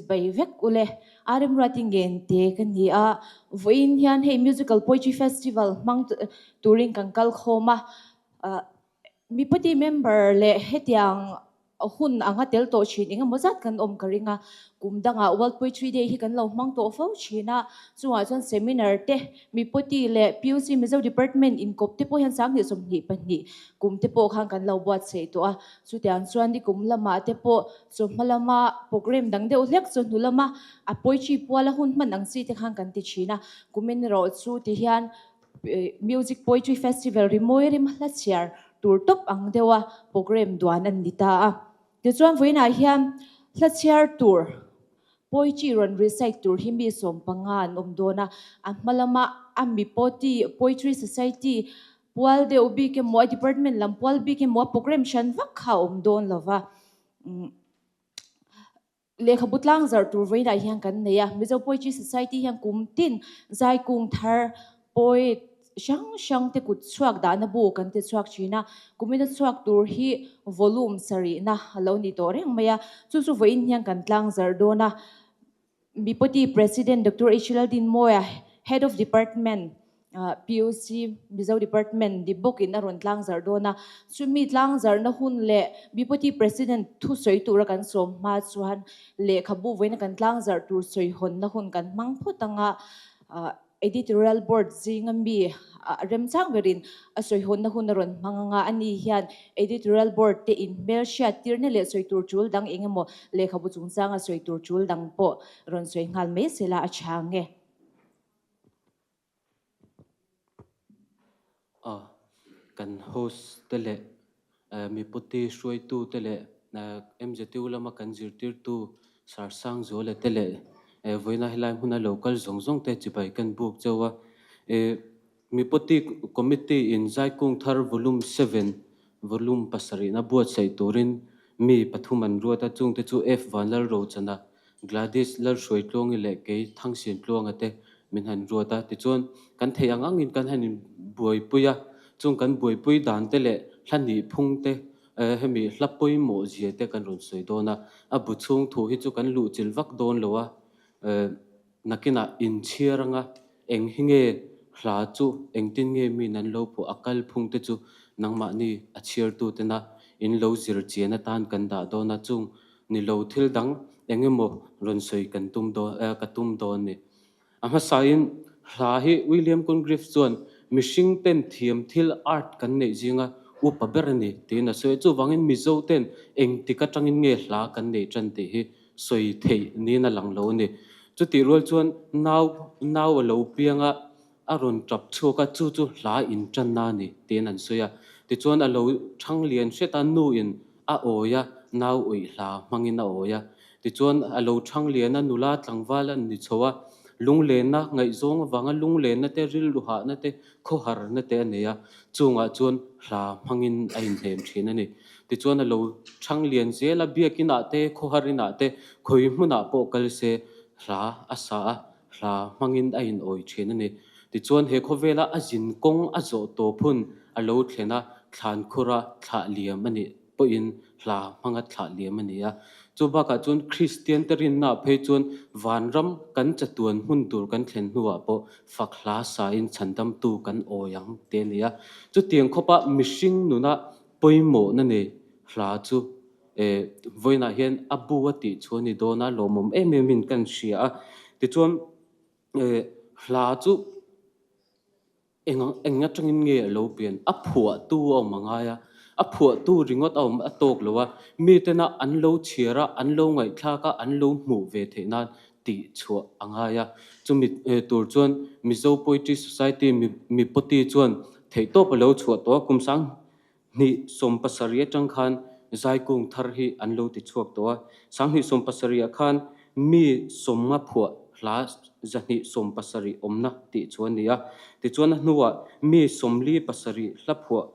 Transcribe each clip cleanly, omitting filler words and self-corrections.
Chibai vek ule. A remruati ngen te ka ni a, vawiin hian hei Musical Poetry Festival hmang turin kan kal khawm a, Mipati member leh hetiang hun anga tel tawh thin engemaw zat kan awm ka ring a, kum dangah World Poetry Day hi kan lo hmang tawh fo thin a, chungah chuan seminar te, Mipati leh PUC Mizo Department inkawp te pawh hian 2022 kum te pawh khan kan lo buatsaih tawh a, chutiang chuan nikum lamah te pawh chawhma lama programme dang deuh hlek chawhnu lama a poetry puala hun hman ang chi te khan kan ti thin a, kumin erawh chu ti hian Music Poetry Festival rimawi rem hla chhiar tur tawp ang deuha programme duan an ni ta a. Tichuan vawiinah hian hla chhiar tur poetry rawn recite tur hi mi 15 an awm dawn a, a hma lama a mi poti Poetry Society pual deuh bik emaw a department lam pual bik emaw a programme hran vak kha a awm dawn lova. Lehkhabu tlang zarh tur vawiinah hian kan nei a, Mizo Poetry Society hian kum tin zai kung thar poet hrang hrang te kut chhuak dahna bu kan ti chhuak thin a, kumina chhuak tur hi volume sarihna a lo ni tawh reng mai a, chu chu vawiin hian kan tlang zarh dawn a. Mipoti President Doctor H Laldinmawia, Head of Department, PUC Mizo Department ni bawkin a rawn tlang zarh dawn a, chumi tlang zarhna hun leh Bipoti President thusawi tura kan sawm hma chuan lehkhabu vawiina kan tlang zarh tur sawi hawnna hun kan hmang phawt ang a, Editorial Board zinga mi remchang berin a sawi hawnna hun a rawn hmang ang a, ani hian Editorial Board te inhmel hriat tirna leh sawi tur tul dang eng emaw lehkhabu chungchanga sawi tur tul dang pawh rawn sawi nghal mai sela a tha ang e. A, kan host te leh miputi hruaitu te leh MZU lama kan zirtirtu Sir Sangzuala te leh vawiina helai hmuna lo kal zawng zawng te chibai kan buk chauh a. Miputi Committee in Zaikung Thar Volume 7, Volume pasarihna buatsaih turin mi pathum an ruat a, chungte chu F Vanlalrochana, Gladys Lalhruaitluangi leh kei Thangsiantluanga te min han ruat a, tichuan kan theih ang angin kan han inbuaipui a, chung kan buaipui dan te leh hla nih phung te hemi hla pawimawh zia te kan rawn sawi dawn a, a bu chhung thu hi chu kan luhchilh vak dawn lo a, nakinah inchhiar anga eng hi nge hla chu engtin nge min an lo phuah a kal phung te chu nangmahni a chhiartu tena in lo zir chian atan kan dah dawn a, chung Ni lo thil dang eng emaw rawn sawi kan tum dawn eh ka tum dawn ni. A hmasain hla hi William Congreve chuan mihring ten thiam thil art kan neih zinga upa ber a ni tiin a sawi a, chuvangin Mizo ten engtik atangin nge hla kan neih tan tih hi sawi theih niin a lang lo a ni. Chutih rual chuan nau nau a lo piang a, a rawn tap chhuak a, chu chu hla in tanna a ni tiin an sawi a. Tichuan a lo thang lian hret a, nu in a awi a, nau awih hla hmangin a awi a. Tichuan a lo thang lian a, nula tlangval an ni chho a, lunglenna ngaihzawng avanga lunglenna te, rilru hahna te, khawharna te a nei a, chungah chuan hla hmangin a inhnem thin a ni. Tichuan a lo thang lian zel a, biakinah te, khawhar inah te, khawi hmunah pawh kal se hla a sa a, Hla hmangin a inawi thin a ni. Tichuan he khawvela a zin kawng a zawh tawp hun a lo thlen a, thlan khura thlah liam a nih pawhin hla hmanga thlah liam a ni a. Chu bakah chuan Kristian te rinnaah phei chuan vanram kan chatuan hmun tur kan thlen hnuah pawh fak hla sain chhandamtu kan awi ang te a ni a. Chutiang khawpa mihring nuna pawimawhna nei hla chu E, vawiinah hian a bu a tih chu a ni dawn a, lawmawm em em in kan hria a. Tichuan, e, hla chu eng eng atangin nge a lo pian? A phuahtu a awm a ngai a, a phuahtu ringawt a awm a tawk lo a, mitena an lo chhiar a, an lo ngaihthlak a, an lo hmuh ve theih nan tih chhuah a ngai a. Chumi tur chuan Mizo Poetry Society Mipoti chuan theihtawp a lo chhuah tawh a, kum sang Hnih 70 atang khan zaikung thar hi an lo ti chhuak tawh a, 2070 ah khan mi 50 phuah hla 270 awmna tih chu a ni a. Tichuan a hnuah mi 47 hla phuah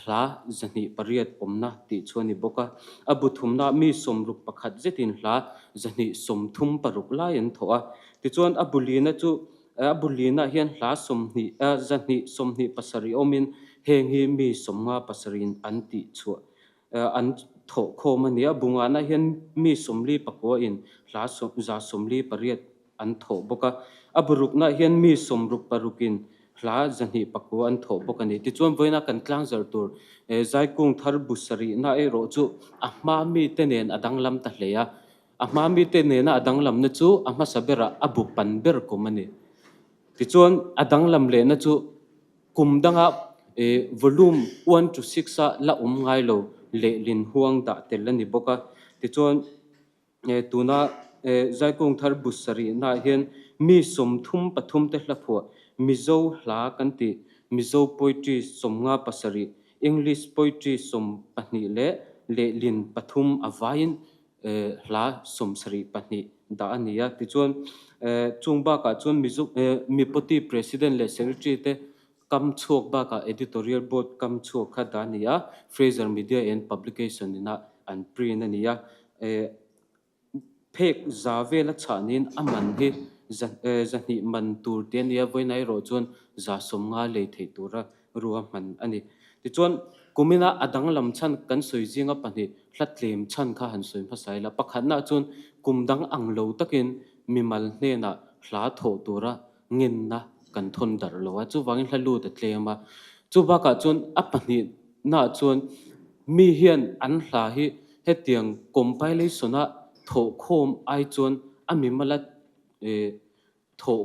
hla 208 awmna tih chu a ni bawk a. A bu thumna mi 61 zetin hla 236 lai an thawh a. Tichuan a bu lina chu A bu linah hian hla 20, 227 awmin heng hi mi 57 in an tih chhuah, an thawh khawm a ni a. Bungahna hian mi 44 in hla 148 an thawh bawk a. A burukna hian mi 66 in hla 209 an thawh bawk a ni. Tichuan vawiina kan tlangzar tur Zaikung thar bu sarihna erawh chu a hma mite nen a danglam ta hle a. A hma mite nena a danglamna chu a hmasa berah a bu pan ber kum a ni. Tichuan a danglam lehna chu kum danga volume 1 to 6 a la awm ngai lo lehlin huang dah tel a ni bawk a. Tichuan tuna Zaikung thar bu sarihnaah hian mi 33 te hla phuah Mizo hla kan tih Mizo poetry 57, English poetry 12 leh lehlin pathum a vaiin hla 72 dah a ni a. Tichuan chung bakah chuan Mizo Mipoti President leh Secretary te kam chhuak bakah Editorial Board kam chhuak kha dah a ni a, Fraser Media and Publication ina an print a ni a. Phek za vela chhahnin a man hi 200 man tur te a nia, vawiin erawh chuan 150 lei theih tura rua hman a ni. Tichuan, kumina a danglam chhan kan sawi zinga pahnih hla tlem chhan kha han sawi hmasa ila. Pakhatnaah chuan kum dang ang lo takin mimal hnenah hla thawh tura ngenna kan thawn darh lo a, chuvangin hla lut a tlem a. Chu bakah chuan a pahnihnaah chuan mi hian an hla hi hetiang compilation-a thawhkhawm ai chuan a mimala thawh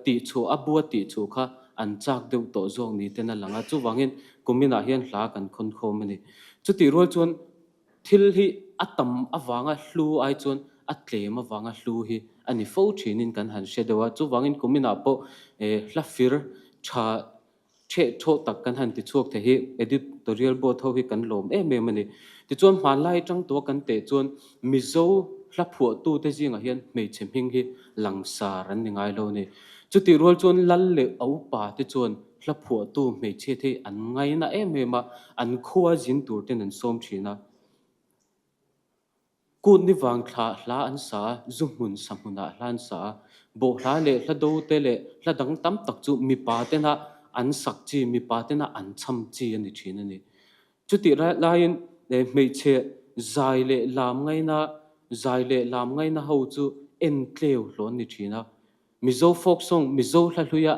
tihchhuah a bua tihchhuah kha an chak deuh tawh zawk ni ten a lang a, chuvangin kuminah hian hla kan khawnkhawm a ni. Chutih rual chuan Thil hi a tam avanga hlu ai chuan a tlem avanga hlu hi a ni fo thinin kan han hre deuh a. Chuvangin kuminah pawh hla fir tha theh thawh tak kan han ti chhuak thei hi editorial board ho hi kan lawm em em a ni. Tichuan hmanlai atang tawha kan teh chuan Mizo hla phuahtute zingah hian hmeichhe hming hi langsar an ni ngai lo a ni. Chutih rual chuan lal leh a upa te chuan Hla phuahtu hmeichhia te hi an ngaina em em a, an khua zin tur ten an sawm thin a. Kut ni vang thla hla an sa a, zu hmun sa hmunah hla an sa a. Bawh hla leh hla do te leh hla dang tam tak chu mipa tena an sak chi, mipa tena an chham chi a ni thin a ni. Chutih laiin hmeichhe zai leh lam ngaina, zai leh lam ngaina ho chu en tleu hlawn ni thin a. Mizo folk song, Mizo hla hluia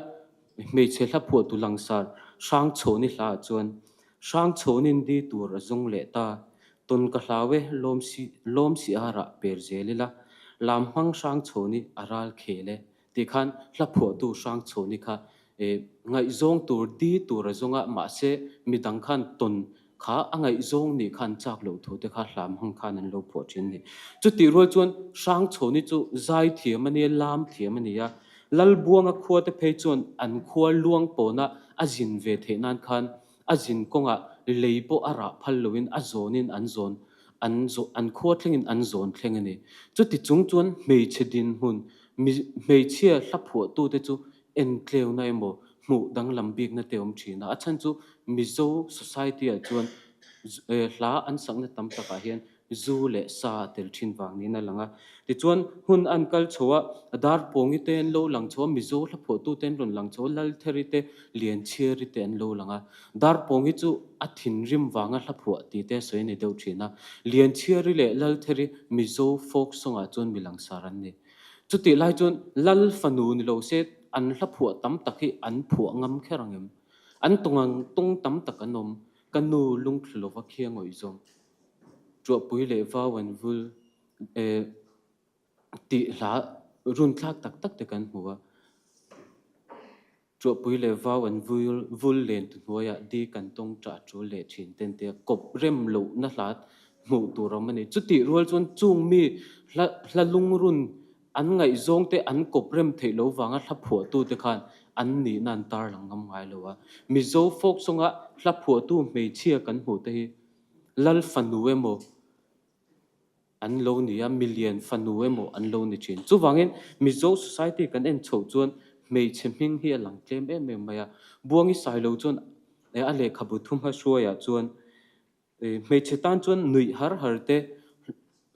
hmeichhe hla phuahtu langsar Hrangchhawni hlaah chuan Hrangchhawnin di tur a zung leh ta, tawn ka hlau e, lawm si lawm si a rah per zel ila, lam hmang Hrangchhawni a ral khel e tih khan hla phuahtu Hrangchhawni kha ngaihzawng tur di tur a zung a, mahse midang khan tawn Kha a ngaihzawng nih khan chak loh thu te kha hlam hang khan an lo phuah thin a ni. Chutih rual chuan Hrangchhawni chu zai thiam a nia, lam thiam a ni a. Lalbuanga khua te phei chuan an khua luang pawna a zin ve theih nan khan a zin kawngah lei pawh a rah phal loin a zawnin an zawn an an khua thlengin an zawn thleng a ni. Chuti chung chuan hmeichhe dinhmun hmeichhia hla phuahtute chu Entleuhna emaw hmuh danglam bikna te awm thin a, a chhan chu Mizo society ah chuan hla an sakna tam takah hian zu leh sa a tel thin vang niin a lang a. Tichuan hun an kal chho a, Darpawngi te an lo lang chho a, Mizo hla phuahtu te an rawn lang chho a, Laltheri te, Lianchhiari te an lo lang a. Darpawngi chu a thinrim vanga hla phuah tih te a sawi a ni deuh thin a. Lianchhiari leh Laltheri Mizo folk song ah chuan mi langsar an ni. Chutih lai chuan Lal fanu ni lo se an hla phuah tam tak hi an phuah ngam kher ang em? An tawng ang tawng tam tak an awm, ka nu lungthlu lova khiang awih zawng, Tuahpui leh vau an vul e tih hla runthlak tak tak te kan hmu a. Tuahpui leh vau an vul vul len tu hnuaiah di kan tawng ṭah ṭul leh ṭhin ten tia kawp rem lohna hla hmuh tur awm a ni. Chutih rual chuan chung mi hla hla lungrun an ngaihzawng te an kawp rem theih lo vanga hla phuahtute khan an nihna an tarlang ngam ngai lo a. Mizo folk song-a hla phuahtu hmeichhia kan hmuh te hi Lal fanu emaw, An lo ni a, milian fanu emaw an lo ni thin. Chuvangin Mizo society kan en chhoh chuan hmeichhe hming hi a lang tlem em em mai a. Buangi Sailo chuan a lehkhabu thumha hruaiah chuan hmeichhe tan chuan nuih har har te,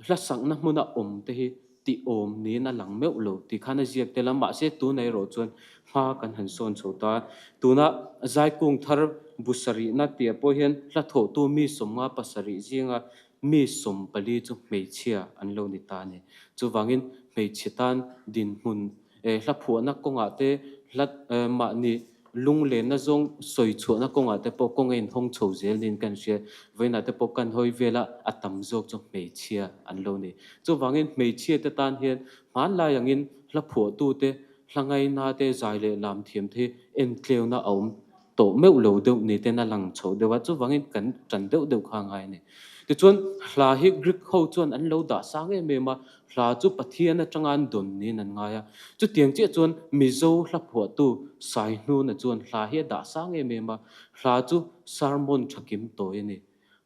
hla sakna hmuna awm te hi tih awm niin a lang meuh lo tih khan a ziak tel a. Mahse tunah erawh chuan hma kan han sawn chho ta. Tuna Zaikung thar. bu sarihna tihah pawh hian hla thawhtu mi 57 zinga mi 14 chu hmeichhia an lo ni ta a ni. Chuvangin hmeichhe tan dinhmun hla phuahna kawngah te, hla mahni lunglenna zawng sawi chhuahna kawngah te pawh kawng a inhawng chho zel niin kan hria. Vawiinah te pawh kan hawi vela a tam zawk chu hmeichhia an lo ni. Chuvangin hmeichhia te tan hian hmanlai angin hla phuahtute, hla ngaina te, zai leh lam thiam te hi entleuna a awm tawh meuh lo deuh ni ten a lang chho deuh a, chuvangin kan tan deuh deuh kha a ngai a ni. Tichuan, hla hi Greek ho chuan an lo dah sang em em a, hla chu Pathian atanga an dawn niin an ngai a. Chutiang chiah chuan Mizo hla phuahtu Saihnuna chuan hla hi a dah sang em em a, hla chu sermon tha kim tawi a ni,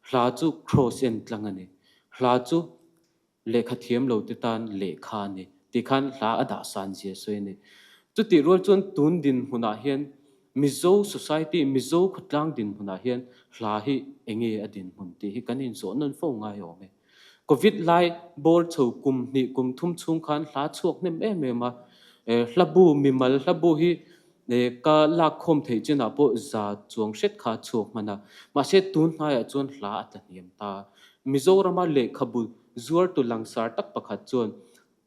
hla chu cross en tlang a ni, hla chu Lehkha thiam lo te tan lehkha a ni tih khan hla a dah san zia sawi a ni. Chutih rual chuan tun dinhmunah hian Mizo society, Mizo khawtlang dinhmunah hian hla hi enge a dinhmun tih hi kan inzawh nawn fo ngai awm e. Covid lai bawr chho kum hnih kum thum chhung khan hla chhuak hnem em em a, hlabu, mimal hlabu hi ka lakkhawm theih chinah pawh za chuang hret kha a chhuak hman a, mahse tun hnaiah chuan hla a tla hniam ta. Mizorama lehkhabu zuartu langsar tak pakhat chuan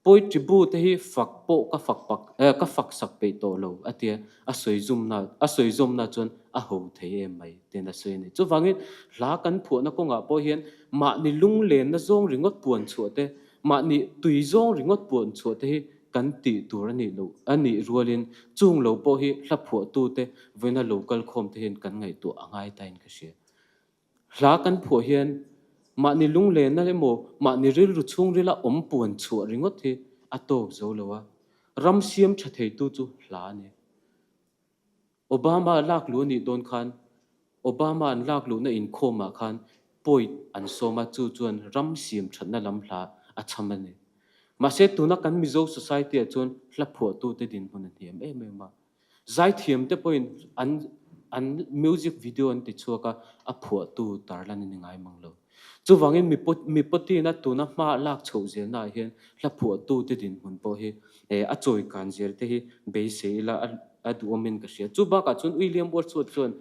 Poetry bu te hi fak pawh ka fak pak ka fak sak peih tawh lo a tia, a sawi zumna a sawi zawmna chuan a ho thei em mai tiin a sawi a ni. Chuvangin hla kan phuahna kawngah pawh hian mahni lunglenna zawng ringawt puan chhuah te, mahni tui zawng ringawt puan chhuah te hi kan tih tur a nih loh a nih rualin chung lo pawh hi hla phuahtute vawiina lo kal khawm te hian kan ngaihtuah a ngai tain ka hria. Hla kan phuah hian mahni lunglenna emaw mahni rilru chhungrila awm puan chhuah ringawt hi a tawk zo lo a, ram siam tha theitu chu hla a ni. Obama lak luh a nih dawn khan Obama an lak luhna inkhawmah khan point an sawm a, chu chuan ram siam thatna lam hla a chham a ni. Mahse tuna kan Mizo society-ah chuan hla phuahtute dinhmun a hniam em em a. Zaithiamte pawhin an an music video an ti chhuak a, a phuahtu tarlan a ni ngai mang lo. Chuvangin mipotina tuna hma lak chhoh zelnaah hian hla phuahtute dinhmun pawh hi a chawi kan zel te hi beisei ila a duhawmin ka hria. Chu bakah chuan William Wordsworth chuan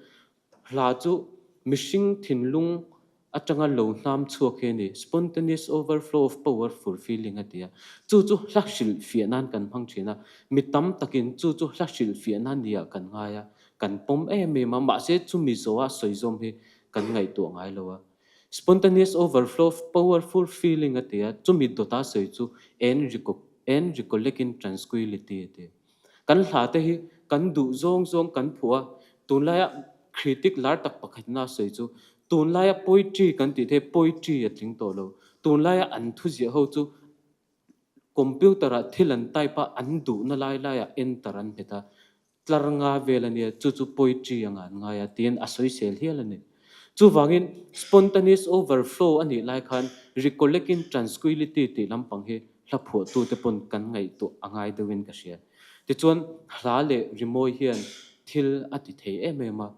hla chu mihring thinlung atanga lo hnam chhuak hi a ni, spontaneous overflow of powerful feeling a ti a. Chu chu hla hrilhfiah nan kan hmang thin a, mi tam takin chu chu hla hrilhfiah nan niah kan ngai a, kan pawm em em a, mahse chumi zawha sawi zawm hi kan ngaihtuah ngai lo a. Spontaneous overflow of powerful feeling a ti a, chumi dawta sawi chu en en recollecting tranquility a ti. Kan hla te hi kan duh zawng zawng kan phuah a, tunlaia critic lar tak pakhatna a sawi chu tunlaia poetry kan tih te hi poetry a tling tawh lo. Tunlaia an thuziah ho chu computer ah thil an type a, an duhna lai laiah enter an hmet a, tlar nga vel a nia, chu chu poetry anga an ngai a tiin a sawisel hial a ni. Chuvangin spontaneous overflow a nih lai khan recollecting tranquility tih lampang hi hla phuahtute pawn kan ngaihtuah a ngai deuhin ka hria. Tichuan hla leh rimawi hian thil a ti thei em em a.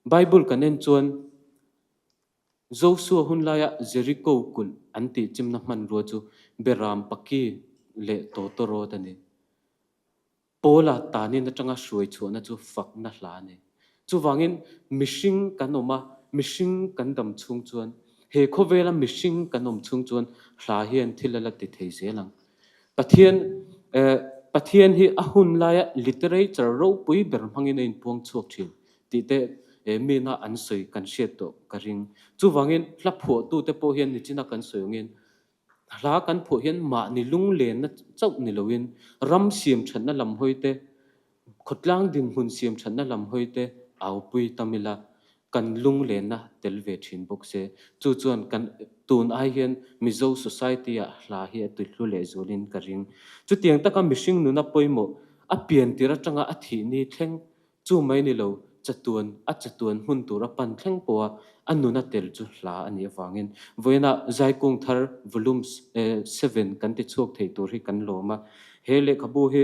Bible kan en chuan Joshua hun laia Jericho kulh an tih chimna hmanrua chu Beram Paki leh Tawtawrawt a ni. Paula tanin atanga hruai chhuahna chu fakna hla a ni. Chuvangin mihring kan awm a, mihring kan dam chhung chuan, he khawvela mihring kan awm chhung chuan hla hian thil a la ti thei zel ang. Pathian Pathian hi a hun laia literature ropui ber hmangin a inpuang chhuak thin tih te mina an sawi kan hriat tawh ka ring. Chuvangin hla phuahtute pawh hian nichina kan sawi angin Hla kan phuah hian mahni lunglenna chauh ni loin ram siam thatna lam hawi te, khawtlang dinhmun siam thatna lam hawi te aupui tam ila kan lunglenna tel ve thin bawk se. Chu chuan kan tun ai hian Mizo society ah hla hi a tuihlu lehzualin ka ring. Chutiang taka mihring nuna pawimawh a piantir atanga a thih ni thleng Chu mai ni lo, chatuan a chatuan hmun tur a pan thleng pawha a nun a tel chu hla a nih avangin vawiinah Zaikung thar Volume 7 kan ti chhuak thei tur hi kan lawm a. He lehkhabu hi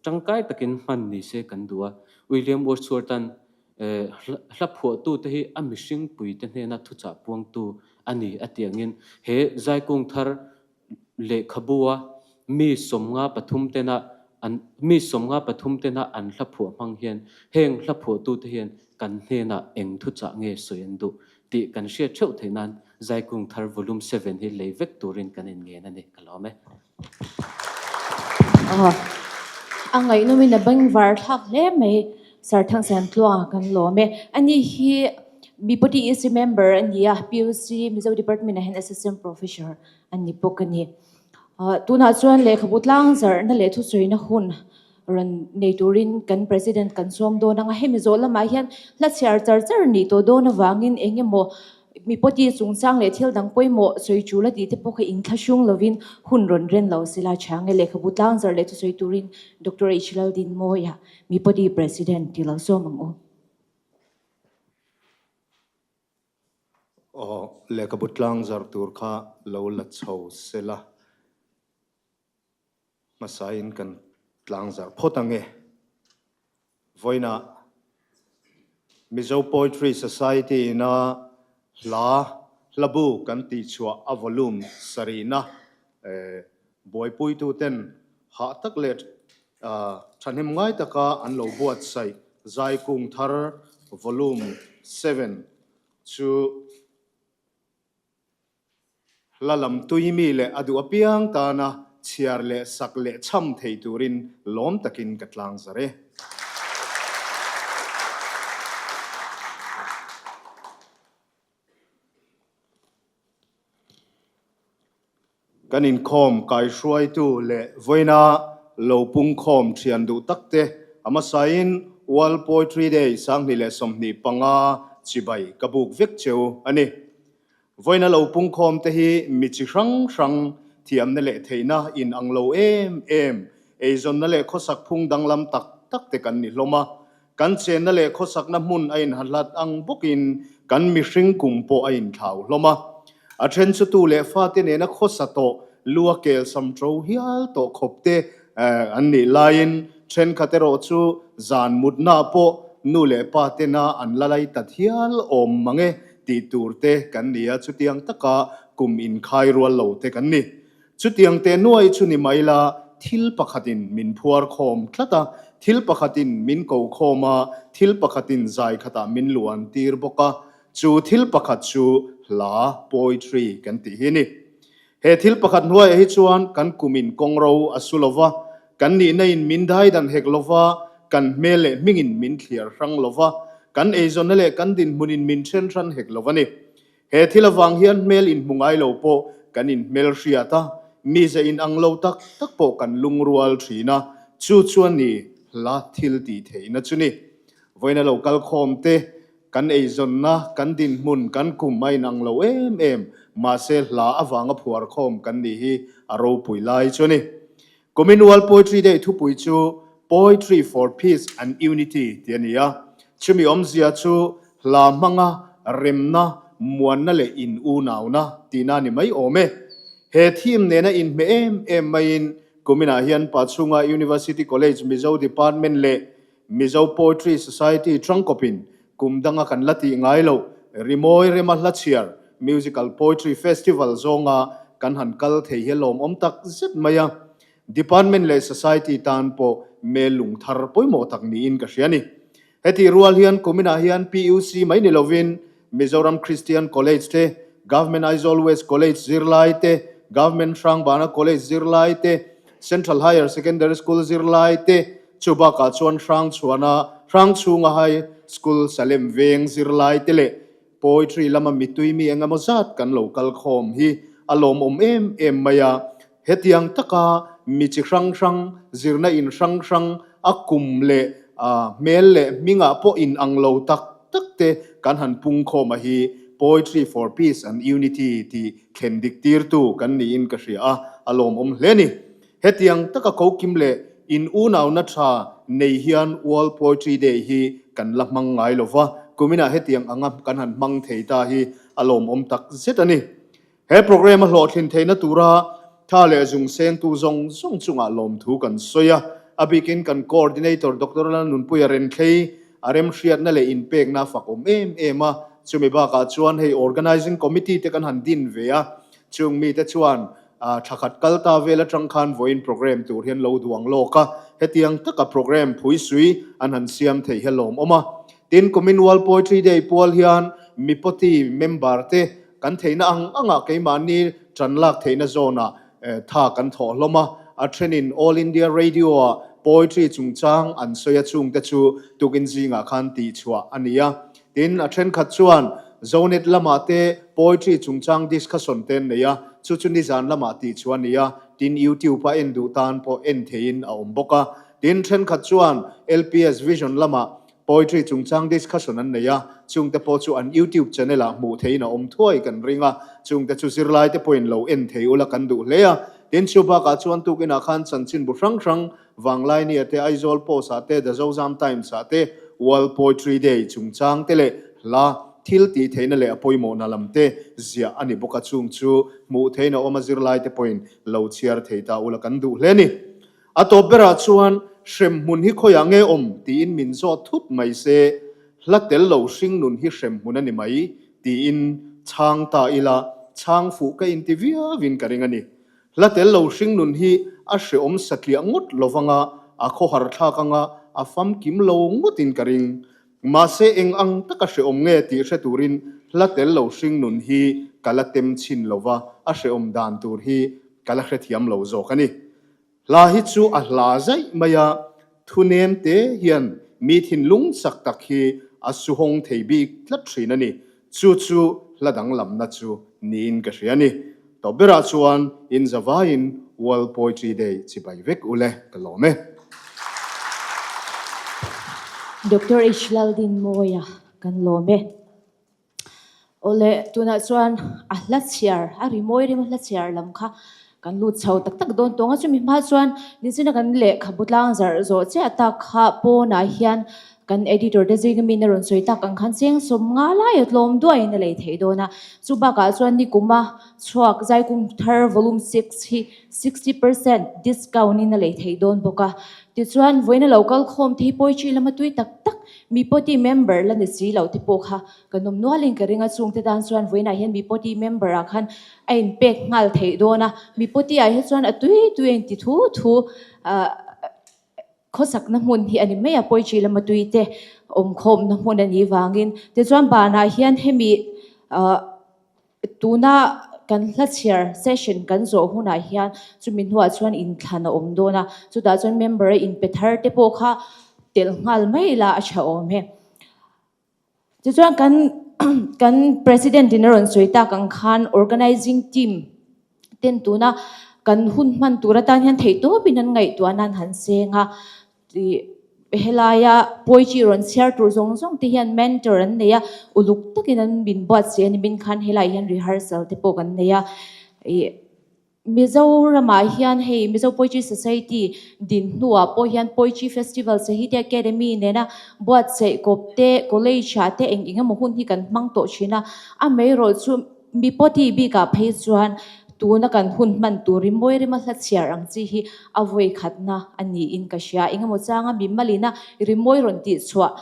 tangkai takin hman ni se kan duh a. William Wordsworth-a'n hla phuahtute hi a mihring puite hnena thuchah puangtu a ni a tih angin he Zaikung thar lehkhabua mi 53 tena an mi 53 tena an hla phuah hmang hian heng hla phuahtute hian kan hnenah eng thuchah nge sawi an duh tih kan hriat theuh theih nan Zaikung Thar Volume 7 hi lei vek turin kan inngen a ni. Ka lawm e. A ngaihnawmin a bengvar thlak hle mai. Sir Thangsiam Tluanga kan lawm e. Ani hi Mipoti EC member a ni a, PUC Mizo Department ah hian Assistant Professor a ni bawk a ni. Tunah chuan lehkhabu tlang zarhna leh thusawiina hun rawn nei turin kan President kan sawm dawn ang a, hemi zawh lamah hian hla chhiar char char nih tawh dawn avangin eng emaw mipawti chungchang leh thil dang pawimawh sawi tul a tih te pawh kha inthlahrung lovin hun rawn ren lo sela tha ang e. Lehkhabu tlang zarh leh thusawi turin Doctor H Laldinmawia mipawti President ti lo sawm ang u. Aw, lehkhabu tlang zarh tur kha lo la chho sela hmasain kan tlang zarh phawt ang e. Vawiinah Mizo Poetry Society ina hla hlabu kan tihchhuah a volume sarihna buaipuituten hah tak leh Thahnem ngai taka an lo buatsaih Zaikung Thar Volume 7 chu hla lam tui mi leh a duh apiang tana chhiar leh sak leh cham thei turin lawm takin ka tlang zar e. Kan inkhawm kaihruaitu leh vawiina lo pungkhawm thian duh takte a hmasain World Poetry Day 2025 chibai ka buk vek cheu a ni. Vawiina lo pungkhawmte hi mi chi hrang hrang thiamna leh theihna in ang lo em em, eizawnna leh khawsak phung danglam tak takte kan ni hlawm a. Kan chenna leh khawsakna hmun a inhahlat ang bawkin kan mihring kum pawh a inthlau hlawm a. A then chu tu leh fate nena khawsa tawh, lu a kel sam ṭo hial tawh khawp te an nih laiin thenkhat erawh chu zan mutna pawh nu leh pa tena an la lai ta thial awm mang e tih tur te kan ni a, chutiang taka kum inkhai rual lo te kan ni. Chutiang teh nuai chu ni mai la, thil pakhatin min phuar khawm tlat a, thil pakhatin min ko khawm a, thil pakhatin zai khatah min luan tir bawk a, chu thil pakhat chu hla, poetry, kan tih hi a ni. He thil pakhat hnuaiah hi chuan kan kumin kawngro a su lo va, kan nihna in min daidan hek lo va, kan hmel leh hmingin min thliar hrang lo va, kan eizawnna leh kan dinhmunin min then hran hek lo a ni. He thil avang hian hmel inhmu ngai lo pawh kan inhmel hriat a, mize inang lo tak tak pawh kan lungrual thin a, chu chuan ni hla thil tih theihna chu ni. Vawiina lo kal khawm te, kan eizawnna, kan dinhmun, kan kum a inang lo em em, mahse hla avanga phuar khawm kan nih hi a ropui lai chu a ni. Kumin World Poetry Day thupui chu Poetry for Peace and Unity tih a ni a. Chumi awmzia chu hla hmanga remna, muanna leh in unauna tihna a ni mai awm e. He theme nena inhmeh em em maiin kuminah hian Pachhunga University College Mizo Department leh Mizo Poetry Society tangkawpin kum danga kan la tih ngai loh Rimawi Rema Hlachhiar Musical Poetry Festival zawnga kan han kal thei hi a lawmawm tak zet mai a. Department leh Society tan pawh mel lung thar pawimawh tak niin ka hria a ni. Hetih rual hian kuminah hian PUC mai ni lovin Mizoram Christian College te, Government Aizawl West College zirlai te, Government Hrangbana College zirlai te, Central Higher Secondary School zirlai te, Chu bakah chuan Hrangchhuana, Hrangchhunga High School Salem veng zirlai te leh Poetry lama mitui mi eng emaw zat kan lo kal khawm hi a lawmawm em em mai a. Hetiang taka mi chi hrang hrang, zirna in hrang hrang, a kum leh hmel leh hmingah pawh in ang lo tak tak te kan han pung khawm a hi Poetry for Peace and Unity tih thlen dik tirtu kan niin ka hria a, a lawmawm hle a ni. Hetiang taka kokim leh in unauna tha nei hian World Poetry Day hi kan la hmang ngai lo va, kuminah hetiang anga kan han hmang thei ta hi a lawmawm tak zet a ni. He programme a hlawhtlin theihna tura tha leh zung sengtu zawng zawng chungah lawmthu kan sawi a, a bikin kan Coordinator Doctor Lalnunpuia Renthlei a remhriatna leh inpekna a fakawm em em a, chumi bakah chuan hei Organising Committee te kan han din ve a, chung mite chuan. Thla khat kal ta vel atang khan vawiin program tur hian lo duang lawk a, hetiang taka program phuisui an han siam thei hi a lawmawm a. Tin, kumin World Poetry Day pual hian mipawti member te kan theihna ang angah keimahni tan lak theihna zawnah tha kan thawh hlawm a, a thenin All India Radio-ah poetry chungchang an sawi a chungte chu tukin zingah khan tihchhuah a ni a. Tin, a thenkhat chuan Zonet lamah te poetry chungchang discussion te an nei a, chu chu nizan lamah tihchhuah a ni a, tin YouTube-a en duh tan pawh en theihin a awm bawk a. Tin, thenkhat chuan LPS Vision lamah Poetry chungchang discussion an nei a, chungte pawh chu an YouTube channel ah hmuh theihin a awm thuai kan ring a, chungte chu zirlaite pawhin lo en thei ula kan duh hle a. Tin, chu bakah chuan tukinah khan chanchinbu hrang hrang Vanglaini-a te, Aizawl Post-ah te, The Zozam Times-ah te World Poetry Day chungchang te leh hla thil tih theihna leh a pawimawhna lam te ziah a ni bawk a, chung chu hmuh theihin a awm a, zirlaite pawhin lo chhiar thei ta ula kan duh hle a ni. A tawp berah chuan hremhmun hi khawiah nge awm tiin min zawt thut mai se, hla tel lo hring nun hi hremhmun a ni mai tiin chhang ta ila chhang fuh ka inti viauin ka ring a ni. Hla tel lo hring nun hi a hreawm satliah ngawt lovanga a khawhar thlak anga a famkim lo ngawtin ka ring. Mahse eng ang taka hreawm nge tih hre turin hla tel lo hring nun hi ka la tem chhin lova a hreawm dan tur hi ka la hrethiam lo zawk a ni. Hla hi chu a hla zaih mai a, thu nem te hian mi thinlung chak tak hi a suhawng thei bik tlat thin a ni. Chu chu hla danglamna chu niin ka hria a ni. Tawp berah chuan in zavaiin World Poetry Day chibai vek ule ka lawm e. Doctor H. Laldinmawia kan lawm e. Awle, tunah chuan a hla chhiar, a rimawi rema hla chhiar lam kha kan lut chho tak tak dawn tawng a. Chumi hma chuan nichina kan lehkhabu tlang zarh zawh chiah tak kha pawnah hian kan editor te zinga mi na rawn sawi tak ang khan cheng sawm nga laia tlawm duaiin a lei theih dawn a. Chu bakah chuan nikuma chhuak Zaikung thar volume 6 hi 60% discount in a lei theih dawn bawk a. Tichuan vawiina lo kal khawm te hi poetry lama tui tak tak Mipawti member la ni si lo te pawh kha ka nawm nualin ka ring a, chungte tan chuan vawiinah hian Mipawti member ah khan a inpek nghal theih dawn a, Mipawti ah hi chuan a tui tui a inti thu thu ah khawsakna hmun hi a ni mai a, poetry lama tui te awmkhawmna hmun a nih vangin tichuan banah hian hemi ah Tuna kan hla chhiar session kan zawh hunah hian chumi hnuah chuan inthlan a awm dawn a, chutah chuan member a inpe thar te pawh kha telh nghal mai la a tha awm e. Tichuan kan kan President in a rawn sawi tak ang khan organizing team ten tuna kan hun hman tur atan hian theihtawpin an ngaihtuah nan han seng a, Tih helaia poetry rawn chhiar tur zawng zawng te hian mentor an nei a, uluk takin an min buatsaih a ni min khan helaiah hian rehearsal te pawh kan nei a. Ih Mizoramah hian hei Mizo Poetry Society din hnuah pawh hian Poetry Festival Sahitya Academy nena buatsaih kawp te college ah te eng eng emaw hun hi kan hmang tawh thin a, amaherawh chu Mipawti bikah phei chuan tuna kan hun hman tur i mawi rema hla chhiar ang chi hi a vawi khatna a niin ka hria. Engemaw changa mi malina rimawi rawn tih chhuah,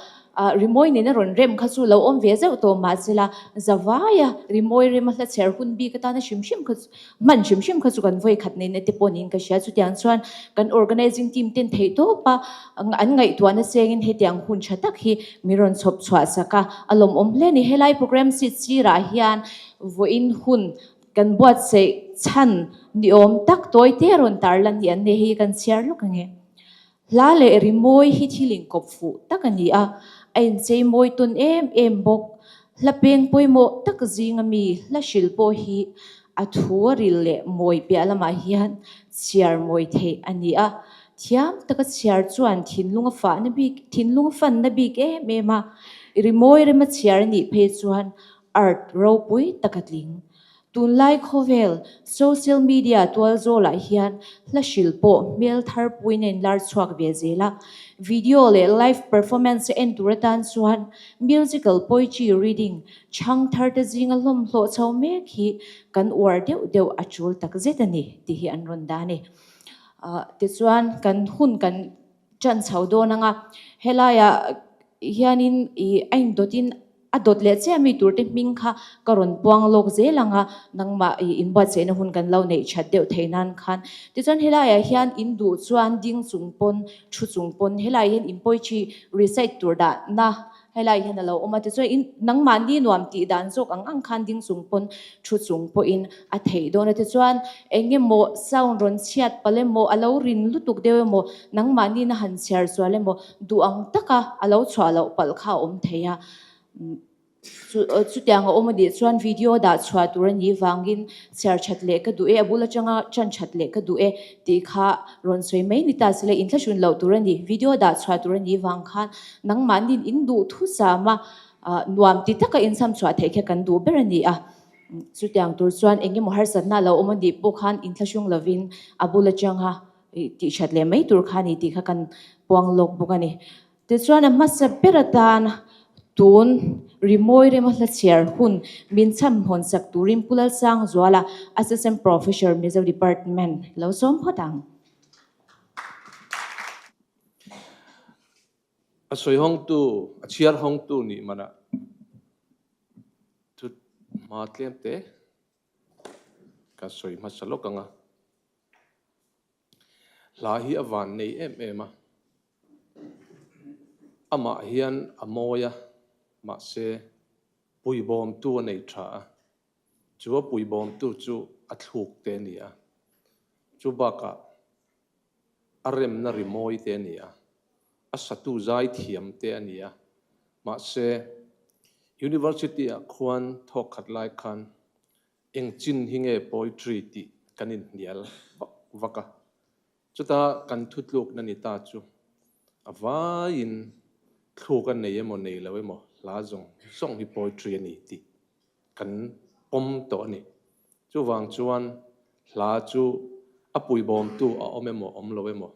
rimawi nena rawn rem kha chu lo awm ve zeuh tawh mahsela zavaia rimawi rema hla chhiar hun bik atana hrim hrim kha chu hman hrim hrim kha chu kan vawi khat nen te pawh niin ka hria. Chutiang chuan kan organizing team ten theihtawpa an ngaihtuahna chengin hetiang hun tha tak hi mi rawn chhawp chhuah sak a, a lawmawm hle a ni. Helai program seat sirah hian vawiin hun kan buatsaih chhan ni awm tak tawi te rawn tar lan hi an nei hei kan chhiar lawk ang e. Hla leh rimawi hi thil inkawp fuh tak a ni a, a inchei mawi tawn em em bawk. Hla peng pawimawh tak zinga mi hla hril pawh hi a thu a ril leh mawi piah lamah hian chhiar mawi theih a ni a. Thiam taka chhiar chuan thinlung a fahna bik thinlung a fanna bik em em a, rimawi rema chhiar a nih phei chuan art ropui tak a tling. Tunlai khawvel social media tual zawlah hian hla hril pawh hmel thar puiin a inlar chhuak ve zel a. Video leh live performance en tur atan chuan musical poetry reading chhang thar te zinga hlawm hlawh chho mek hi kan uar deuh deuh a tul tak zet a ni tih hi an rawn dah a ni. Tichuan kan hun kan ṭan chho dawn ang a, helaiah hianin ih a indawtin. A dawt leh chiah mi turte hming kha ka rawn puang lawk zel ang a, nangmah i inbuatsaihna hun kan lo neih that deuh theih nan khan. Tichuan helaiah hian in duh chuan ding chung pawn, thu chung pawn helaiah hian in poetry recite tur dahna helaiah hian a lo awm a. Tichuan in nangmahni nuam tih dan zawk ang ang khan ding chung pawn, thu chung pawhin a theih dawn a. Tichuan eng emaw sound rawn chhiat palh emaw, a lo rin lutuk deuh emaw, nangmahni na han chhiar sual emaw, Duh ang taka a lo chhuah loh palh kha a awm thei a. Chutiang a awm a nih chuan video dah chhuah tur a nih vangin chhiar that leh ka duh e, a bul atanga tan that leh ka duh e tih kha rawn sawi mai ni ta sela inthlahrun loh tur a ni. Video dah chhuah tur a nih vang khan nangmahniin in duh thusam a, nuam ti taka incham chhuah theih kha kan duh ber a ni a. Chutiang tur chuan eng emaw harsatna a lo awm a nih pawh khan inthlahrung lovin a bul atanga tih that leh mai tur kha a ni tih kha kan puang lawk bawk a ni. Tichuan a hmasa ber atan tun rimawi rema hla chhiar hun min chham hawn sak turin Pu Lalsangzuala, Assistant Professor, Mizo Department lo sawm phawt ang. A sawi hawngtu, a chhiar hawngtu nih manah chu hma tlem te ka sawi hmasa lawk ang a. Hla hi a van nei em em a, amah hian a mawi a, mahse puibawmtu a nei tha a, chu a puibawmtu chu a thluk te a ni a, chu bakah a remna rimawi te a ni a, a satu zai thiam te a ni a, mahse University ah khuan thawk khat lai khan Eng chin hi nge poetry tih kan inhnial vak vak a, chuta kan thutlukna ni ta chu a vaiin thluk a nei emaw nei lo emaw hla zawng zawng hi poetry a ni tih kan pawm tawh a ni. Chuvang chuan hla chu a puibawmtu a awm emaw awm lo emaw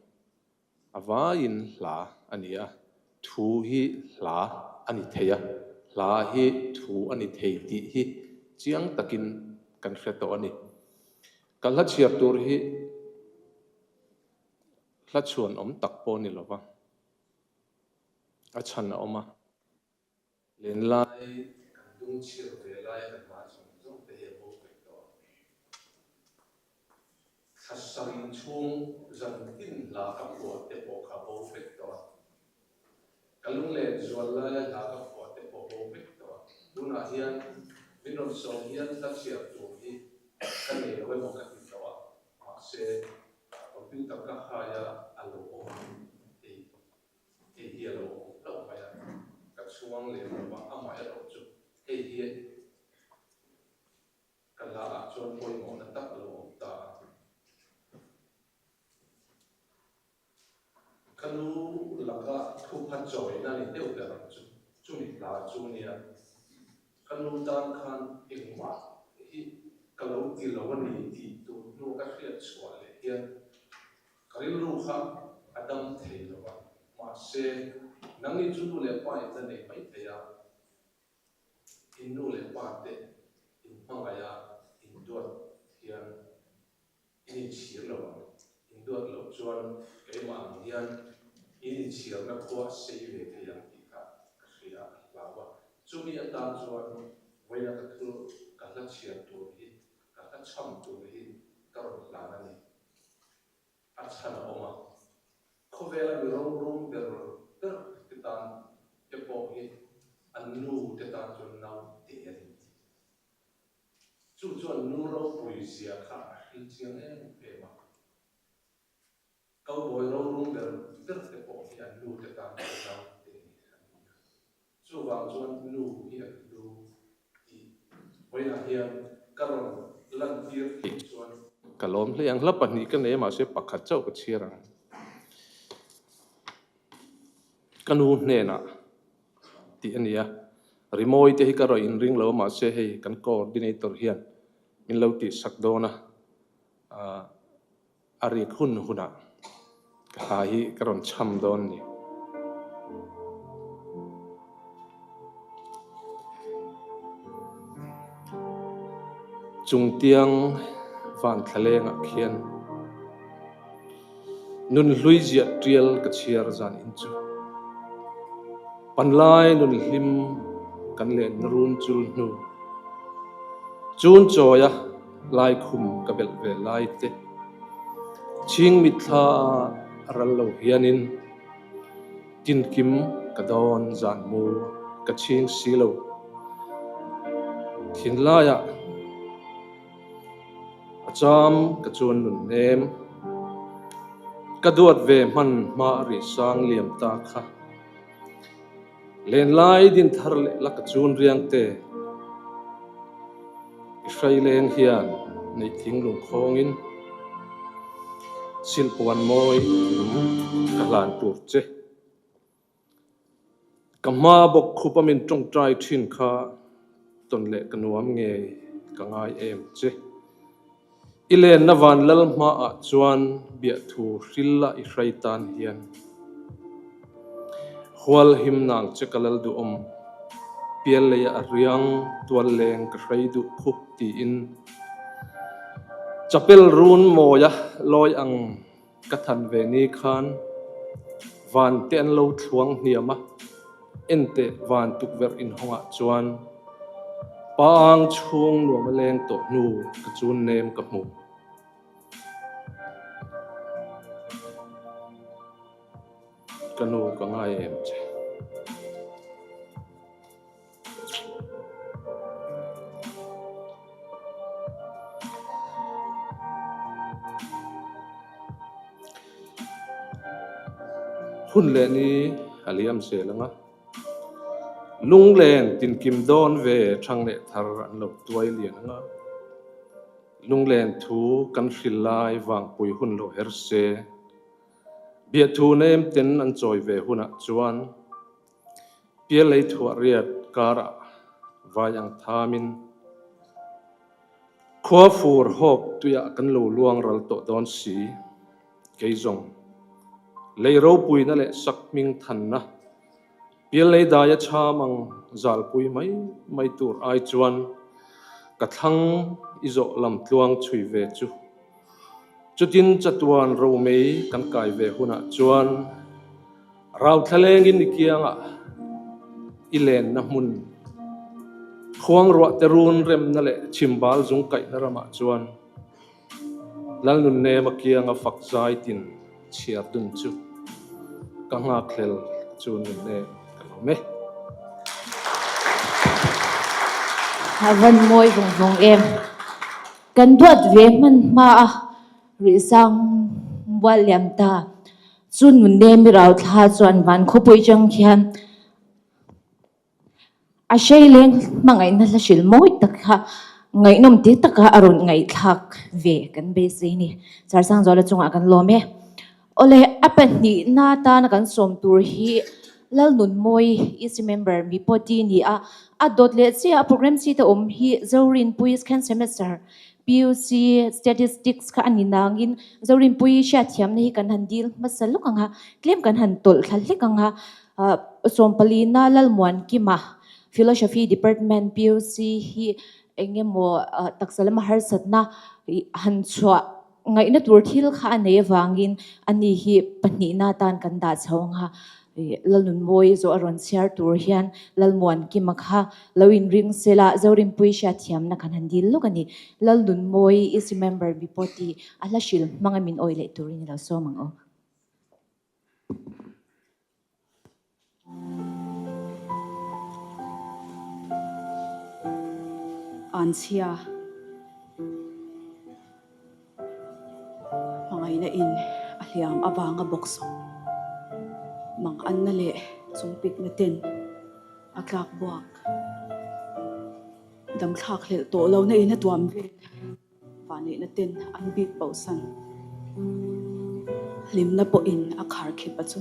A vaiin hla a ni a, thu hi hla a ni thei a, hla hi thu a ni thei tih hi chiang takin kan hre tawh a ni. Ka hla chhiar tur hi hla chhuan awm tak pawh a ni lo va, a chhan a awm a. Lenlai kan dung chhiar ve laia ka hla zawng zawng te hi a bo vek tawh a. Thla sarih chhung zan tin hla ka phuah te pawh kha bo vek tawh a. Ka lunglen zual laia hla ka phuah te pawh bo vek tawh a. Tunah hian min rawn sawm hian hla chhiar tur hi ka nei lo emaw ka ti tawh a, mahse computer ka hai a a lo awm thei. Hei hi a lo awm hlauh mai a, ka chhuang lem lo va, amaherawh chu hei hi ka hla ah chuan pawimawhna tak a lo awm ta a. Ka nu laka thupha chawina ni deuh ber ang chu, chumi hla chu nia. Ka nu tan khan engmah hi ka lo ti lo a ni tih tur hnu ka hriat chhuah leh hian Ka rilru kha a dam thei lo va, mahse, nangni chu nu leh pa in la nei mai thei a, in nu leh pa te in hmangaih a, in duat hian in inchhir lo ang. In duat loh chuan keimah ang hian in inchhirna khua a sei ve thei ang tih kha ka hria a, ka hlau a. Chumi atan chuan vawiina ka thul ka hla chhiar tur hi, ka hla chham tur hi ka rawn hlan a ni. A chhan a awm a, khawvela mi rorum ber ber te tan te pawh hi an nu te tan chuan naute a ni tih. Chu chuan nu ropui zia kha a hril chiang em em a. Cowboy rorum ber ber te pawh hi an nu te tan chuan naute a ni a. Chuvang chuan nu hi a hlu tih vawiinah hian ka rawn lantir theih chuan. Ka lawm hle ang, hla pahnih ka nei a mahse pakhat chauh ka chhiar ang. Ka nu hnenah tih a ni a, rimawi te hi ka rawn inring lo a mahse hei kan coordinator hian min lo tihsak dawn a, A rik hun hunah ka hla hi ka rawn chham dawn ni. Chungtiang van thlalengah khian nun hlui ziah tial ka chhiar zan in chu. Panlai nun hlim. kan lenna run chul hnu. Chun chawia laikhum ka belh ve lai te. Chhing mitthla a ral lo hianin tinkim ka dawn zan mu ka chhing si lo. Thinlaiah a cham ka chuan nun hnem. Ka duat ve hman hma a rih sang liam ta kha. Lenlai din thar leh la ka chun riang te. I hrai leng hian neih thing lungkhawngin silpuan mawi kim ka hlan tur che. Ka hma bawk khup a min tawngtai thin kha tawn leh ka nuam ngei ka ngai em che. I lenna van lal hmaah chuan biahthu hril a i hrai tan hian hual him nang che ka lal duhawm, pial lei a riang tual leng ka hrai duh khu tiin chapel run mawia lawi ang Ka than ve ni khan van te an lo thluang hniam a, enteh van tukverh inhawngah chuan paang chhung nuam a leng tawh hnu ka chun nem ka hmu. Ka nu ka ngai em che. Hun leh ni a liam zel ang a, lunglen tinkim dawn ve thang leh thar an lo tuai lian ang a, lunglen thu kan hril lai vangpui hun lo her se, biahthu nem ten an chawi ve hunah chuan Piallei thuah riat karah vai ang thamin khua fur hawk tuiah kan lo luang ral tawh dawn si. Kei zawng, lei ropuina leh sak hming thanna, piallei daia chham ang zalpui mai mai tur ai chuan ka thlang i zawh lam tluang chhui ve chu. Chutin chatuan romei kan kai ve hunah chuan Rauthla lengin i kiangah i lenna hmun khuangruah te run remna leh chhimbal zung kaihna ramah chuan Lalnunnema kianga fak zai tin chhiar dun chu ka nghakhlel chu nunnem ka lawm e. A van mawi vawng vawng em. Kan duat ve hman hma a rihsang bual liam ta. Chu nunnem i rau thla chuan van khawpui chang khian a hreileng hmangaihna hla hrilh mawi tak kha ngaihnawm te taka a rawn ngaihthlak ve kan beisei ni. Charsangzuala chungah kan lawm e. Awle, a pahnihna atana kan sawm tur hi Lalnunmawi EC member mi pawti ni a, a dawt leh chiah a program chi te awm hi Zorinpui second semester PUC statistics kha a ni nangin Zorinpui hriatthiamna hi kan han dil hmasa lawk ang a, tlem kan han tawlh thla hlek ang a, Sawmpalina Lalmuankima Philosophy Department PUC hi eng emaw taksa lama harsatna han chhuah Ngaihna tur thil kha a nei avangin ani hi pahnihna atan kan dah chho ang a, Lalnunmawi zawh a rawn chhiar tur hian Lalmuankima kha lo inring sela Zorinpui hriatthiamna kan han dil lawk a ni. Lalnunmawi is remember mi pawh tih a hla hrilh hmanga min awih leh turin i lo sawm ang aw. Anchhia hmangaihna in a hliam avanga bawk sawm mang anna leh chungpikna ten a tlak buak damthlak hlelh tawh lohna in a tuam vel. Vanneihna ten an bik bosan hlimna pawhin a khar khip a chu.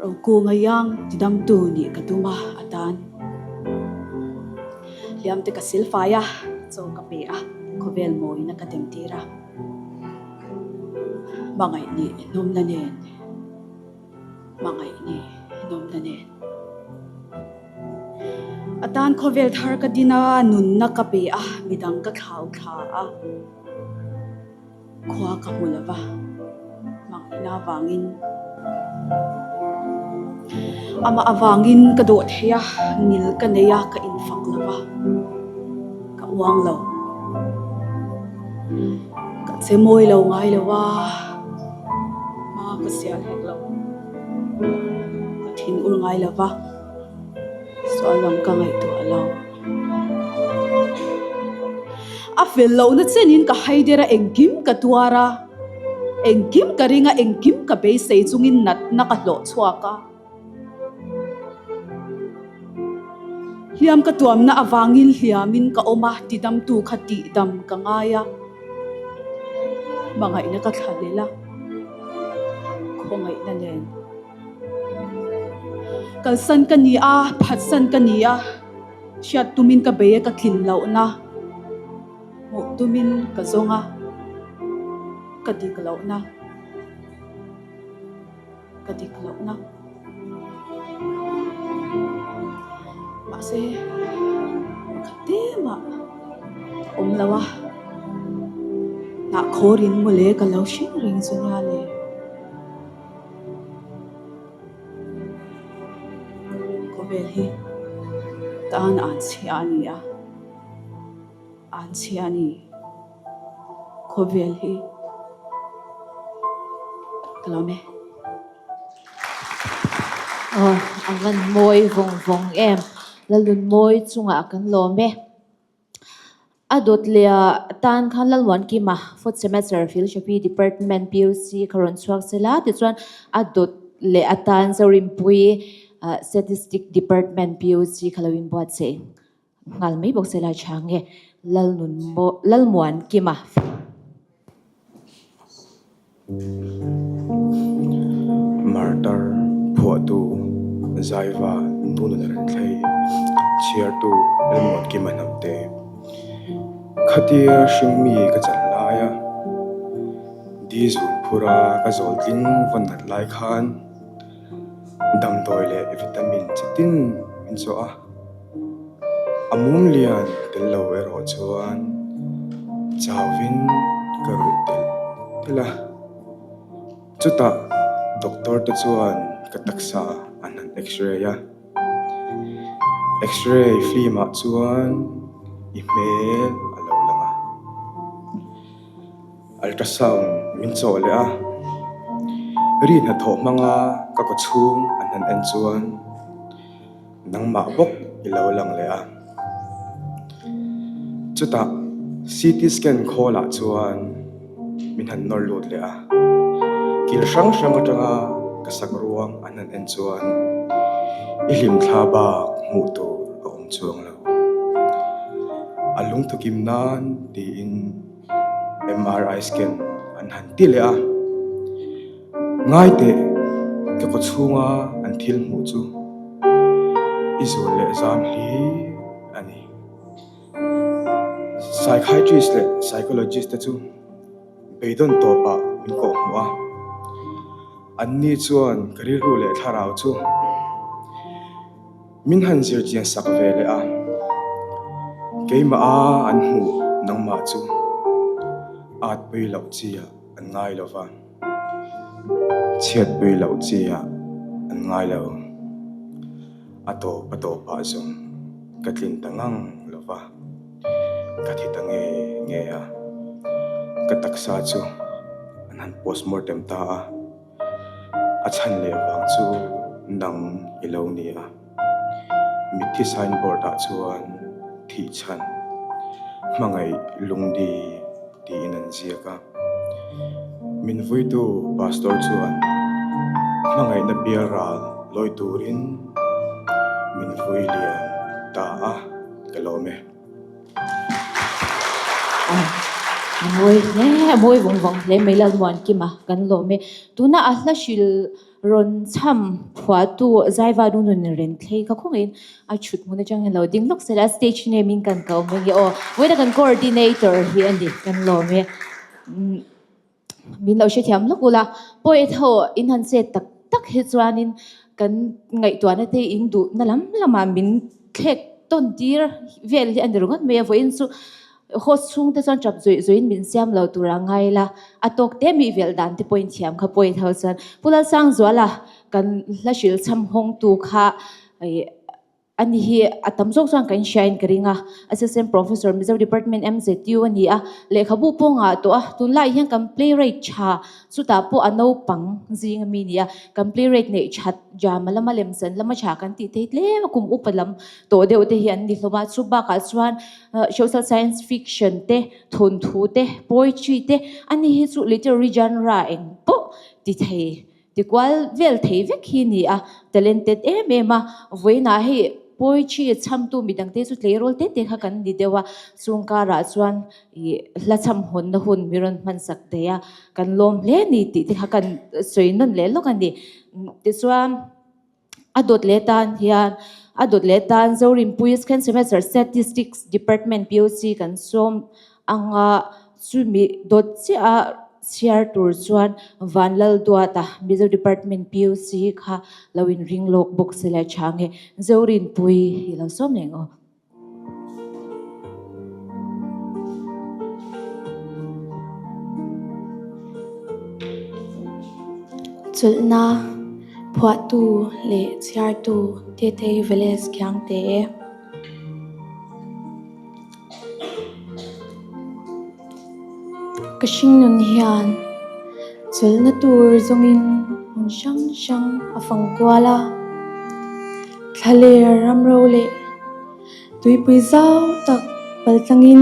Rokunga iang tidamtu nih ka tum a atan hliam te ka silfai a, chaw ka pe a, khawvel mawina ka temtir a. Hmangaih nih hnawmna nen. Hmangaih ni nawmna nen. A tan khawvel thar ka din a, nunna ka pe a, midang ka thlau thla a, khua ka hmu lo va, hmangaihna avangin. Amah avangin ka dawh thei a, ngil ka nei a, ka infak lo va, ka uang lo. Ka che mawi lo ngai lo a, hma ka sial hek lo. Ka thin ur ngai lo va, sual lam ka ngaihtuah lo. A fel lohna chenin ka haider a, engkim ka tuar a, engkim ka ring a, engkim ka beisei chungin natna ka hlawh chhuak a. Hliam ka tuamna avangin hliamin ka awm a, tidamtu kha tihdam ka ngai a, hmangaihna ka thlalel a, khawngaihna nen. Kalsan ka ni a, phatsan ka ni a, hriat tumin ka bei a, ka tlin lohna hmuh tumin ka zawng a, ka dik lohna, ka dik lohna. Mahse, pakhat te mah a awm lo a, hnahkhawrin mawle ka lo hring reng chu nia le. Khawvel hi tan an chhia a ni a, an chhia a ni. Khawvel hi ka lawm e. Aw, a van mawi vawng vawng em. Lalnunmawi chungah kan lawm e. A dawt leh ah tan khan Lalmuankima fourth semester Philosophy Department PUC kha rawn chhuak se la tichuan a dawt leh atan Zorinpui Statistic Department PUC kha lo inbuatsaih nghal mai bawk se la tha nge Lalmuankima. Martar phuahtu Zaiva Nunun a rawn thlei, chhiartu Lalmuankima Hnamte. Khatia hringmi ka chan laia di zun phura ka zawl tling vawn nat lai khan damdawi leh vitamin chitin min zawh a. A mum lian tel lo erawh chuan chauvin ka ruih telh telh a. Chutah doctor te chuan ka taksa an han x-ray a. X-ray film ah chuan i hmel a lo lang a. Ultrasound min chawh leh a. Ri hnathawh hmanga ka kawchhung an han en chuan. Nangmah bawk i lo lang leh a. Chutah CT scan khawlah chuan min han nawr lut leh a. Kil hrang hrang atanga ka sak ruang an han en chuan i hlimthla bak hmuh tur a awm chuang lo. A lungthukim nan tiin MRI scan an han ti leh a. Ngai teh, ka kaw chhunga an thil hmuh chu i zul leh zam hlir a ni. Psychiatrist leh psychologist te chu beidawn tawpah min kawh hmuh a, anni chuan ka rilru leh thlarau chu min han zir chian sak ve leh a, keimah a an hmuh nangmah chu at pui loh chi ah an ngai lo va. Chhiatpui loh chi ah an ngai lo. A tawp a tawp ah zawng ka tlin ta ngang lo va, ka thi ta nge nge a. Ka taksa chu an han postmortem ta a, a chhan leh vang chu nang i lo ni a. Mitthi signboard ah chuan thih chhan hmangaih lungdi tiin an ziak a. Min vuitu pastor chuan hmangaihna bial ral lawi turin min vui lian ta a, ka lawm e. A mawi hle, a mawi vawng vawng hle mai Lalmuankima kan lawm e. Tuna a hla hrilh Rawn chham phuahtu Zaiva nu nun ren thlei kha khawngin a thut hmun atang hian lo ding lawk sela stage name in kan ko mai nge aw vawiin a kan coordinator hi a ni kan lawm e min lo hrethiam lawk ula poet ho in han chet tak tak hi chuanin kan ngaihtuahna te in duhna lam lamah min thlek tawn tir vel hi a ni ringawt mai a vawiin chu. Host chhungte chuan tap zawih zawih in min siam lo tur a ngai la, a tawk te mi velh dan te pawhin thiam kha point ho chuan Pu Lalsangzuala kan hla hrilh chham hawngtu kha A ni hi a tam zawk chuan kan hriain ka ring a, Assistant Professor Mizo Department MZU a ni a, lehkhabu pawh ngah tawh a, tunlaiah hian kan playwright tha chutah pawh a naupang zing ami ni a, kan playwright neih that drama lama lemchan lama tha kan tih thei tlem a, kum upa lam tawh deuh te hi an ni hlawm a, chu bakah chuan social science fiction te, thawnthu te, poetry te, a ni hi chu literary genre eng pawh ti thei Tikual vel thei vek hi ni a, talented em em a, vawiinah hei poetry chhamtu midangte chu tleirawl te te kha kan ni deuh a, chung karah chuan ih hla chham hawnna hun mi rawn hmansak daih a, kan lawm hle ni tih te kha kan sawi nawn leh lawk a ni. Tichuan a dawt leh tan hian a dawt leh tan Zorinpui Second Semester Statistics Department POC kan sawm Anga chumi dawt chiah a chhiar tur chuan Vanlalduata Mizo Department PUC kha lo in ring lawk bawk se la tha nge Zorinpui i lo sawm leh ang aw. Chawlhna phuahtu leh chhiartu Tetei Veles Khiangte. Ka hringnun hian chawlhna tur zawngin hmun hrang hrang a fang kual a, thlaler ram ro leh tuipui zau tak paltlangin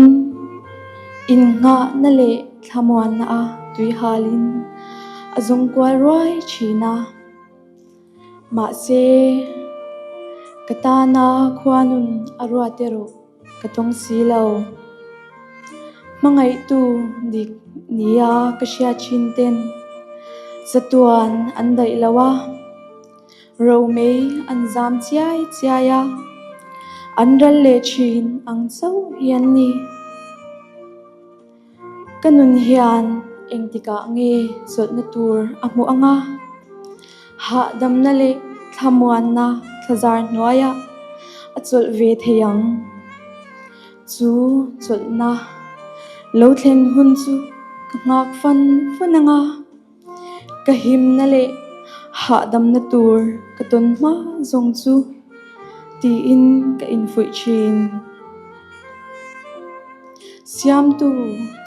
innghahna leh thlamuanna a tui halin a zawng kual ruai thin a. Mahse, ka tana khuanun a ruat erawh ka tawng si lo. Hmangaihtu dik nia ka hriat thin ten chatuan an daih lo a, romei an zam chiai chiai a, an ral leh thin ang chauh hi an ni. Ka nun hian engtikah nge chawlhna tur a hmuh ang a? Hahdamna leh thlamuanna thlazar hnuaiah a chawlh ve thei ang. Chu chawlhna lo thlen hun chu ka nghak fan fan ang a, ka himna leh hahdamna tur ka tawn hma zawng chu tiin ka infuih thin. Siamtu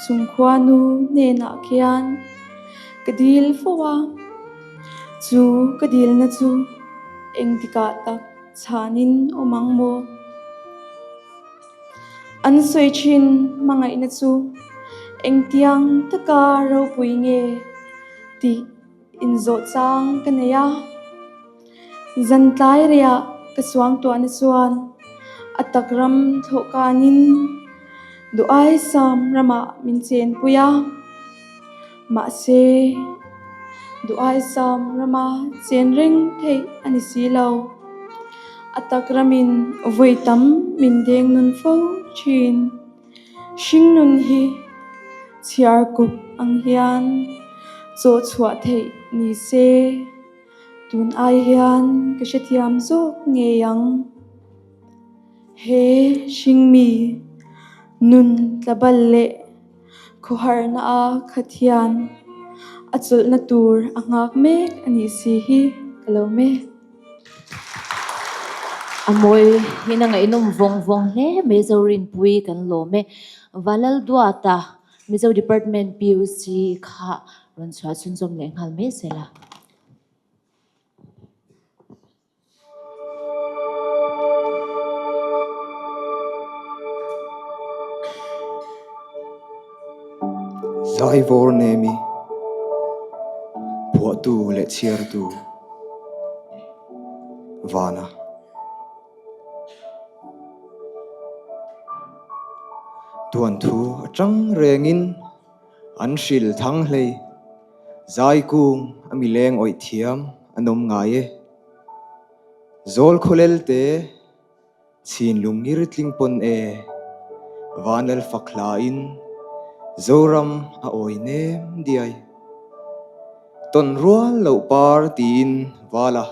chungkhuanu hnenah khian ka dil fo a, chu ka dilna chu engtikah tak chhanin awm ang maw? An sawi thin hmangaihna chu engtiang taka ropui nge tih inzawh chang ka nei a. Zan tlai riah ka suang tuahna chuan a tak ram thlawh kanin duaisam ramah min chenpui a. Mahse, duaisam rama chen reng theih a ni si lo. A tak ramin vawi tam min deng nun fo thin. Hringnun hi chhiar kup ang hian chaw chhuah theih ni se. Tun ai hian ka hrethiam zawk ngei ang. He hringmi nun tlabal leh khawharna a khat hian a chawlhna tur a nghak mek a nih si hi ka lo me. A mawi in a ngaihnawm vawng vawng hle mai Zorinpui kan lawm e. Valalduata Mizo Department PUC kha rawn chhuah chhunzawm leh nghal mai sela. Zaivawr Nemi, Phuahtu leh Chhiartu, Vana. Tuanthu atang rengin an hril thang hlei, Zaikung a mileng awih thiam an awm ngai e. Zawl khawlel te chhin lungngir tling pawn e, Vanlal fak hlain Zoram a awi nem diai. Tawn rual loh par tiin vala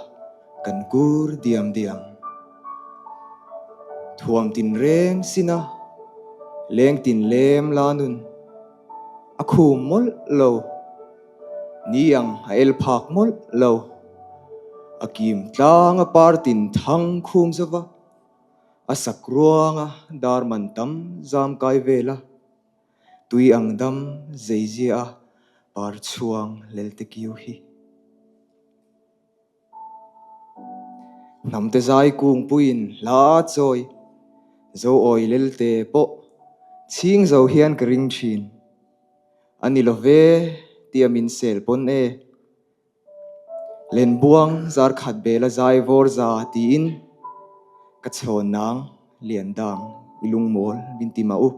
Kan kur diam diam. Thuam tin reng sin a. Lengtin lem la nun a khum mawlh lo. Ni ang a el phak mawlh lo. A kim tlang a partin thang khum zova, a sak ruanga dar man tam zam kai vel a, tui ang dam zeizia a par chhuang lelte kiu hi. Hnamte zai kungpuiin hla a chawi, zo awi lelte pawh chhing zo hian ka ring thin. A ni lo ve tia min sel pawn e. Lenbuang zar khat bela zai vawr za tiin ka chhawn nang lian dang i lungmawl min ti mah u.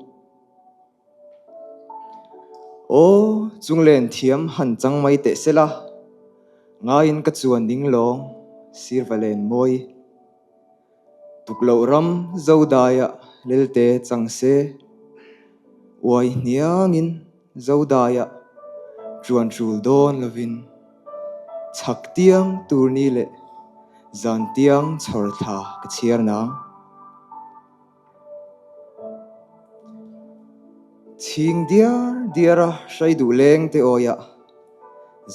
Aw, chunglen thiam han chang mai teh sela, ngaiin ka chuan ding lawng sir va len mawi. Tukloh ram Zodaiah lelte chang se, uai hniangin Zodaiah ṭuan ṭul dawn lovin chhak tiang tur ni leh zan tiang chhawr thla ka chhiar nang. Chhing diar diar a hrai duh leng te awiah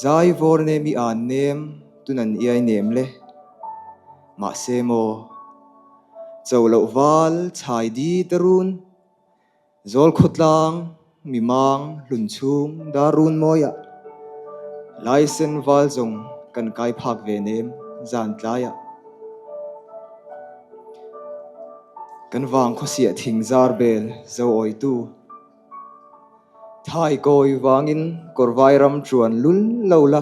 zai vawr nem i an nem tun an iai nem le. Mahse maw, cho loh val chhai di te run, zawl khawtlang mi mang hlun chhung dar run mawiah laisen val zawng kan kai phak ve nem zan tlaiah. Kan vang khawsiah thing zar bel zo awitu. Thai kawi vangin kawrvai ram chuan lul lo la.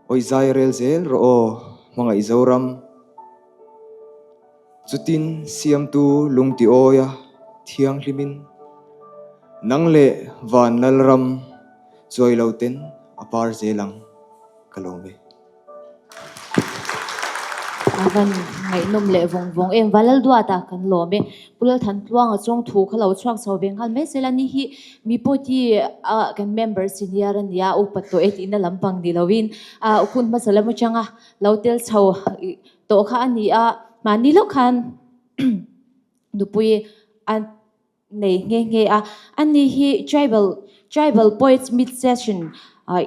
Awi zai rel zel rawh aw hmangaih Zoram. Chutin siamtu lungti awia thianghlimin nang leh van lalram chuai lo ten a par zel ang ka lawm e. A van ngaihnawm leh vawng vawng em Valalduata kan lawm e. Pu Lalthantluanga chuang thu kha lo chhuak chho ve nghal mai zel a ni hi mi pawh hi a kan member senior a nia upa tawh e tihna lampang ni lovin a hun hmasa lam atanga lo tel chho tawh kha a ni a mahni lawk khan nupui a nei nghe nghe a. Ani hi Tribal Tribal Poets Meet Session,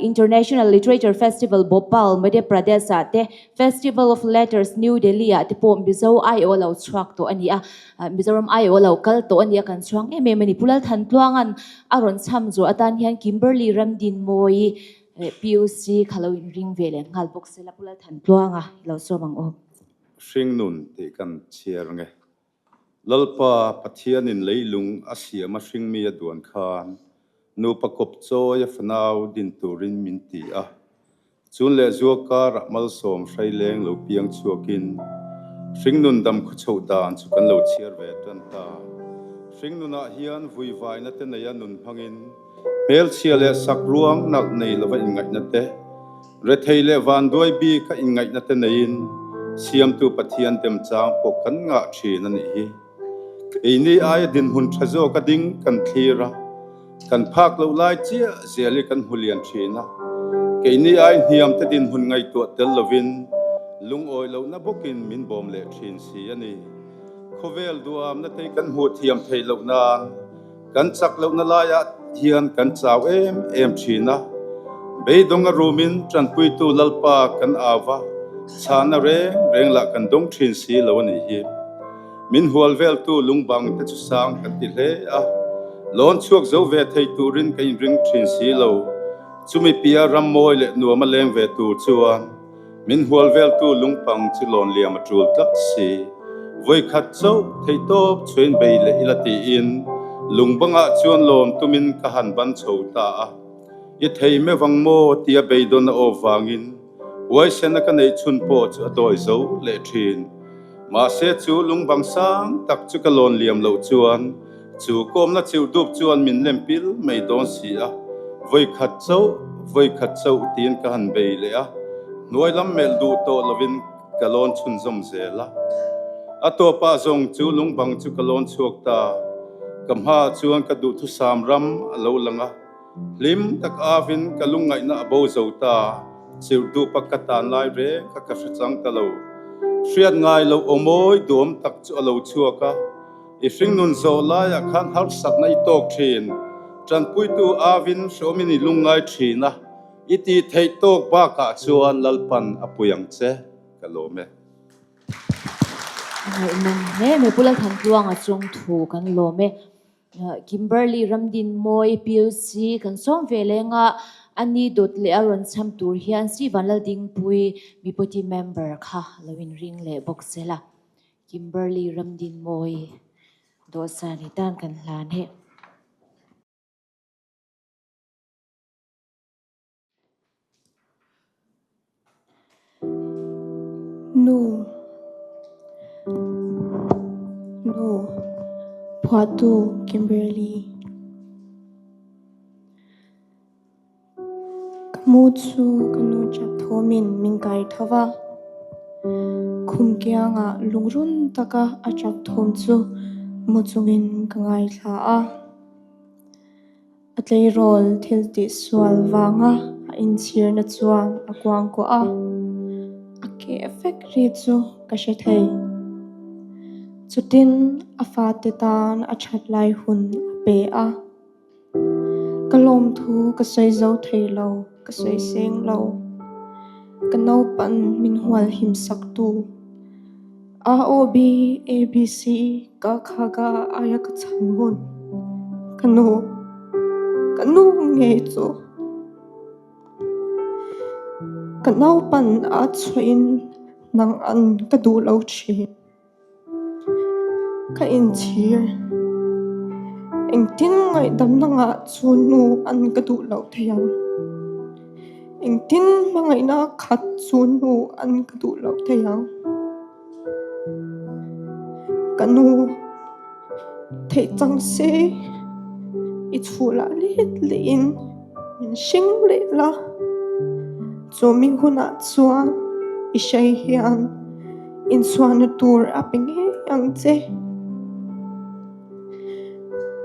International Literature Festival Bhopal, Madhya Pradesh ah te, Festival of Letters New Delhi ah te pawh Mizo aiawh lo chhuak tawh a ni a. Mizoram aiawh lo kal tawh a ni a, kan chhuang em em a ni. Pu Lalthantluanga'n a rawn chham zawh atan hian Kimberley Ramdinmawii PUC kha lo inring ve leh nghal bawk sela Pu Lalthantluanga i lo sawm ang aw. Hringnun tih kan chhiar nge. Lalpa Pathianin leilung a siam a hringmi a duan khan nupa kawp chawi a fanau din turin min ti a. Chun leh zua karah malsawm hrai leng lo piang chhuakin hringnun dam khaw chhoh dan chu kan lo chhiar ve tan ta. Hringnunah hian vuivaina te neia nun hmangin hmelchhia leh sak ruang nalh nei lova inngaihna te, Rethei leh vanduai bik a inngaihna te neiin Siamtu Pathian demchang pawh kan ngah thin a nih hi. Keini aia dinhmun tha zawk a ding kan thlir a, kan phak loh lai chiah zel hi kan hmu lian thin a. Keini ai hniam te dinhmun ngaihtuah tel lovin lungawi lohna bawkin min bawm leh thin si a ni. Khawvel duamna te kan hmuh thiam theih loh nan Kan chak lohna laiah hian kan chau em em thin a, beidawng a rumin tanpuitu Lalpa kan au va, chhana reng reng lah kan dawng thin si lo a nih hi. Min hual veltu lungbang te chu sang kan ti hle a, lawn chhuak zo ve thei turin ka inring thin si lo. Chumi pia ram mawi leh nuam a leng ve tur chuan Min hual veltu lungpang chu lawn liam a tul tlat si. Vawikhat chauh theihtawp chhuain bei leh ila tiin lungbangah chuan lawm tumin ka han ban chho ta a. I thei mevang maw tia beidawn a awp vangin huaisena ka neih chhun pawh chu a dawi zo leh thin. Mahse chu lungbang sang tak chu ka lawn liam loh chuan Chu kawmna chiu dup chuan min lem pil mai dawn si a, vawikhat chauh, vawikhat chauh tiin ka han bei leh a, hnuai lam melh duh tawh lovin ka lawn chhunzawm zel a. A tawpah zawng chu lungbang chu ka lawn chhuak ta, ka hmaah chuan ka duhthusam ram a lo lang a, hlim tak avin ka lungngaihna a bo zo ta, chiu dupa ka tan lai reng kha ka hre chang ta lo. Hriat ngai loh aw mawi duam tak chu a lo chhuak a. I hringnun zawh laiah khan harsatna i tawk thin. Tanpuitu avin hrawmin i lungngai thin a, i tih theih tawk bakah chuan Lalpan a pui ang che, ka lawm e. Ngaihnawm hle mai Pu Lalthantluanga chung thu kan lawm e. Kimberly Ramdinmawi PUC kan sawm ve leng a, a ni dawt leh a rawn cham tur hian Sri Vanlaldingpui Mipoti member kha lo inring leh bawk se la. Kimberly Ramdinmawi dawhsan hi tan kan hlan he. Nu Nu Phuahtu Kimberly Ka mu chu ka nu ṭap thawmin min kai tho va. Khum kiangah lungrun taka a ṭap thawm chu mu chungin ka ngaithla a. A tleirawl thil tihsual vanga a inchhirna chuan a kuangkuah a, a keh vek ri chu ka hre thei. Chutin a fate tan a that lai hun a pe a. Ka lawmthu ka sawi zo thei lo, ka sawi seng lo. Ka naupan min hual him sak tu. A O B A B C ka kha ka aia ka chhan ngun. Ka nu, ka nu ngei chu. Ka naupan a chhuahin nang an ka duh lo thin. Ka inchhir. Engtin ngaihdamna ngah chu nu an ka duh loh thei ang? Engtin hmangaihna khat chu nu an ka duh loh thei ang? Ka nu, theih chang se i chhulah let lehin min hring leh la. Chumi hunah chuan i hrai hian Inchhuahna tur a pe ngei ang che.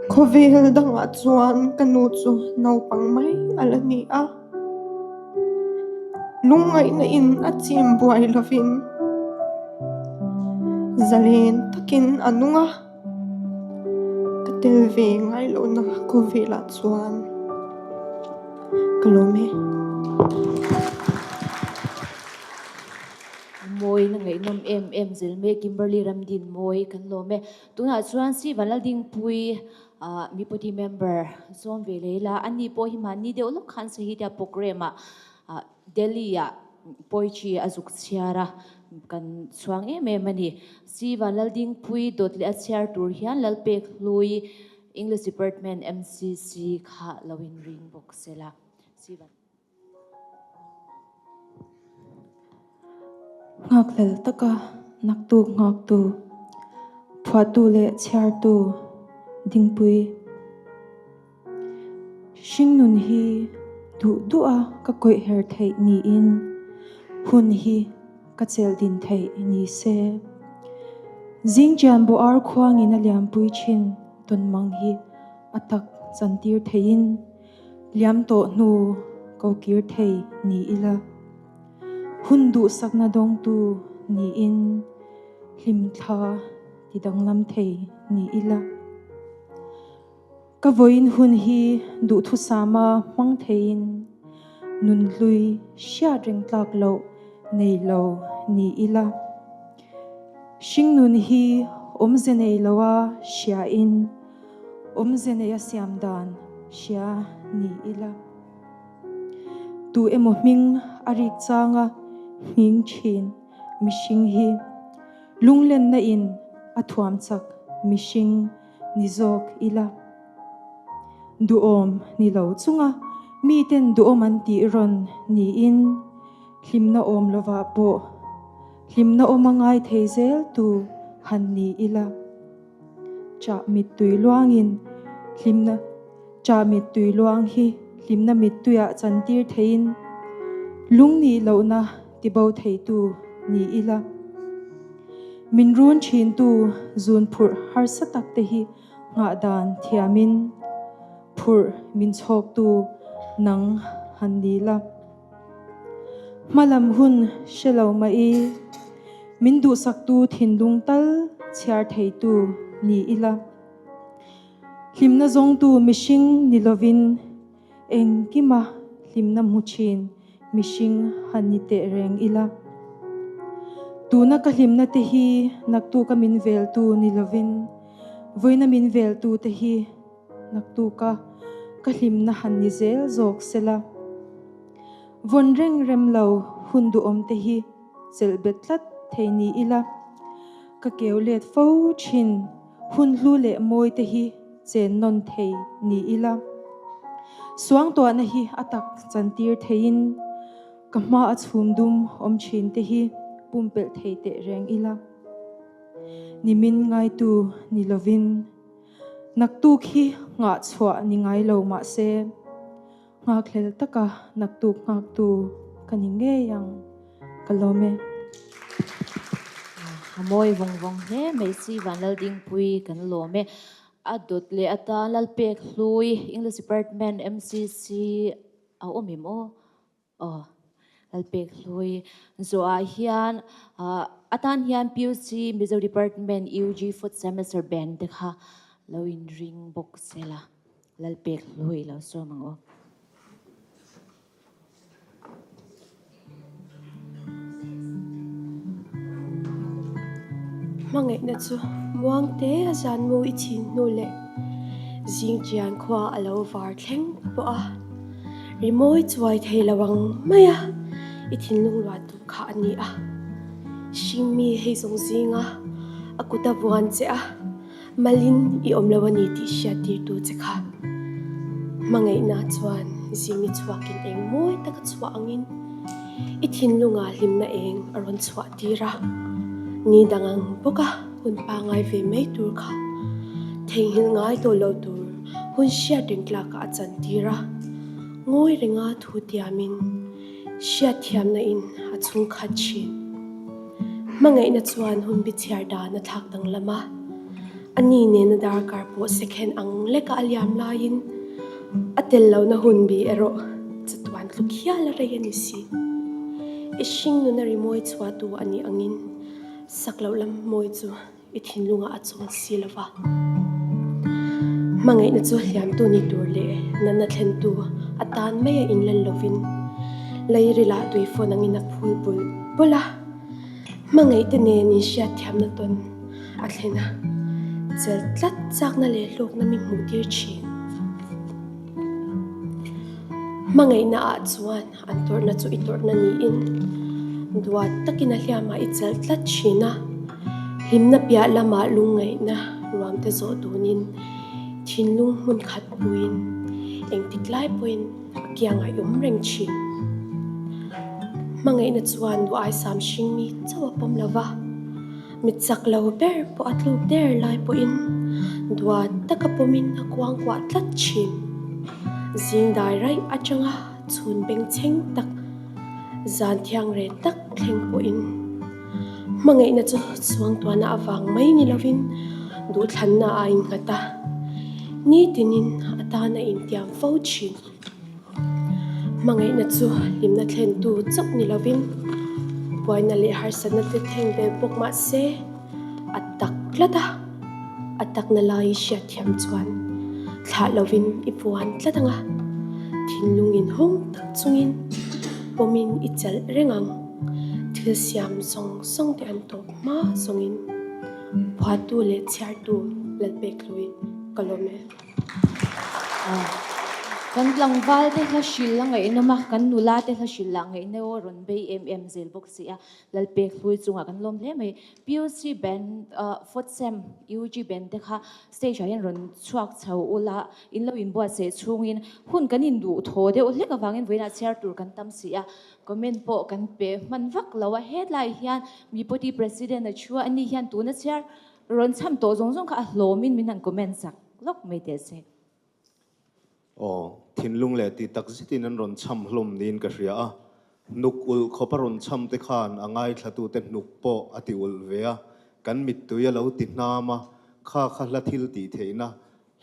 Khawvel dangah chuan ka nu chu naupang mai a la ni a. Lungngaihna in a chim buai lovin zalen takin a nung a. Ka tel ve ngai lohna khawvelah chuan ka lawm e. Mawi na ngaihnawm em em zel mai Kimberly Ramdinmawi kan lawm e. Tunah chuan Sri Vanlaldingpui ah Mipoti member zawm ve leh ila ani pawh hi mahni deuh lawk khan Sahitya programme ah Delhi ah poetry a zuk chhiar a kan chhuang em em a ni. Sri Vanlaldingpui dawt leh a chhiar tur hian Lalpek Hlui English Department MCC kha lo inring bawk sela. Sri Van. Nghakhlel taka naktuk nghaktu, phuahtu leh chhiartu dingpui. Hringnun hi duh duha ka kawih her theih niin hun hi ka chelh din theih ni se. Zingṭian bawh ar khuangin a liampui thin tawnmang hi a tak chantir theihin Liam tawh hnu ko kir thei ni ila, hun duhsakna dawngtu niin hlimthla ti danglam thei ni ila. Ka vawiin hun hi duhthusama hmang theiin nunhlui hriat reng tlak loh nei lo ni ila. Hringnun hi awmze nei loa hriain Awmze nei a siam dan hria ni ila. Tu emaw hming a rik changa nghing thin mihring hi lunglenna in a thuam chak mihring ni zawk ila. Duhawm ni lo chunga miten duhawm an tih rawn niin hlimna awm lovah pawh hlimna awm a ngai thei zel tu han ni ila. Chah mittui luangin hlimna Chah mittui luang hi hlimna mittuiah chantir theiin lungnih lohna tibo theitu ni ila. Min run thintu zun phurh harsa tak te hi nghah dan thiamin phurh min chhawktu nang han ni la. Hmalam hun hre lo mai. Min duhsaktu thinlung tal chhiar theitu ni ila. Hlimna zawngtu mihring ni lovin engkima hlimna hmu thin mihring han ni teh reng ila. Tuna ka hlimna te hi naktuka min veltu ni lovin vawiina min veltu te hi naktuka ka hlimna han ni zel zawk sela. Vawn reng rem lo hun duhawm te hi chelh bet tlat thei ni ila. Ka keu let fo thin. Hun hlu leh mawi te hi chen nawn thei ni ila. Suangtuahna hi a tak chantir theiin ka hma a chhum dum awm thin te hi pumpelh thei teh reng ila. Nimin ngaitu ni lovin naktuk hi nghah chhuah ni ngai lo mahse nghakhlel taka naktuk nghaktu ka ni ngei ang. Ka lawm e. A mawi vawng vawng hle mai si Vanlaldingpui kan lawm e. A dawt leh atan Lalpek Hlui English Department MCC a awm em aw? Aw Lalpek Hlui zawhah hian atan hian PUC Mizo Department UG Fourth Semester Band te kha lo inring bawk sela Lalpek Hlui lo sawm ang aw. Hmangaihna chu muang te a zan mu i chhin hnu leh zing chian khua a lo var thleng pawh a, rimawi chuai thei lo ang mai a i thinlung luah tu kha a ni a. Hringmi hei zawng zinga a kut a vuan che a. Malin i awm lo a ni tih hriat tirtu che kha. Hmangaihna chuan zing i chhuakin eng mawi tak a chhuah angin i thinlungah hlimna eng a rawn chhuah tir a. Ni dang ang bawka hun pangai ve mai tur kha theihnghilh ngai tawh lo tur hun hriat reng tlakah a chan tir a. Ngawi renga thu tiamin hriatthiamna in a chhungkhat thin. Hmangaihna chuan hun bichhiar dan a thlak danglam a, a ni nena darkar pawh second ang leka a liam laiin a tel lohna hun bi erawh chatuan tluk hial a rei a ni si. I hring nuna rimawi chhuahtu a nih angin sak loh lam mawi chu I thinlungah a chawl si lo va. Hmangaihna chu hliamtu ni tur leh natna thlentu atan mai a inlan lovin leirilah tuifawn angin a phul bulh bulh a. Hmangaihte nen inhriatthiamna tawn a thlen a, chel tlat chakna leh hlawkna mi hmuhtir thin. Hmangaihna ah chuan an tawrhna chu i tawrhna niin duat takin a hliamah i chelh tlat thin a, hlimna piah lamah lungngaihna ruamte zawh dunin thinlung hmun khat puiin engtik lai pawhin a kiangah i awm reng thin. Hmangaihna chuan duh aisam hring mi chauh a pawm lova. Mi chak lo ber pawh a tluk der lai pawhin duat taka pawmin a kuangkuah tlat thin. Zing dai raih atanga chhun bengchheng tak, zan thiang reh tak thleng pawhin hmangaihna chu chhuangtuahna avang mai ni lovin duhthlanna a innghat a, nitinin a tan a intiam fo thin. Hmangaihna chu hlimna thlentu chauh ni lovin buaina leh harsatna te thleng vel bawk mah se a tak tlat a, a takna lai i hriatthiam chuan thlah lovin i puan tlat ang a, thinlung inhawng tak chungin pawmin i chalh reng ang. Thil siam zawng zawng te an tawp hma zawngin phuahtu leh chhiartu Lalpekhlui ka lawm e. Kan tlangval te hla hrilh a ngaihnawm a, kan nula te hla hrilh lah ngaihna aw rawn bei em em zel bawk si a, Lalpek hlui chungah kan lawm hle mai. PUC band, fourth sem UG band te kha stage ah hian rawn chhuak chho ula, in lo inbuatsaih chhungin hun kan induh thaw deuh hlek avangin vawiinah chhiar tur kan tam si a, comment pawh kan pe hman vak lo a, hetlai hian Mipoti President a thu a, ani hian tuna chhiar rawn chham tawh zawng zawng kha a hlawmin min han comment sak. Lawk mai teh se. Aw, thinlung leh tih tak zetin an rawn chham hlawm niin ka hria a. Hnuk ulh khawp a rawn chham te khan a ngaithlatute hnuk pawh a ti ulh ve a, kan mittui a lo ti hnam a, kha kha hla thil tih theihna,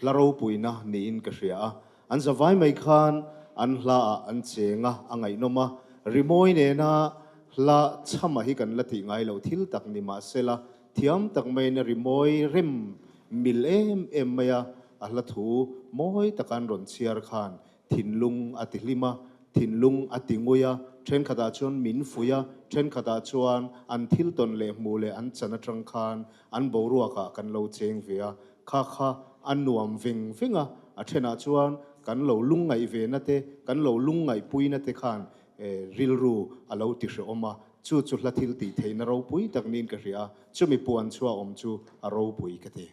hla ropuina niin ka hria a. An zavai mai khan an hla ah an cheng a, a ngaihnawm a, rimawi nena hla chhama hi kan la tih ngai lo thil tak ni mahsela thiam tak maiin a rimawi rem. mil em em mai a, a hla thu mawi taka an rawn chhiar khan thinlung a ti hlim a, thinlung a ti ngui a, thenkhatah chuan min fuih a, thenkhatah chuan an thil tawn leh hmuh leh an chan atang khan an boruakah kan lo cheng ve a, kha kha a nuam veng veng a, a thenah chuan kan lo lungngaih ve na te, kan lo lungngaihpui na te khan rilru a lo ti hrehawm a, chu chu hla thil tih theihna ropui tak niin ka hria a, chumi puan chhuah awm chu a ropui ka ti.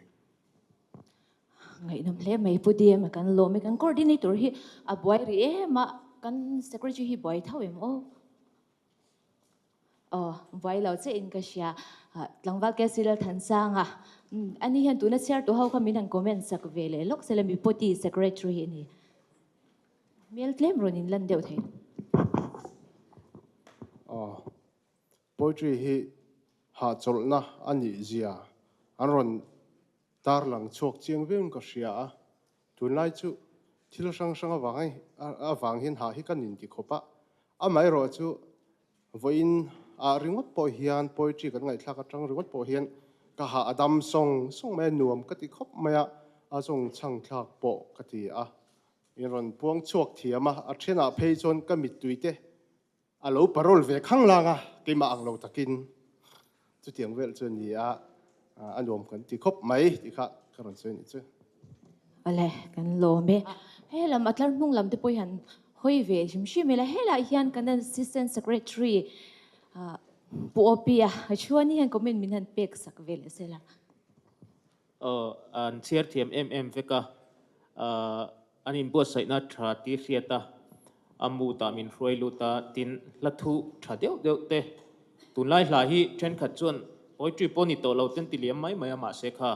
Ngaihnawm hle mai Pu DM a kan lawm e, kan coordinator hi a buai rih em a, kan secretary hi buai tho em aw? Aw, buai lo che in ka hria. Tlangval Kc Lalthansanga, ani hian tuna chhiar tu ho kha min han comment sak ve leh lawk sela mipawti secretary a ni. Hmel tlem rawn in lan deuh thei. Aw, poetry hi hahchawlhna a nih zia an rawn tarlang chhuak chiang viauin ka hria a, tunlai chu thil hrang hrang avang hian hah hi ka nin ti khawp a, amaherawh chu vawiin ah ringawt pawh hian poetry kan ngaihthlak atang ringawt pawh hian ka hah a dam sawng sawng mai a, nuam ka ti khawp mai a, a zawng chhang thlak pawh ka ti a. In rawn puang chhuak thiam a, a thenah phei chuan ka mittui te a lo parole ve khang lang a, keimah ang lo takin chutiang vel chu a ni a, a nuam kan ti khawp mai tih kha ka rawn sawi a nih chu. Awle, kan lawm e. He lam a tlar hnung lam te pawh hian hawi ve hrim hrim ila, helai hian kan Assistant Secretary Pu Opia chuan hian comment min han pek sak ve leh sela. Aw, an chhiar thiam em em vek a, an inbuatsaihna tha tih hriat a, a mood ah min hruai lut a, tin hla thu tha deuh deuh te, tunlai hla hi thenkhat chuan poetry pawh ni tawh lo ten ti liam mai mai a, mahse kha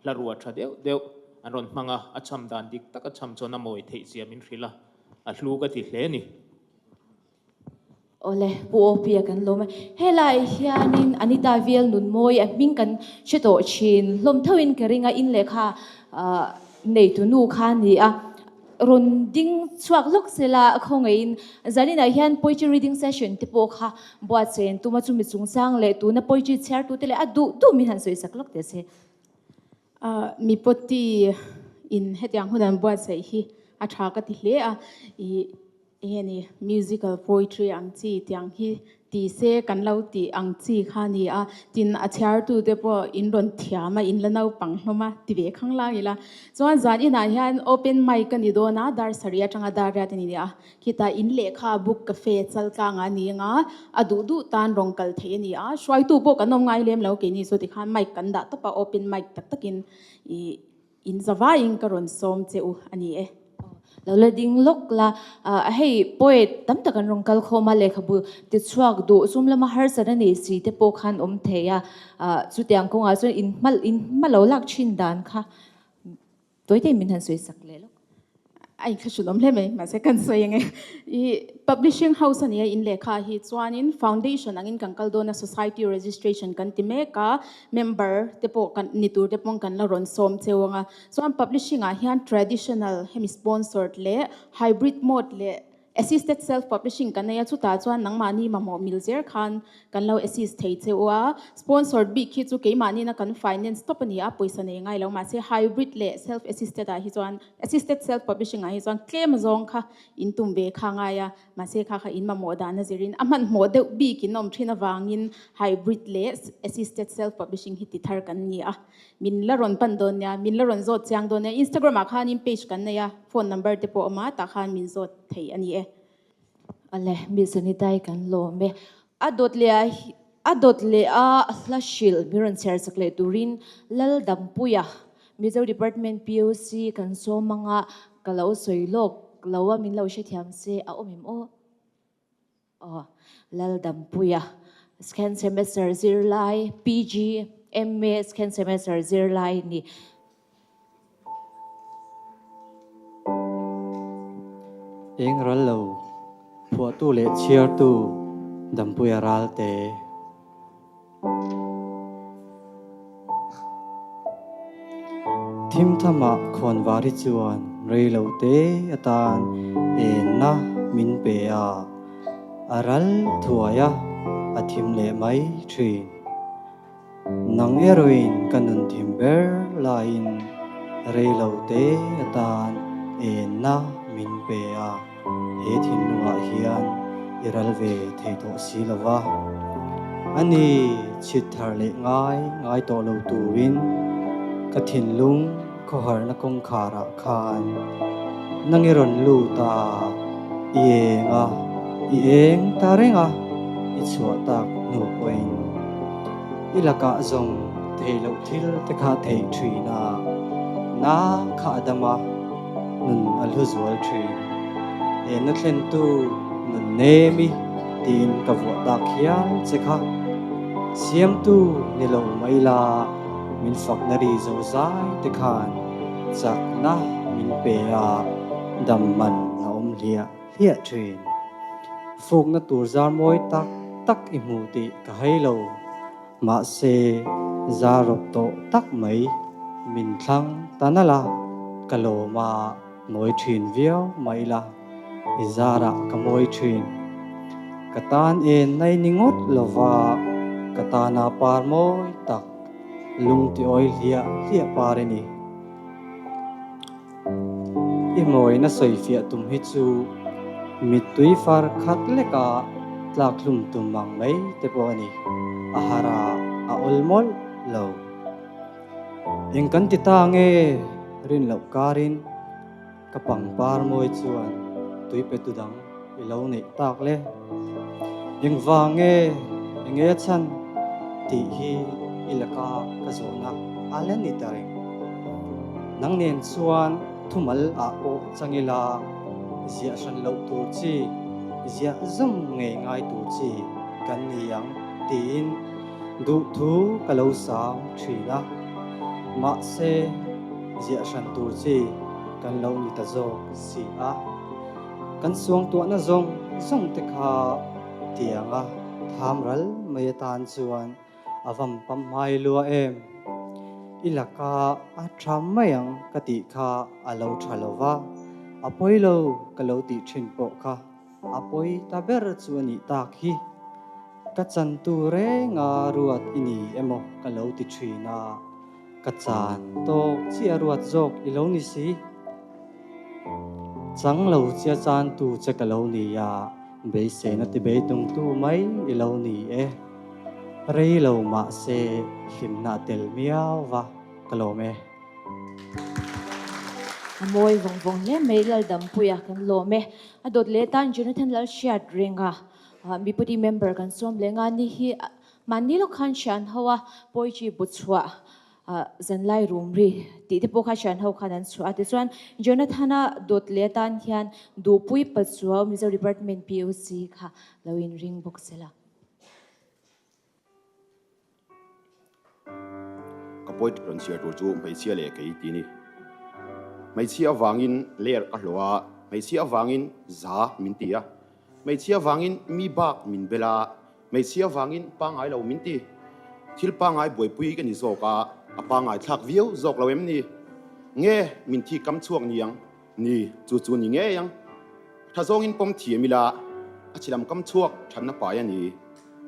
hla rua tha deuh deuh an rawn hmang a, a cham dan dik tak a cham chuan a mawi theih zia min hrilh a, a hlu ka ti hle a ni. Awle, Pu Opia kan lawm e. Helai hianin Anita Vial Nunmawi a hming kan hre tawh thin hlawm thoin ka ring a, in lehkha neitu nu kha a ni a. Rawn ding chhuak lawk sela khawngaihin zaninah hian poetry reading session te pawh kha buatsaih an tum a, chumi chungchang leh tuna poetry chhiartute leh a duh duh min han sawisak lawk teh se. Mipawti in hetiang hun an buatsaih hi a tha ka ti hle a, ih enge ni musical poetry ang chi tiang hi ti se kan lo tih ang chi kha a ni a, tin a chhiartu te pawh in rawn thiam a, in la naupang hlawm a ti ve khang lang ila. Chuan zan inah hian open mic a ni dawn a, dar sarih atanga dar riat a ni a, Khitah in lehkha book cafe chaltlangah a ni anga a duh duh tan rawn kal theih a ni a, hruaitu pawh kan awm ngai lem lo keini chu tikhan mic kan dah tawp a, open mic tak takin ih in zavaiin ka rawn sawm che u a ni e. Lo la ding lawk la, hei poet tam tak an rawn kal khawm a, lehkhabu tichhuak duh sum lama harsat a nei si te pawh khan awm thei a, chutiang kawngah chuan in hma in hma lo lak thin dan kha Tawite min han sawi sak leh lawk. A inthla awm hle mai, mahse kan sawi ang e. I publishing house a nia in lehkha hi chuanin foundation angin kan kal dawn a, society registration kan ti mek a, member te pawh kan ni tur te pawh kan la rawn sawm cheu ang a. Chuan publishing ah hian traditional hemi sponsored leh hybrid mode leh Assisted self publishing kan nei a, chutah chuan nangmahni mamawh mil zer khan kan lo assist thei che u a. Sponsored bik hi chu keimahni-na kan finance tawp a ni a, pawisa nei ngai lo. Mahse hybrid leh self assisted ah hi chuan, assisted self publishing ah hi chuan tlem azawng kha in tum ve kha ngai a, mahse kha kha in mamawh dan a zirin a hmanhmawh deuh bik in awm thin avangin hybrid leh assisted self publishing hi ti thar kan ni a. Min la rawn pan dawn nia, min la rawn zawt chiang dawn nia. Instagram ah khanin page kan nei a, phone number te pawh a awm a, tah khan min zawt thei a ni e. Ale, mi Zanitai kan lawm e. A dawt leh a a dawt leh a hla hrilh min rawn chhiar chak leh turin Laldampuia, Mizo Department POC kan sawm anga ka lo sawi lawk lo a, min lo hrethiam se a awm em aw? Aw, Laldampuia, Second Semester zirlai, PG, MA Second Semester zirlai ni. Eng ral lo, phuahtu leh chhiartu Dampuia Ralte. Thimthamah khawnvar hi chuan rei lo te atan enna min pe a, a ral thuai a, a thim leh mai thin. Nang erawhin ka nun thim ber laiin rei lo te atan enna min pe a, he thinlungah hian i ral ve thei tawh si lo va. Ani chhit thar leh ngai ngai tawh lo turin ka thinlung khawharna kawngkharah khan nang i rawn lut a, i eng a, i eng ta reng a, i chhuah tak hnu pawhin i lakah zawng theih loh thil te kha theih thin a, na kha a dam a, nun a hlu zual thin. Enna thlentu nun nem i tiin ka vuah tak hial che kha, siamtu ni lo mai la, Min fakna ri zo zai te khan chakna min pe a, dam man a awm hliah hliah thin. Fukna tur zar mawi tak tak i hmu tih ka hai lo, mahse zar rawp tawh tak mai min thlang ta nalh a, ka lawm a nawi thin viau mai la, i zarah ka mawi thin. Ka tan en nai ni ngawt lova ka tana par mawi tak lung ti awi hliah hliah par i ni. I mawina sawi fiah tum hi chu mittui far khat leka tlak hlum tum ang mai te pawh a ni. A har a, a awl mawlh lo. Eng kan ti ta nge rin loh karin Ka pangpar mawi chuan tui pe tu dang i lo neih tak le. Engvang nge enge a chhan tih hi i laka ka zawhna a la ni ta reng. Nang nen chuan thumal ah pawh chang ila ziah hran loh tur chi, ziah zawm ngei ngai tur chi kan ni ang tiin duhthu ka lo sang thin a. Mahse. Ziah hran tur chi kan lo ni ta zawk si a, kan suangtuahna zawng zawng te kha tianga tham ral mai atan chuan a vam pam hmai lua em? I laka a tha mai ang ka tih kha a lo tha lo va, a pawi lo ka lo tih thin pawh kha a pawi ta ber chu a nih tak hi. Ka chantu renga ruat i ni emaw ka lo ti thin a. Ka chan tawk chiah ruat zawk i lo ni si. Chang lo chia chantu che ka lo ni a, beiseina ti beidungtu mai i lo ni e. Rei lo mahse hlimna a tel miau va, ka lawm e. A mawi vawng vawng hle mai Laldampuia kan lawm e. A dawt leh tan Jonathan Lalhriat renga Mipudi member kan sawm leh nga ni hi Mahni lawk khan hrian ho a poetry bu chhuah zanlai rum ri tih te pawh kha hrian ho khan an chhuah a. Tichuan Jonathan-a dawt leh atan hian Duhpui Pachuau Mizo Department PUC kha lo inring bawk se la. Ka poetry rawn chhiar tur chu hmeichhia leh kei ti ni. Hmeichhia avangin ler ka hlawh a, hmeichhia avangin za min ti a, hmeichhia avangin mi bak min bel a, Hmeichhia vangin pangngai lo min ti. Thil pangngai buaipui ka ni zawk a, a pangngai thlak viau zawk lo em ni? Nge min thi kam chhuak ni ang? Ni, chu chu ni ngei ang. Tha zawngin pawm thiam ila, a chhilam kam chhuak thatna pai a ni.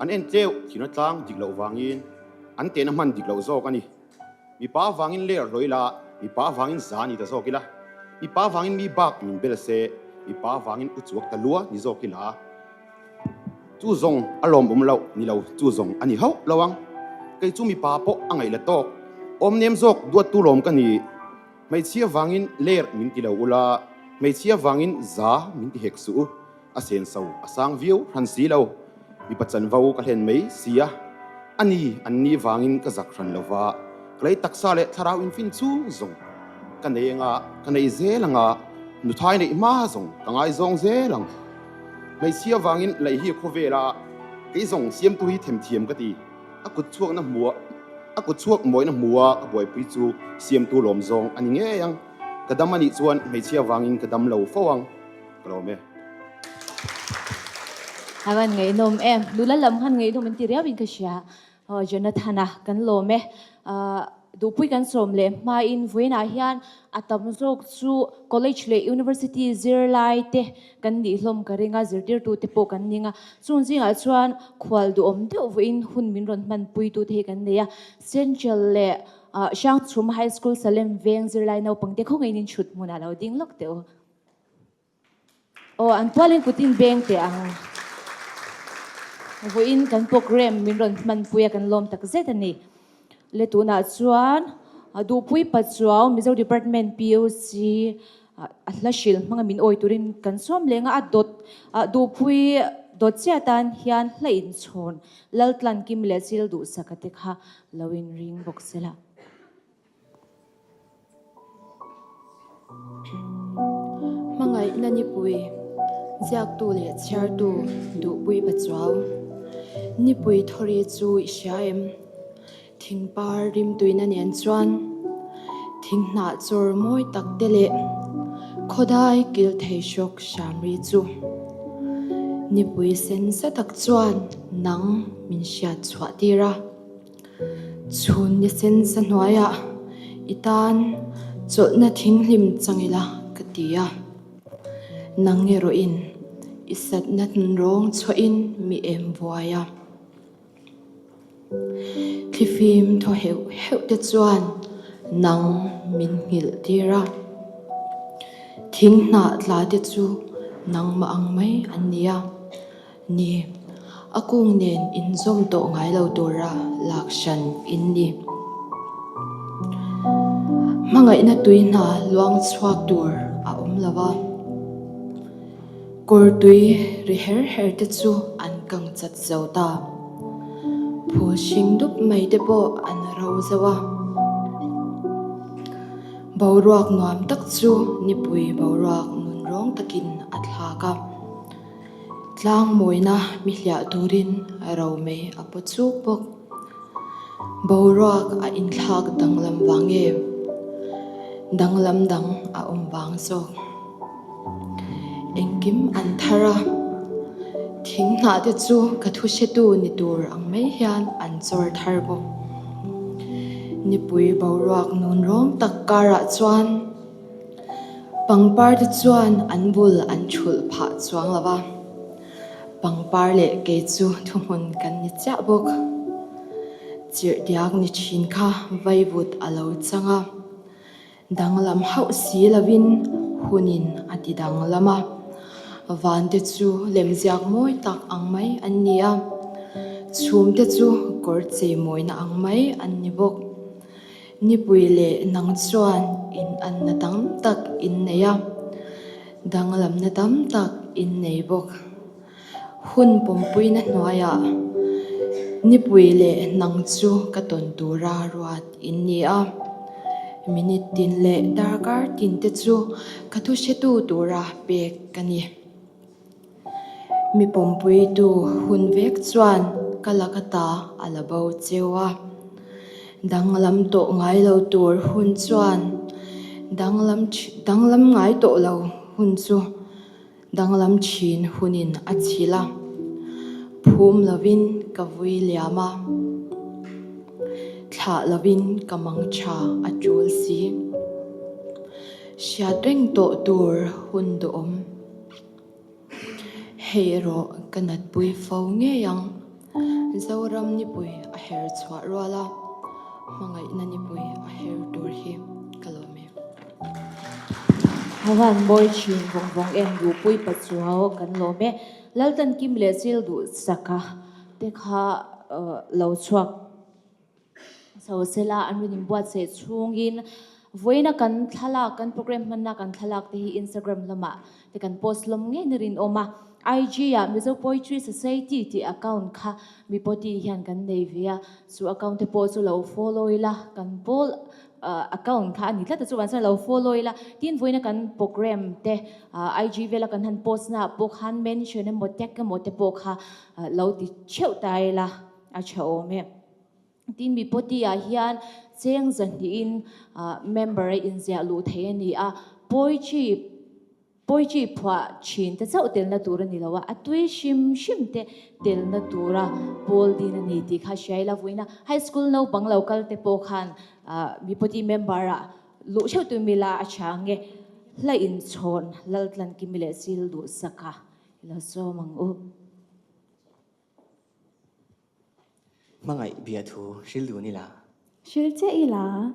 An en tleuh thihna tlang dik loh vangin an tehna hman dik loh zawk a ni. Mipa vangin ler hlaw ila, mipa vangin za ni ta zawk ila, mipa vangin mi bak min bel se, mipa vangin u chuak ta lua ni zawk ila. Chu zawng a lawmawm loh ni lo, chu zawng a ni hauh lo ang. Kei chu mipa pawh a ngaih la tawk. Awm nem zawk duattu lawm ka ni. Hmeichhia vangin ler min ti lo ula, hmeichhia vangin za min ti hek suh u. A senso a sang viau hran si lo. Mipa chanvo ka hlen mai si a. A ni, an ni vangin ka zak hran lo va. Ka lei taksa leh thlarau infin chhung zawng ka nei anga, ka nei zel anga, nuthai neih hma zawng ka ngaizawng zel ang. Hmeichhia vangin lei hi khawvel a, kei zawng siamtu hi themthiam ka ti. A kut chhuakna hmua, a kut chhuak mawina hmua ka buaipui chu siamtu lawm zawng a ni ngei ang. Ka dam a nih chuan hmeichhia vangin ka dam lo fo ang. Ka lawm e. A van ngaihnawm em. Nula lam khan ngaihnawm an ti riau in ka hria. Aw Jonathan-a kan lawm e. Duhpui kan sawm leh hmain vawiinah hian a tam zawk chu college leh university zirlai te kan nih hlawm ka ring a, zirtirtu te pawh kan ning a. Chung zingah chuan khual duhawm deuh vawiin hun min rawn hmanpui tu te hi kan nei a. Central leh. Hrangchhum High School Salem Veng zirlai naupangte khawngaihin in thut hmunah lo ding lawk teh u. Aw, an pualin kut in beng teh ang. Vawiin kan program min rawn hmanpui a kan lawm tak zet a ni. Le tunah chuan Duhpui Pachuau Mizo Department POC a hla hrilh hmanga min awi turin kan sawm leng a, a dawt Duhpui dawt chiah atan hian hla inchhawn Laltlan Kim leh Chil Duhsaka te kha lo inring bawk sela. Hmangaihna nipui, ziaktu leh chhiartu duhpui Pachuau. Nipui thawri chu i hria em? Thingpar rimtuina nen chuan thinghnah chawr mawi tak te leh khawdai kil thei hrawk hram ri chu. Nipui sen sa tak chuan nang min hriat chhuah tir a. Chhun ni sen sa hnuaiah i tan chawlhna thinghlim chang ila ka ti a. Nang erawhin i satna rawng chhuahin mi em vuai a. Thlifim thaw heuh heuh te chuan nang min nghilh tir a. Thing hnah tla te chu nangmah ang mai an ni a. Ni, a kung nen inzawm tawh ngai lo tura lak hran in ni. Hmangaihna tui hna luang chhuak tur a awm lo a. Kawr tui ri her her te chu an kang chat zo ta. Phul hring dup mai te pawh an ro zo a. Boruak nuam tak chu nipui boruak nun rawng takin a thlak a. Tlang mawina mi hliah turin ro mai a paw chuk bawk. Boruak a inthlak danglam vang nge? Danglam dang a awm vang zawk. Engkim an thar a, thing hnah te chu ka thu hretu ni tur ang mai hian an chawr thar bawk. Nipui boruak nun rawng tak karah chuan pangpar te chuan an bul an thulh phah chuang lo va. Pangpar leh kei chu thuhmun kan ni chiah bawk. Chirh diak ni thin kha vaivut a lo chang a, danglam hauh si lovin hunin a ti danglam a. Vante chu lemziak mawi tak ang mai an ni a, chhumte chu kawr cheimawina ang mai an ni bawk. Nipui leh nang chuan inanna tam tak in nei a, danglamna tam tak in nei bawk. Hun pawmpuina hnuaiah nipui leh nang chu ka tawn tura ruat in ni a, minute tin leh darkar tin te chu ka thu hretu tura pek ka ni. Mi pawmpuitu hun vek chuan ka laka ta a la bo cheu a, danglam tawh ngai lo tur hun chuan danglam danglam ngai tawh lo hun chu danglam thin hunin a chhilh a, phum lovin ka vui liam a, thlah lovin ka mang tha a tul si. Hriat reng tawh tur hun duhawm. Hei erawh ka natpui fo ngei ang. Zoram nipui a her chhuah rual a, hmangaihna nipui a her tur hi ka lawm e. Havan mawi thin vawng vawng em duhpui pachuau kan lawm e. Laltan Kim leh Chil duhsaka te kha lo chhuak. Sosela an rawn inbuatsaih chhungin vawiina kan thlalak, kan program hmanna kan thlalak te hi Instagram lamah te kan post hlawm ngei na rinawm a. IG ah Mizo Poetry Society tih account kha mipawti hian kan nei ve a, chu account te pawh chu lo follow ila, kan pawl account kha a ni tlat a, chuvang chuan lo follow ila. Tin vawiina kan program te IG vela kan han post naah pawh khan mention emaw tag emaw te pawh kha lo ti theuh ta ila a tha awm e. Tin Mipawti ah hian cheng zahnihin member a inziah luh thei a ni a, poetry poetry phuah thin te chauh telna tur a ni lo a, a tui hrim hrim te telna tura pawl din a ni tih kha hria ila vawiin a high school naupang lo kal te pawh khan Mipawti member ah luh theuh tum ila a tha ang e, hla inchhawn Laltlankimi leh Sil Duhsaka ilo sawm ang u. Hmangaih bia thu hril dun ila. Hrilh che ila.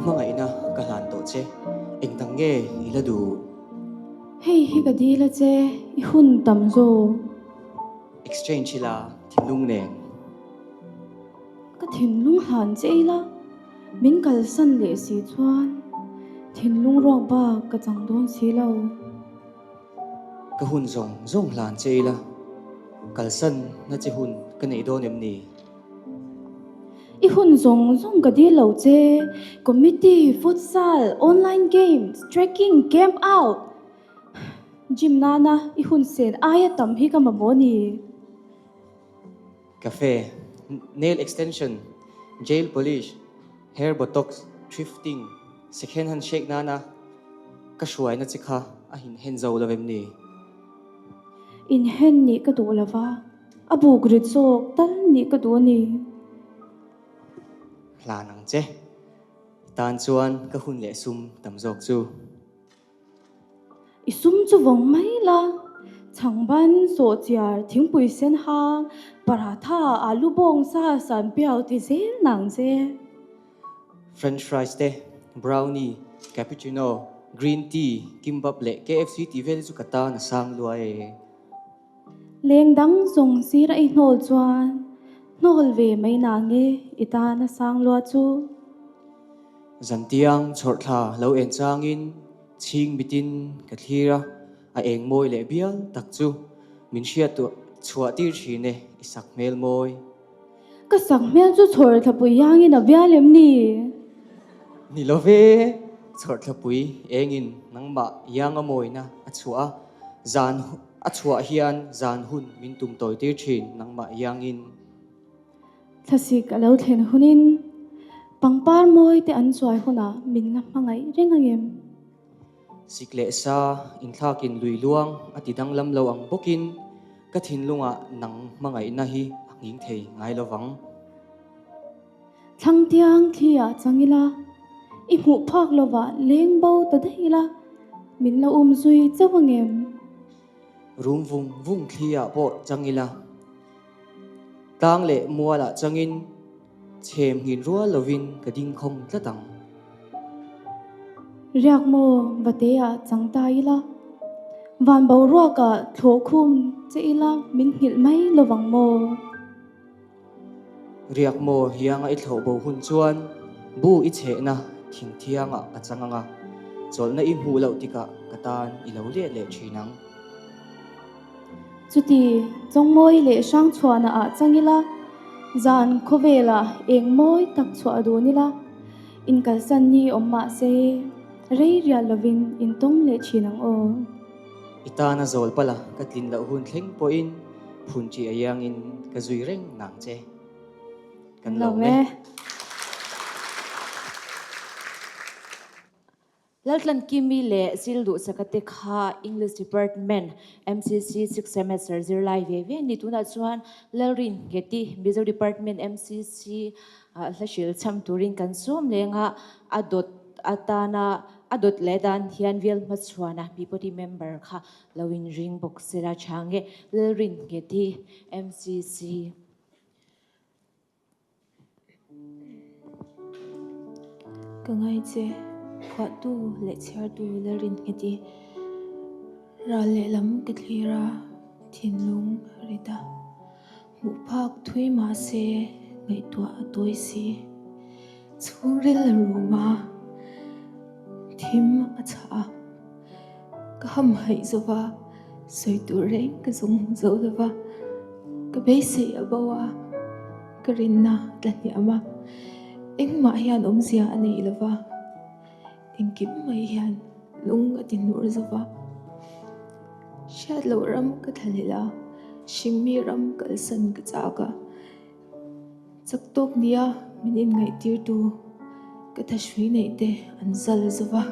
Hmangaihna ka hlan tawh che, engdang nge i la duh? Hei hi ka dil a che, i hun tam zawk. Exchange ila thinlung nen. Ka thinlung hlan che ila, min kalsan leh si chuan thinlung ruak bak ka chang dawn si lo. Ka hun zawng zawng hlan che ila, kalsan na che hun ka neih dawn em ni? I hun zawng zawng ka dil lo che, committee, futsal, online games, trekking, camp out, gym nana i hun sen aia tam hi ka mamawh a ni. Cafe, nail extension, gel polish, hair botox, thrifting, second hand shake nana ka hruaina che kha a inhen zo lo em ni? Inhen nih ka duh lova, a buk rit zawk tal nih ka duh a ni. Hlan ang che, i tan chuan ka hun leh sum tam zawk chu. I sum chu vawng mai la, chhangban, sawhchiar, thingpui sen hang, paratha, alu bawng sa, sanpiau ti zel nang che. French fries te, brownie, cappuccino, green tea, kimbap leh KFC tih vel hi chu ka tan a sang lua e. Leng dang zawng sir a i hnawl chuan hnawl ve mai nange i tan a sang lua chu. Zantiang chhawrhthla lo en changin chhing mitin ka thlir a, a eng mawi leh bial tak chu min hriat chhuah tir thin e i sak hmel mawi. Ka sak hmel chu chhawrthlapui iangin a bial em ni? Ni lo ve, chhawrthlapui engin nangmah ianga mawina a chhuah a, zan a chhuah hian zan hun min tum tawi tir thin nangmah iangin. Thlasik a lo thlen hunin pangpar mawi te an chuai hunah min la hmangaih reng angem? Sik leh sa inthlakin lui luang a ti danglam lo ang bawkin ka thinlungah nang hmangaihna hi a nghing thei ngai lo vang. Thlangtiang thli ah chang ila, i hmuh phak lovah leng bo ta daih ila, min la um zui chauh angem? Rum vung vung thli ah pawh chang ila, tlang leh mual ah changin Chhem nghin rual lovin ka ding khawng tlat ang. Riak maw vate ah chang ta ila, van boruak ah thlawh khum che ila min nghilh mai lovang maw? Riak maw hianga i thlawh bo hun chuan bu i chhehna thing thiang ah ka chang ang a, chawlhna i hmuh loh tikah ka tan i lo let leh thin ang. Chuti, Chawngmawi leh Hrangchhuana ah chang ila, zan khawvelah eng mawi tak chhuah dun ila, inkalsan ni awm mah se, rei rial lovin intawng leh thin ang aw. I tana zawl pala ka tlin loh hun thleng pawhin phun ṭih a iangin ka zui reng nang che. Kan lawm e. Laltlan Kimi leh Sil Duhsaka te kha English Department, MCC, Sixth Semester zirlai ve ve an ni. Tunah chuan Lalrin Ngheti, Mizo Department, MCC, hla hril cham turin kan sawm leng a, a dawt atana a dawt leh dan hian Vial Hmachhuana Peabody member kha lo inring bawk sela tha nge Lalrin Ngheti, MCC. Ka ngai che, phuahtu leh chhiartu Lalrinnghet i ral lehlam ka thlir a, thinlung a rit a. Hmuh phak thui mah se ngaihtuah a tawi si. Chhungril a rum a, thim a chhah a. Ka hamhaih zo va, sawi tur reng ka zawng hmu zo lo va, ka beisei a bo a, ka rinna a tla hniam a, engmah hian awmzia a nei lo va, engkim mai hian lung a ti hnur zo va. Hriat loh ram ka thla hlelh a, hringmi ram kalsan ka chak a. Chak tawk nia min inngaihtirtu ka thahrui neih te an zal zo va.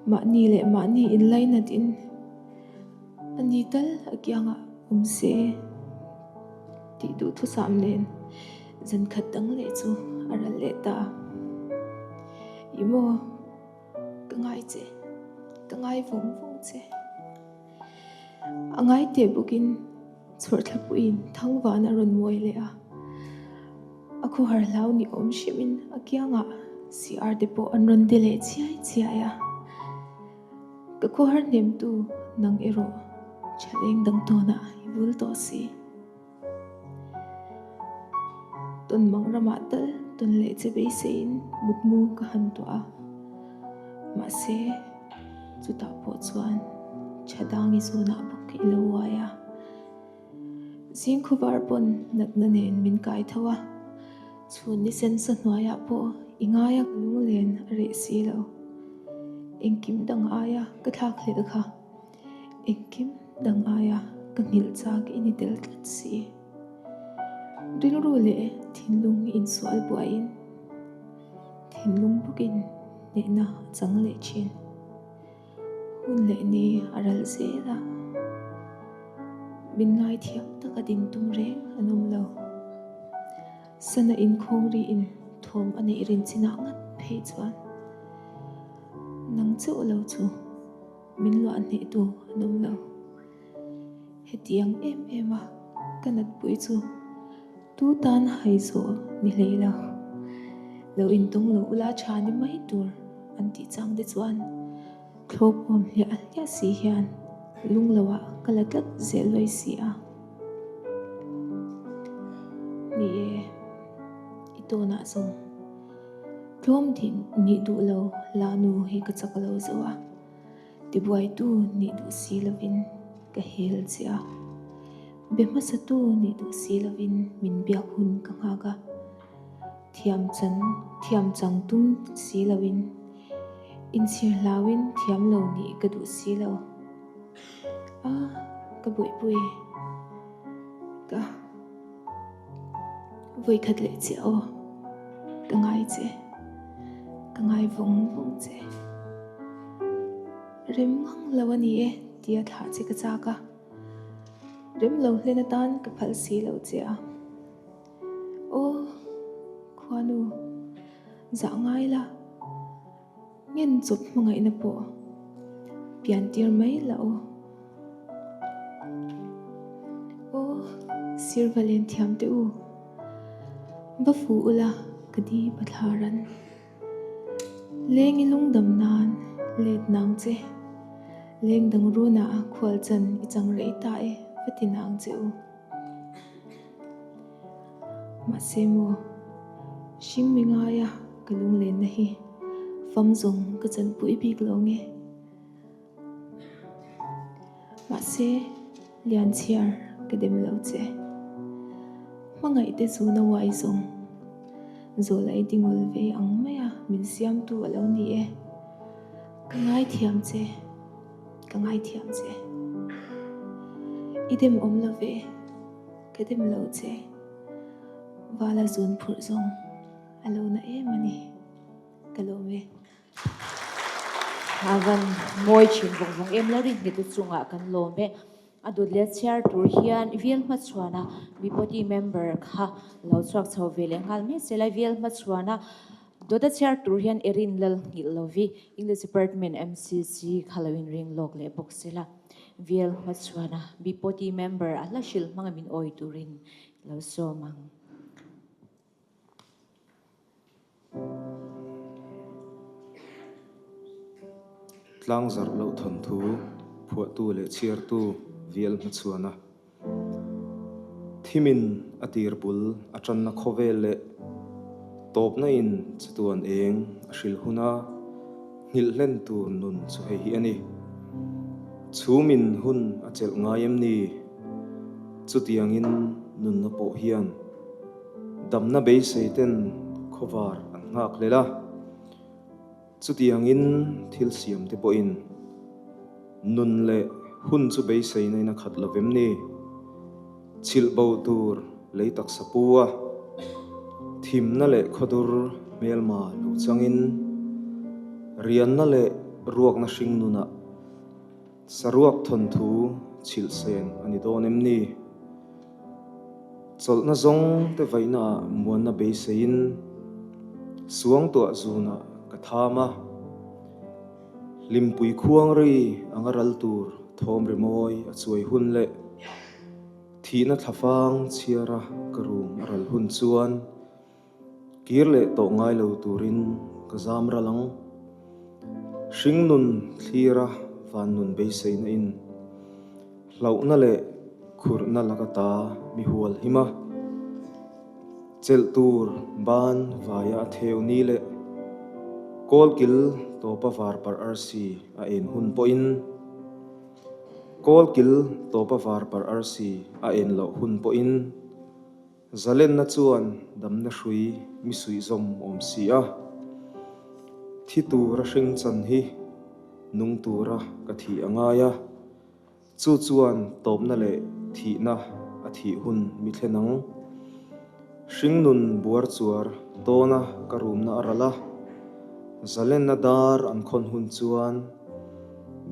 Mahni leh mahni inlainat in a ni tal a kiangah awm se tih duhthusam nen zan khat dang leh chu a ral leh ta. Ih maw ka ngai che, ka ngai vawng vawng che. A ngai teh bawkin. Chhawrthlapuiin Thangvan a rawn mawi leh a, a khawhar hlau ni awm hrimin a kiangah CR te pawh an rawn de leh chiai chiai a. Ka khawhar hnemtu nang erawh thaleng dang tawnah i vul tawh si. Tawn mang ramah tal tawn leh che beiseiin mutmu ka han tuah a, mahse chutah pawh chuan tha dangi zawnah bawk i lo uai a. Zing khuvar pawn natna nen min kai tho a, chhun ni sensa hnuaiah pawh i ngaia ka lunglen a reh si lo. Engkim dang aia ka thlak hlel kha. Engkim dang aia ka nghilh chak i ni tel tlat si. Rilru leh thinlung insual buaiin thinlung bawkin hnehna a chang leh thin. Hun leh ni a ral zel a, min ngaithiam taka din tum reng an awm lo. Sana inkhawng riin thawm a neih rin chinah ngat phei chuan nang chauh lo chu. Min luah hnehtu an awm lo. Hetiang em em a ka natpui chu tu tan hai zawh ni hlei lo. Lo intawng lo ula tha ni mai tur an tih chang te chuan thlawp awm hliah hliah si hian lung lo ah ka la tlat zel lawi si a. Ni e, i tawnah zawng. Tlawm tih nih duh lo la nu hi ka chak lo zo a, tibuaitu nih duh si lovin ka hel che a, be hmasatu nih duh si lovin min biak hun ka nghak a, thiam chan thiam chang tum si lovin inchhir hlauin thiam lo nih ka duh si lo. A, ka buaipui ka. Vawikhat leh chiah aw, ka ngai che, ka ngai vawng vawng che. Rem ngang lo a ni e tia thlah che ka chak a, rem lo hlen atan ka phal si lo che a. Aw, khuanu, zah ngai la. Ngen chawp hmangaihna pawh pian tir mai la aw. Aw sir va len thiam teh u. Va fu ula ka di pathlaran. Leng i lungdam nan let nang che. Leng dang runah khual chan i chang rei ta e va ti nang che u. Mahse maw, hring mi ngaia ka lunglenna hi fam zawng ka chanpui bik lo nge. Mahse, Lianchhiar ka dem lo che. Hmangaihte zuna uai zawng, zawlai dingul ve ang maia min siamtu a lo ni e. Ka ngaithiam che. Ka ngaithiam che. I dem awm lo ve, ka dem lo che. Vala zun phurh zawng a lo na em a ni. Ka lawm e. A van mawi thin vawng vawng em lo rin nghet chungah kan lawm e. A dawt leh chhiar tur hian Vial hmachhuana Bipoti member kha lo chhuak chho ve leh nghal mai se la Vial hmachhuana Dawta chhiar tur hian Erin lal nghilh lovi English Department MCC kha lo inring lawk leh bawk sela. VL hmachhuana BPOT member a hla hrilh hmanga min awi turin lo sawm ang. Tlangzarh loh thawnthu phuahtu leh chhiartu VL hmachhuana Thimin a tir bul a tanna khawvel leh tawpna in chatuan eng a hrilh hun a, nghilh hlen tur nun chu hei hi a ni. Chhumin hun a chelh ngai em ni? Chutiangin nunna pawh hian damna beisei ten khawvar an nghak hlel a. Chutiangin thil siam te pawhin nun leh hun chu beiseina in a khat lo vem ni? Chhilh bo tur lei taksa pu a, thimna leh khawdur hmelma lo changin, rianna leh ruakna hring nunah saruak thawnthu chhilh sen a ni dawn em ni? Chawlhna zawng te vaihnaah muanna beiseiin suangtuah zunah ka tham a, hlimpui khuang ri anga ral tur thawm rimawi a chuai hun leh. Thihna thlafang chhiara ka rum a ral hun chuan kir leh tawh ngai lo turin ka zam ral ang. Hringnun thlira van nun beiseina in hlauhna leh khurhna laka ta mi hual him a. Chelh tur ban vaia a theu ni leh kawlkil tawpa varparh arsi a en hun pawhin, Kawlkil tawpa varparh arsi a en loh hun pawhin zalenna chuan damna hrui mi suih zawm awm si a. Thi tura hring chan hi nung tura ka thih a ngai a. Chu chuan tawpna leh thihna a thih hun mi thlen ang. Hringnun buar chuar tawna ka rumna a ral a, zalenna dar an khawn hun chuan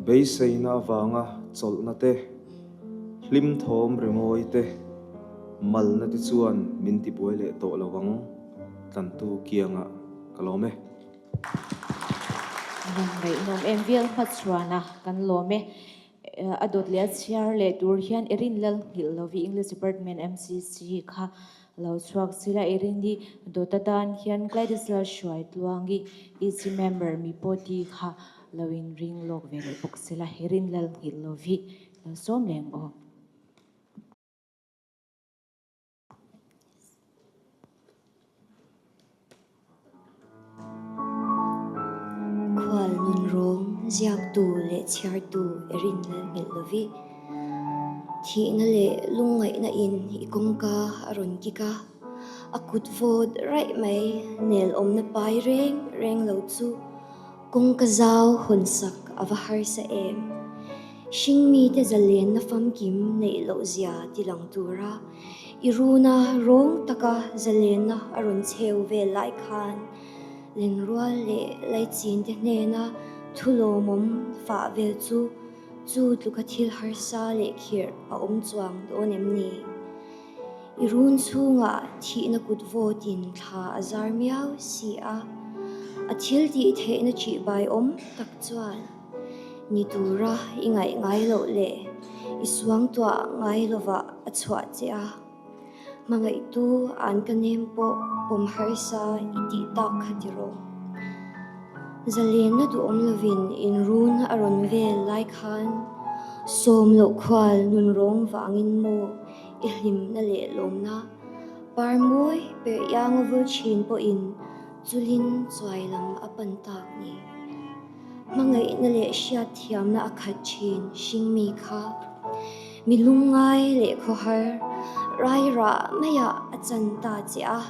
beiseina avanga chawlhna te, hlim thawm rimawi te, malna te chuan min tibuai leh tawh lo ang, tlantu kiangah ka lawm e. Van ngaihnawm em vial hma chuan a kan lawm e. A dawt leh a chhiar leh tur hian Erin Lal nghilh lovi English Department MCC kha lo chhuak sila Erin hi dawt atan hian Gladys Lal hruai tluangi EC member mi pawh ti kha lo in ring lawk ve leh bawk sila Erin Lal nghilh lovi lo sawm leh ang aw. Khual nun rawng ziaktu leh chhiartu Erin lal nghilh lovi. Thihna leh lungngaihna in i kawngka a rawn kik a, a kut vawt raih mai nel awmna pai reng reng lo chu kawngka zau hawn sak a va harsa em. Hringmite zalenna famkim neih loh zia ti lang tura i runa rawng taka zalenna a rawn chheu vel lai khan lenrual leh laichin te hnena thu lawmawm fah vel chu chu tluka thil harsa leh khirh a awm chuang dawn em ni? I run chhungah thihna kut vawtin thla a zar miau si a, a thil tih theihna ṭihbai awm tak chuan Ni tura i ngaih ngai loh leh i suangtuah ngai lovah a chhuah che a, hmangaihtu an ka nem pawh pawm harsa i tih tak kha ti rawh. Zalenna duhawm lovin inrun a rawn vel lai khan sawm loh khual nun rawng vangin maw i hlimna leh lawmna par mawi per ianga vul thin pawhin chulin chuai lam a pan tak ni. Hmangaihna leh hriatthiamna a khat thin hringmi kha mi lungngai leh khawhar rairah maiah a chan ta che a,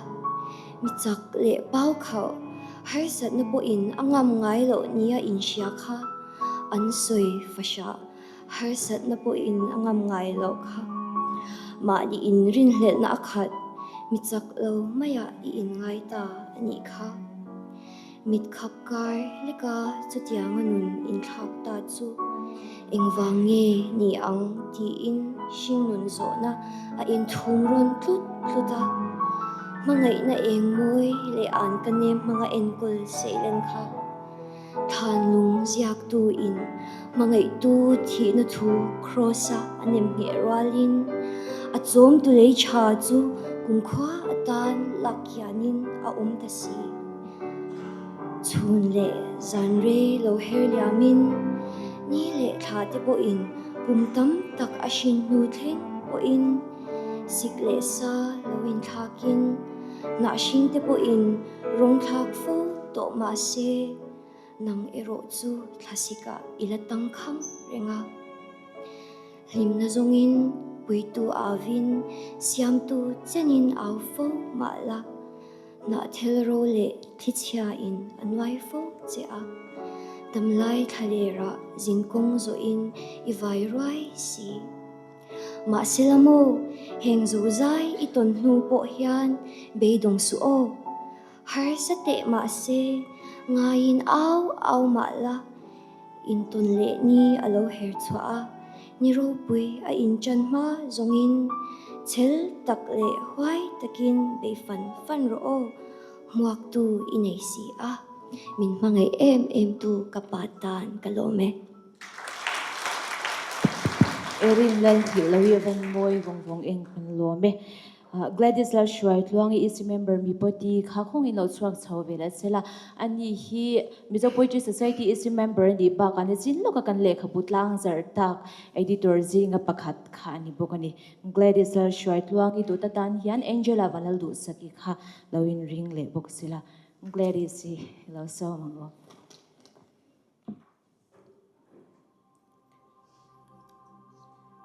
mi chak leh pau khauh harsatna pawhin a ngam ngai loh nia inhria kha an sawi fahrah harsatna pawhin a ngam ngai loh kha mahni inrinhlelhna a khat mi chak lo maiah i inngai ta a nih kha. Mit khap kar leka chutianga nun inthlak ta chu engvang nge ni ang tiin hringnun zawhna a inthum rawn tlut tlut a. Hmangaihna eng mawi leh an ka nem hmanga enkawl seilen kha Thlanlung ziaktu in hmangaihtu thihna thu Kraws-a a nem ngheh rualin a chawmtu lei tha chu kumkhua atan lak hianin a awm ta si. Chhun leh zan rei lo her liamin ni leh thla te pawhin kum tam tak a hrin hnu thleng pawhin sik leh sa lo inthlakin hnah hring te pawhin rawng thlak fo tawh mah se nang erawh chu thlasikah i la tangkhang reng a. Hlimna zawngin puitu avin siamtu chenin au fo mah la. Hnahthel ro leh thlichhiain a nuai fo che a, damlai thlalerah zinkawng zawhin i vai ruai si. Mahsela maw, heng zozai i tawn hnu pawh hian beidawng suh aw. Harsa teh mahse, ngaiin au au mah la, Intawn leh ni a lo her chhuah a, ni ropui a inṭan hma zawngin chhel tak leh huai takin bei fan fan rawh aw, hmuaktu i nei si a, min hmangaih em em tu ka pa tan ka lawm e. Erin Lalhilh lo hi a van mawi vawng vawng eng kan lawm e. Gladys Lalhruaitluangi EC member Mipawti kha khawngin lo chhuak chho ve la sela. Ani hi Mizo Poetry Society EC member a nih bakah nichin lawka kan lehkhabu tlang zarh tak editor zinga pakhat kha a ni bawk a ni. Gladys Lalhruaitluangi tut atan hian Angela Vanlalduhsaki kha lo inring leh bawk sela. Gladys hi lo sawm ang aw.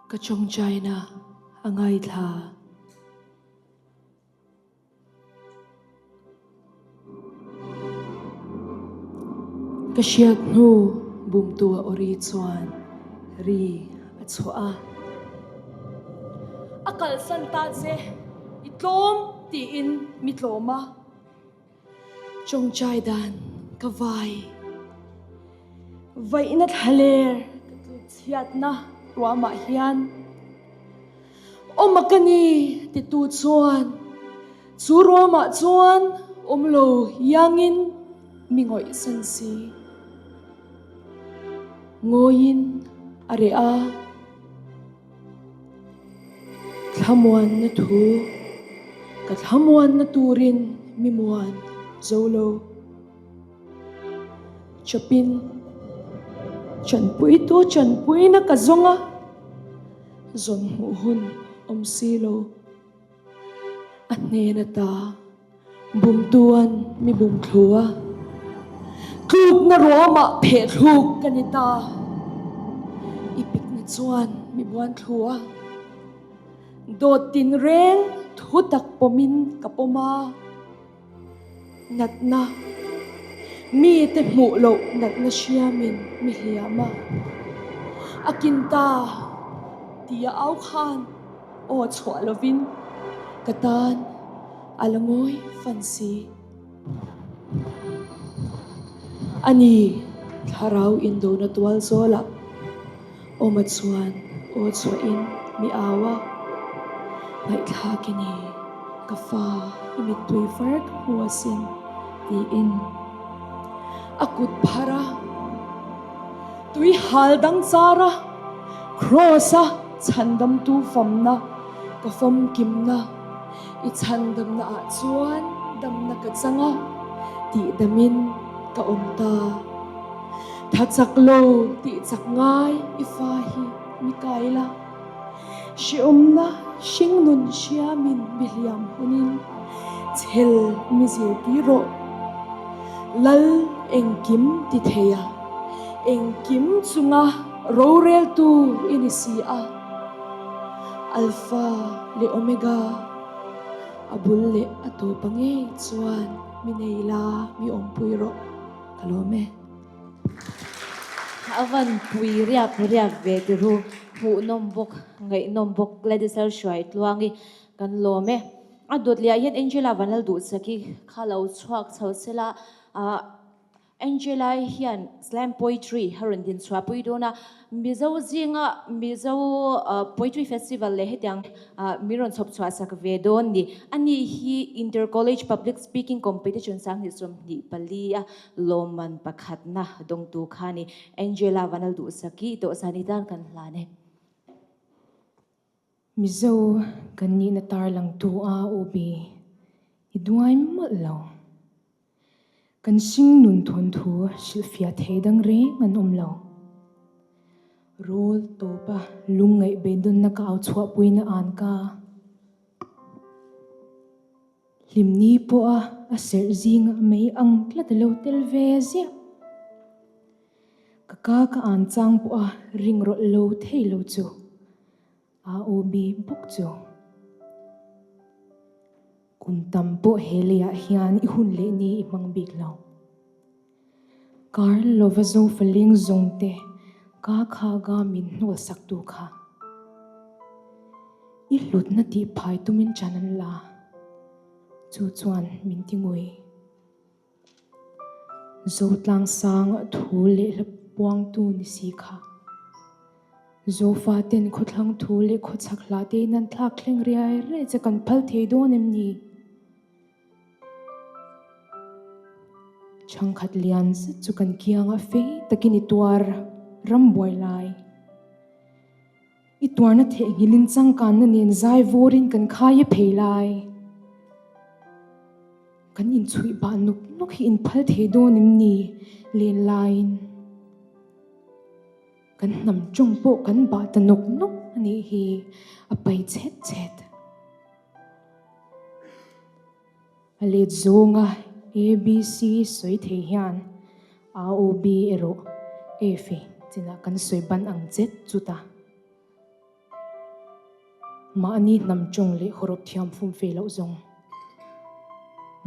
Ka tawngtaina a ngaithla. Ka hriat hnu bumtu a awri chuan ri a chhuah a. A kalsan ta che, i tlawm tiin mi tlawm a. Tawngtai dan ka vai. Vaihna thlaler ka tluk chhiatna ruamah hian awm a ka ni titu chuan chu ruamah chuan awm lo iangin mi ngawih san si. Ngawiin a reh a. Thlamuanna thu, ka thlamuanna turin mi muan zo lo. Chawpin chanpuitu chanpuina ka zawng a, zawn hmuh hun awm si lo. A hnen ata bumtuan mi bum thlu a, tlukna ruamah phehthluk ka ni ta. I pikna chuan mi buan thlu a, dawt tinreng thu tak pawmin ka pawm a. Natna, mite hmuh loh natna hriamin mi hliam a, a kin ta tia au khan aw chhuah lovin ka tan a la ngawi fan si. Ani thlarau indona tual zawlah awma chuan aw chhuahin mi au a, Ngaihthlak i ni, ka fa i mittui far ka hmu asin, tiin a kut phar a, tui hal dang char a, Kraws-a chhandamtu famna ka famkimna i chhandamna ah chuan damna ka chang a, tih damin ka awm ta. Tha chak lo tih chak ngai i fa hi mi kai la. Hreawmna hringnun hriamin mi hliam hunin chhel mi zirtir rawh. Lal engkim ti thei a, engkim chunga roreltu i ni si a. Alpha leh Omega, a bul leh a tawpa ngei chuan mi nei la mi awmpui rawh. Ka lawm e. A van pui riak riak ve ti ru. Hmuhnawm bawk, ngaihnawm bawk Gladys Lalhruai Tluangi kan lawm e. A dawt leh ah hian Angela Vanlalduhsaki kha lo chhuak chho sela, Angela hian slam poetry a rawn din chhuah pui dawn a, Mizo zinga Mizo Poetry Festival leh hetiang min rawn chhawp chhuah sak ve dawn ni. Ani hi Inter College Public Speaking Competition 2024 a lawmman pakhatna dawngtu kha a ni. Angela Vanalduhsaki dawhsan i tan kan hlan e. Mizo kan nihna tarlangtu a UB i duai mawlh lo. Kan hring nun thawnthu hrilhfiah thei dang reng an awm lo. Rawl tawpa lungngaih beidawnna ka au chhuahpuina an ka hlimni pawha a serh zingah mei ang tlat a lo tel ve ziah. Ka ka ka an chang pawha ring rawlh lo thei lo chu. AOB bawk chu. Kum tam pawh he leiah hian i hun leh ni i hmang bik lo. Kar lova zofa leng zawng te ka kha ga min hnawl sak tu kha. I hlutna tih phai tumin chan an la. Chu chuan min ti ngui. Zotlang sang thu leh hla puangtu ni si kha. Zofa ten khawthlang thu leh khawchhak hla te in an thlak thleng riai riai che kan phal thei dawn em ni? Chhangkhat lian zet chu kan kiangah fei takin i tuar ram buai lai. I tuarna theihnghilhin changkanna nen zai vawrin kan khai e phei lai. Kan inchhuih bah nawk nawk hi inphal thei dawn em ni len laiin? Kan hnam tawng pawh kan bah ta nawk nawk a nih hi a pai chhet chhet. A let zawnga ABC sawi thei hian AOB erawh F chinah kan sawi ban ang chet chut a. Mahni hnam tawng leh hawrawp thiam fum fe loh zawng.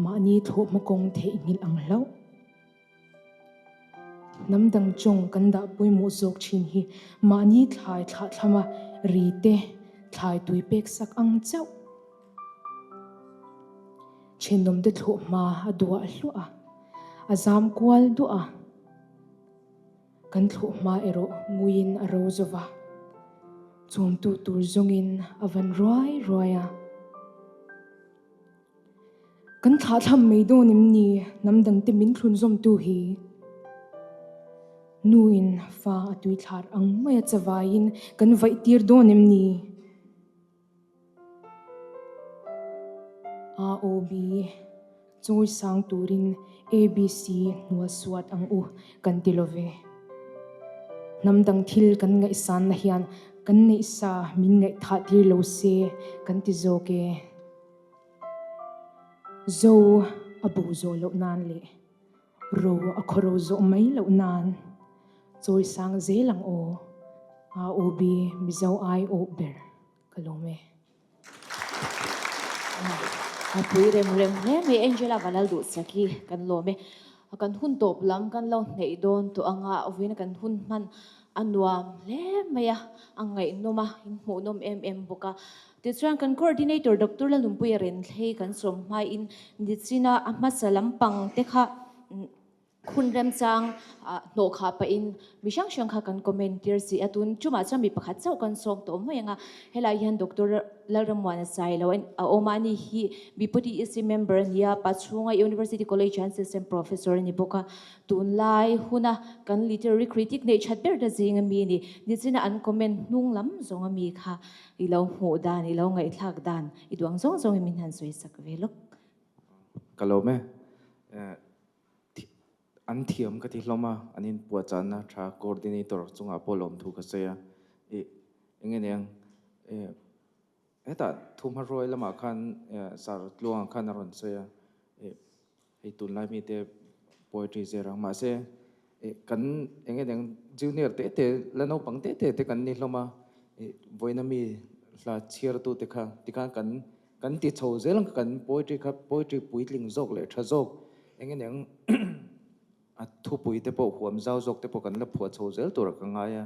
Mahni thlawhhma kawng theihnghilh ang hlauh. Hnam dang tawng kan dah pawimawh zawk thin hi mahni thlai thlah thlama ri te thlai tui pek sak ang chauh. Thenawmte thlawh hma a duah hluah a, a zam kual duah a. Kan thlawh hma erawh nguiin a ro zo va, chawmtu tur zawngin a van ruai ruai a. Kan thlahthlam mai dawn em ni hnam dangte min thlunzawmtu hi? Nuin fa a tuithlar ang maia chavaiin kan vaihtir dawn em ni? AOB, Chawi sang turin ABC hnual suat ang u kan ti lo ve. Hnam dang thil kan ngaihsanna hian kan neihsa min ngaihthah tir lo se kan ti zawk e. Zo a bo zawh loh nan leh ro a khawro zawh mai loh nan chawi sang zel ang aw. AOB Mizo aiawh ber. Ka lawm e. A pui rem rem hle mai Angela Vanal duhsak hi kan lawm e. Kan hun tawp lam kan lo hneih dawn tawh anga vawiin kan hun hman a nuam hle mai a, a ngaihnawm a, in hmuhnawm em em bawk a. Tichuan kan coordinator Doctor Lalnunpuia Renthlei kan sawm hmain nichina a hmasa lampang te kha Hun remchang hnawh khah pahin mi hrang hrang kha kan comment tir si a, tun chumah chuan mi pakhat chauh kan sawm tawh mai ang a, helai hian Doctor Lalrammuana Sailo a awm a, ani hi Bipoti EC member a ni a, Pachhunga University College ah Assistant Professor a ni bawk a, tunlai huna kan literary critic neih that ber ta zing ami a ni, nichina an comment hnung lam zawng ami kha i lo hmuh dan, i lo ngaihthlak dan, i duang zawng zawngin min han sawi sak ve lawk. Ka lawm e. An thiam ka ti hlawm a, an inpuahchahna tha coordinator chungah pawh lawmthu ka sawi a. Ih, eng nge niang, ih, hetah thuhmahruai lamah khan Sir Tluanga khan a rawn sawi a, ih, hei tunlai mite poetry zir ang mahse, ih, kan eng nge niang junior te te la naupang te te te kan ni hlawm a, ih, vawiina mi hla chhiartute kha tikhan kan Kan ti chho zel ang kan poetry kha poetry puitling zawk leh tha zawk eng nge niang a thupui te pawh huam zau zawk te pawh kan la phuah chho zel tur ah ka ngai a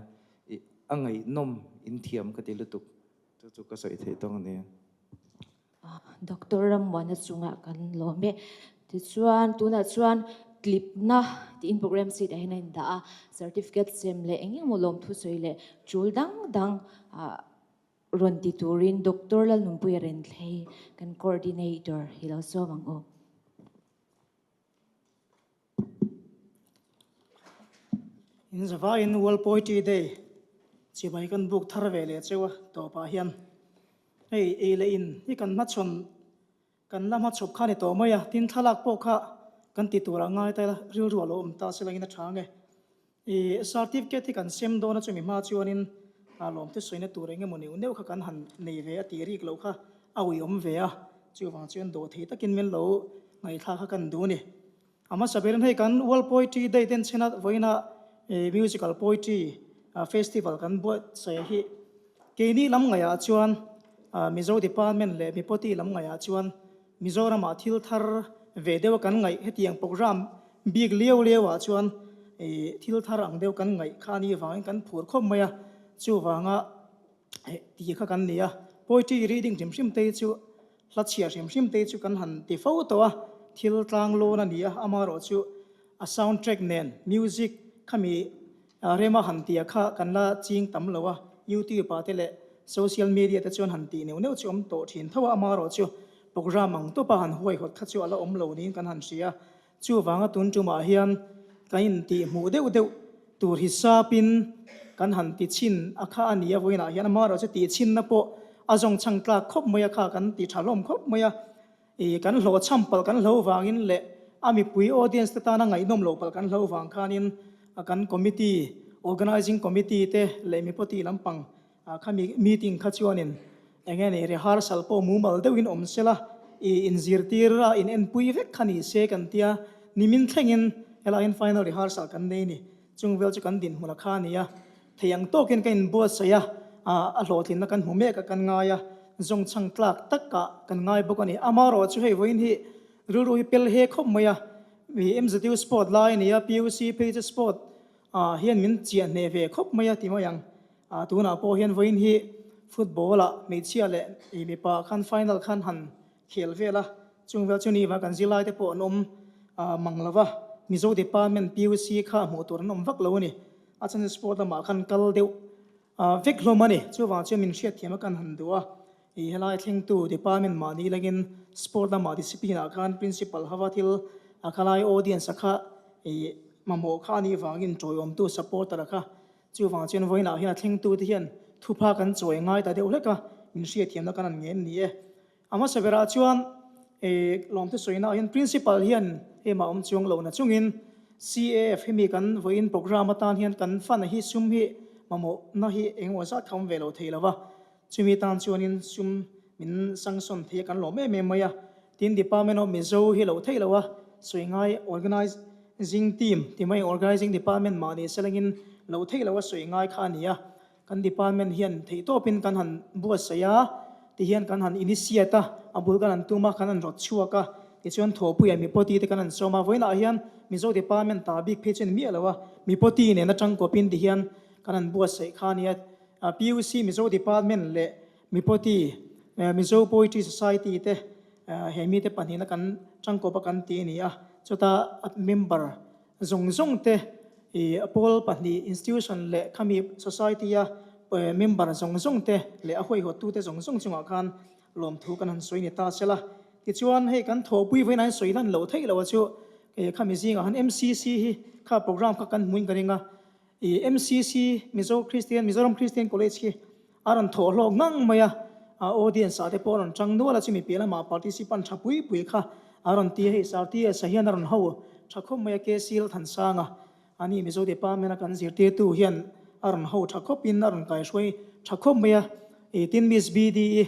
ih a ngaihnawm in thiam ka ti lutuk chu chu ka sawi theih tawng a nia. Doctor Rammuana chungah kan lawm e. Tichuan tunah chuan tlipna tiin program seat ah hian a indah a, certificate sem leh eng eng emaw lawmthu sawi leh tul dang dang ah Rawn ti turin Doctor Lalnunpuia Renthlei kan coordinator hi lo sawm ang u. In zavaiin World Poetry Day chibai kan buk thar ve leh cheu a tawpah hian hei ei leh in hi kan hmachhawn kan la hmachhawp kha a ni tawh mai a, tin thlalak pawh kha kan ti turah ngai ta ila rilru a lo awm ta se langin a tha ang e. I certificate hi kan sem dawn a chumi hma chuanin lawmte sawina tur eng emaw neuh neuh kha kan han nei ve a tih rik loh kha a uiawm ve a, chuvang chuan dawhthei takin min lo ngaihthlak kha kan duh a ni. A hmasa berin hei kan World Poetry Day ten chhena vawiina Musical Poetry Festival kan buatsaih hi keini lam ngaihah chuan Mizo Department leh Mipoti lam ngaihah chuan Mizoramah thil thar ve deuh a kan ngaih hetiang program bik liau liau ah chuan thil thar ang deuh kan ngaih kha a nih vangin kan phur khawp mai a, chuvanga ti kha kan ni a. Poetry reading hrim hrim te hi chu hla chhiar hrim hrim te hi chu kan han ti fo tawh a, thil tlang lawn a ni a, amaherawh chu a sound track nen music khami Rema han tia kha kan la ching tam lo a, YouTube ah te leh social media te chuan han tih neuh neuh chu awm tawh thin tho a, amaherawh chu program ang tawpa han huaihawt kha chu a la awm lo niin kan han hria. Chuvanga tun tumah hian kan intih hmuh deuh deuh. tur hisapin kan han ti chhin a kha a ni a, vawiinah hian amaherawhchu tih chhinna pawh a zawng chhang tlak khawp mai a kha kan ti tha hlawm khawp mai a, ih kan hlawhchham palh kan hlo vangin leh a mipui audience te tana ngaihnawm loh palh kan hlo vang khanin kan committee organizing committee te leh mipawti lampang Khami meeting kha chuanin eng nge ni rehearsal pawh mumal deuhin awm sela, i inzirtir a in enpui vek kha ni se kan tia, nimin thlengin helaiin final rehearsal kan nei ni, chung vel chu kan dinhmun a kha a ni a, thei ang tawkin ka inbuatsaih a, a hlawhtlinna kan hmu mek a kan ngai a, zawngchhang tlak takah kan ngai bawk a ni. Amaherawh chu hei vawiin hi rilru hi pel he khawp mai a, MZU sport lai a ni a, PUC phei chu sport ah hian min chiah hneh ve khawp mai a ti mai ang. Ah tunah pawh hian vawiin hi football ah hmeichhia leh ih mipa khan final khan han khel vel a, chung vel chu ni vang kan zirlai te pawh an awm ah mang lo va, Mizo department PUC kha hmuh tur an awm vak lo a ni. A chhan chu sport lamah khan kal deuh ah vek hlawm a ni. Chuvang chuan min hriatthiam a kan han duh a, ih helai thlengtu department mahni langin sport lamah discipline ah khan principal hava thil a khalai audience a kha ih mamawh kha a nih vangin tawiawmtu supporter a kha Chuvang chuan vawiinah hian a thlengtute hian thupha kan chawi ngai ta deuh hlek a, min hriatthiamna kan han ngen ni e. A hmasa berah chuan lawmthu sawinaah hian Principal hian hema awm chuang lo na chungin CAF hemi kan vawiin programme atan hian kan fund hi sum hi mamawhna hi engemaw zat kha awm ve lo thei lo va, chumi tan chuanin sum min sanction thei a kan lawm em em mai a. Tin, Department of Mizo hi lo theih lo a, sawi ngai Organizing Team ti mai Organizing Department mahni selengin lo theih lo a sawi ngai kha a ni a. Kan department hian theihtawpin kan han buatsaih a, tihian kan han initiate a, a bul kan han tum a, kan han rawt chhuak a, tichuan thawhpuiah mipawti te kan han sawm a. Vawiinah hian Mizo Department ta bik phei chu a ni miah lo a, mipawti nen atang kawpin tihian kan han buatsaih kha a ni a. PUC Mizo Department leh Mipawti, Mizo Poetry Society te he mite pahnihna kan tangkawp a kan ti a ni a, chuta member zawng zawng te ih pawl pahnih institution leh khami society a member zawng zawng te leh a huaihawttute zawng zawng chungah khan lawmthu kan han sawi ni ta sela. Tichuan hei kan thawhpui vawiin an sawi hlan loh theih loh a chu khami zingah khan MCC hi kha program kha kan hmuin ka ring a, ih MCC Mizo Christian Mizoram Christian College hi A rawn thawh hlawk ngang mai a, a audience ah te pawh a rawn tang nual a, chumi piah lamah participant tha pui pui kha a rawn ti a, hei Sir TS a hian a rawn ho tha khawp mai a, KC Lalthansanga a ni Mizo department a kan zirtirtu hian a rawn ho tha khawp in a rawn kaihruai tha khawp mai a, ih tin Miss BDE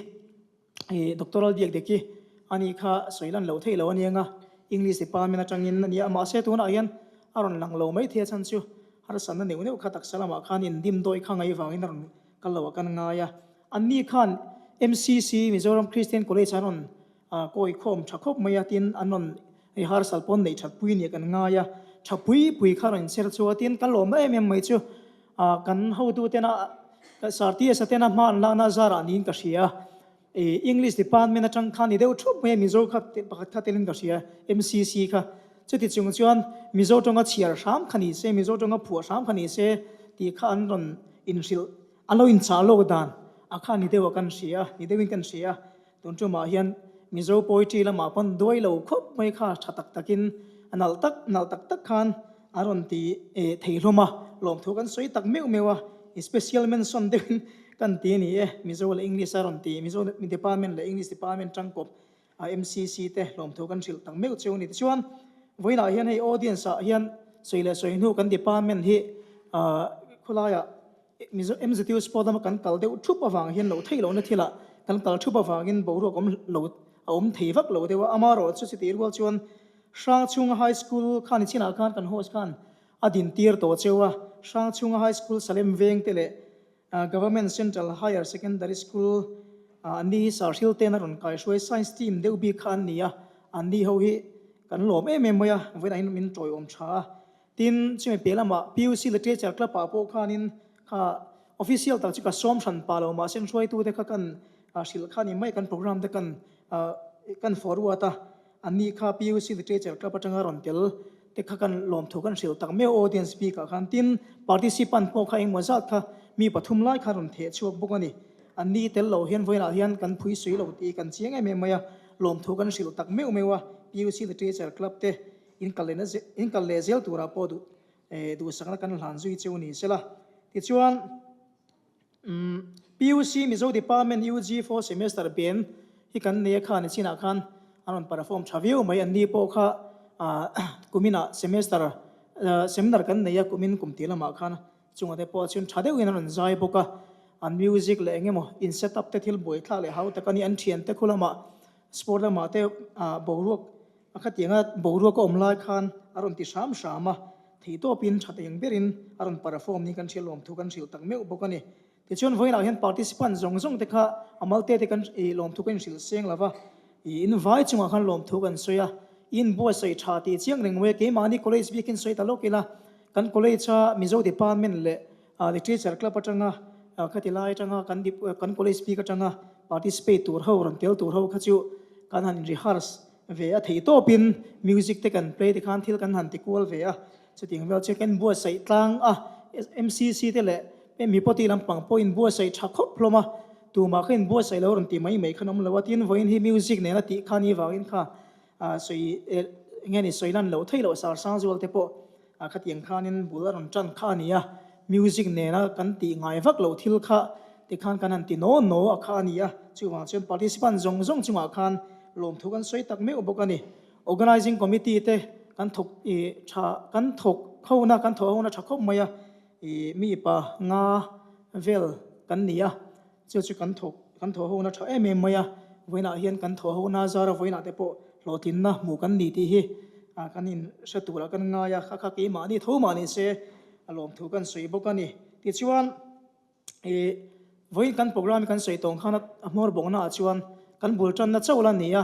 ih Doctoral biak dek hi a nih kha sawi lan loh theih loh a nia nga, English department atangin a nia, mahse tunah hian a rawn lang lo mai thei a chhan chu harsatna neuh neuh kha taksa lamah khan indim dawi kha ngaih vangin a rawn kal lo ah kan ngai a, anni khan MCC, Mizoram Christian College an rawn kawi khawm tha khawp mai a, tin an rawn rehearsal pawn neih that pui nia kan ngai a, tha pui pui kha rawn inchher chu a, tin kan lawmna em em mai chu kan hotu tena Sir TS-a tena hma an lakna zarah niin ka hria a, English department atang khan ni deuh thup mai a, Mizo kha pakhat kha telin ka hria MCC kha, chuti chung chuan Mizo tawnga chhiar hram kha ni se, Mizo tawnga phuah hram kha ni se tih kha an rawn inhrilh, an lo inchah lawk dan a kha ni deuh a kan hria, ni deuhin kan hria. Tun tumah hian Mizo poetry lamah pawn duai lo khawp mai kha tha tak takin a nalh tak nalh tak tak khan a rawn ti thei hlawm a, lawmthu kan sawi tak meuh meuh a, special mention deuhin kan ti a ni e, Mizo leh English a rawn ti, Mizo department leh English department tangkawp a MCC te lawmthu kan hrilh tak meuh cheu a ni. Tichuan, vawiinah hian hei audience ah hian sawi leh sawi hnu kan department hi khawlaiah Mizo MZU sport lama kan kal deuh thup avang hian loh theih lohna thilah kan kal thup avangin boruak awm lo a awm thei vak lo deuh a, amaherawh chu chutih rual chuan Hrangchhunga High School khan i chinah khan kan host khan a dintir tawh cheu a, Hrangchhunga High School Salem veng te leh Government Central Higher Secondary School an ni hi Sarhil ten a rawn kaihruai Science team deuh bik kha an ni a, an ni ho hi kan lawm em em mai a, vawiinah hian min tawiawm tha a. Tin, chumi piah lamah PUC Literature Club ah pawh khanin kha official tak chu ka sawm hran pah lo mahse hruaitute kha kan hrilh kha ni mai kan program te kan kan forward a, an ni kha PUC Literature Club atanga rawn tel te kha kan lawmthu kan hrilh tak meuh audience bikah khan tin participant pawh kha engmaw zat kha mi pathum lai kha rawn theh chhuak bawk a ni. An ni tel lo hian vawiinah hian kan phui sui lo tih kan chiang em em mai a, lawmthu kan hrilh tak meuh meuh a PUC Literature Club te. In kal leh na in kal leh zel turah pawh duh. Duhsakna kan hlan zui cheu ni sela. Tichuan, PUC Mizo Department UG fourth semester ben hi kan nei a kha ni chinah khan an rawn perform tha viau mai. Anni pawh kha kuminah semester seminar kan nei a kumin kum tih lamah khan chungah te pawh chuan tha deuhin an rawn zai bawk a. An music leh eng emaw in set up te thil buaithlak leh hau tak a ni. An thiante khu lamah sport lamah te boruak A khatianga boruak a awm lai khan a rawn ti hram hram a, theihtawpin tha teng berin a rawn perform niin kan hria lawmthu kan hrilh tak meuh bawk a ni. Tichuan vawiinah hian participant zawng zawng te kha a malte te kan ih lawmthu kan inhrilh seng lo va, ih in vai chungah khan lawmthu kan sawi a, in buatsaih tha tih chiang reng mai a, keimahni college biakin sawi ta lawk ila, kan college a Mizo department leh Literature club atanga khati lai atanga kan kan college bik atanga participate tur ho rawn tel tur ho kha chu kan han rehearse ve a theih tawpin music te kan play te khan thil kan han ti kual ve a, chutiang vel chu kan buatsaih tlang a, MCC te leh mipawti lampang pawh inbuatsaih tha khawp hlawm a, tumah kha inbuatsaih lo rawn ti mai mai khan awm lo a, tin vawiin hi music nena tih kha ni vangin kha sawi eng nge ni sawi lan loh theih loh sar sang zual te pawh khatiang khanin bul a rawn tan kha a ni a, music nena kan tih ngai vak loh thil kha tikhan kan han ti naw naw a kha a ni a, chuvang chuan participant zawng zawng chungah khan lawmthu kan sawi tak meuh bawk a ni. Organising committee te kan thawk ih tha kan thawk hona kan thawh hona tha khawp mai a, ih mi pa nga vel kan ni a, chu chu kan thawk kan thawh hona tha em em mai a, vawiinah hian kan thawh hona zara vawiinah te pawh hlawhtlinna hmuh kan ni tih hi kan inhre turah kan ngai a, kha kha keimahni tho mah ni se a lawmthu kan sawi bawk a ni. Tichuan ih vawiin kan program kan sawi tawng khan a hmawr bawkna ah chuan kan bul tanna chauh la ni a,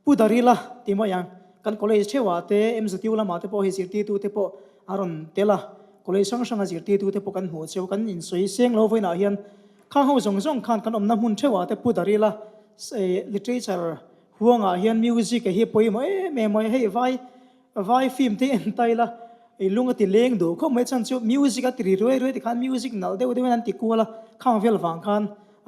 Pu Darila ti mai ang kan college theuhah te MZU lamah te pawh hei zirtirtu te pawh a rawn tel a, college hrang hranga zirtirtu te pawh kan hmuh cheu kan insawi seng lo vawiinah hian khang ho zawng zawng khan kan awmna hmun theuhah te Pu Darila literature huangah hian music hi pawimawh em em mai hei vai Vai film te en ta ila i lung a ti leng duh khawp mai chhan chu music a ti ri ruai ruai tikhan music nalh deuh deuhin an ti kual a, khang vel vang khan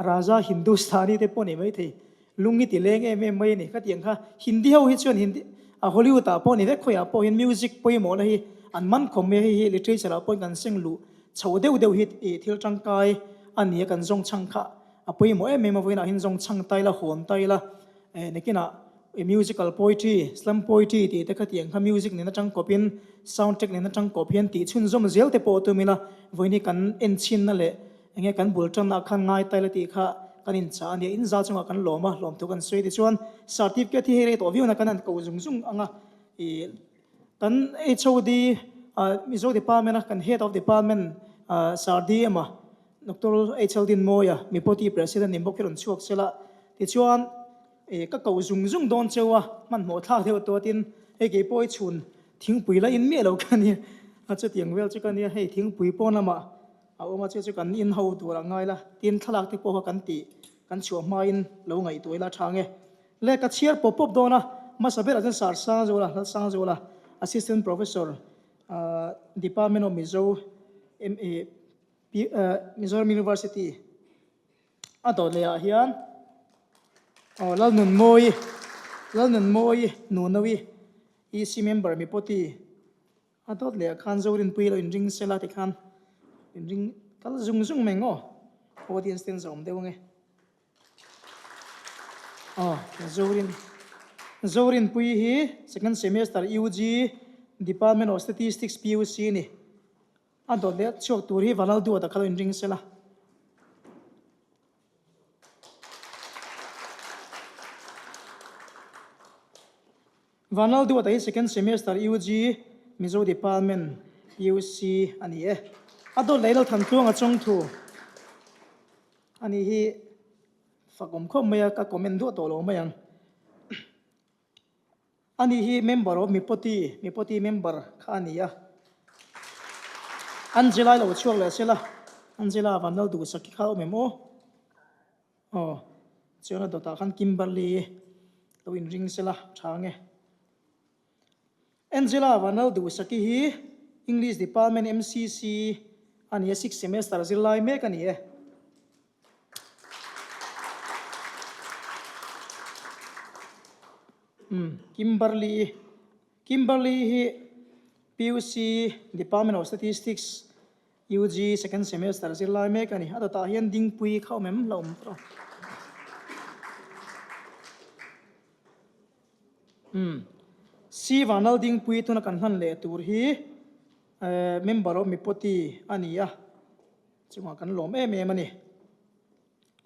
Raja Hindustani te pawh a ni maithei lung hi ti leng em em mai a ni. Khatiang kha Hindi ho hi chuan Hindi a Hollywood ah pawh a ni vek khawiah pawh hian music pawimawhna hi an man khawm mai a, hei hi literature ah pawhin kan seng luh chho deuh deuh hi ih thil tangkai a ni a kan zawng chhang kha a pawimawh em em a vawiinah hian zawng chhang ta ila hawn ta ila eh nakinah Musical poetry, slam poetry tih te kha tiang kha music nen atang kawpin sound track nen atang kawp hian tih chhunzawm zel te pawh tum ila vawiin hi kan en chhinna leh enge kan bul tanna khan ngai taila tih kha kan inchah a nia. In zal chungah kan lawm a, lawmthu kan sawi tichuan certificate hi hei rei tawh viau na kan han ko zung zung ang a ih kan HOD Mizo department a kan head of department Sir DM a Doctor HL Dinmawia Mipoti president ni bawk hi rawn chhuak sela tichuan E ka ko zung zung dawn cheu a, hmanhmawh thlak deuh tawh tin hei kei pawh i chhun thingpui la in miah lo ka nia, a chutiang vel chu ka nia, hei thingpui pawn lamah a awm a chu chu kan in ho tur a ngai la, tin thlalak te pawh kha kan tih kan chhuah hmain lo ngaihtuah ila tha nge. Le ka chhiar pawp pawp dawn a, hmasa berah chuan Sir Sangzula, Lalsangzula, Assistant Professor, Department of Mizo, Mizoram University, A dawt leh ah hian aw Lalnunmawi Lalnunmawi Nunoui EC member Mipawti a dawt leh ah khan Zorinpui lo inring sela tikhan inring kal zung zung mai ang aw audience ten zawm deuh ange aw Zorin Zorinpui hi second semester UG Department of Statistics PUC a ni. A dawt leh chhuak tur hi Vanal Duata kha lo inring sela. Vanal Duata hi second semester UG Mizo Department UC a ni e. A dawt leh Lalthantluanga Chawngthu a ni hi fakawm khawp mai a, ka comment duah tawh lo mai ang. Ani hi member of Mipoti, Mipoti member kha a ni a. Angela i lo chhuak leh sela, Angela Vanlal Duhsaki kha a awm em aw? Aw, chuan a dawtah khan Kimberly lo inring sela tha nge. Angela Vanlal Duhsaki hi English Department MCC a ni a, sixth semester zirlai mek a ni e. Umm Kimberly Kimberly hi PUC Department of Statistics UG second semester zirlai mek a ni. A dawtah hian Dingpui kha awm em? La awm tawh. Umm. C Vanlal Dingpui tuna kan hlan leh tur hi member of Mipoti a ni a, chungah kan lawm em em a ni.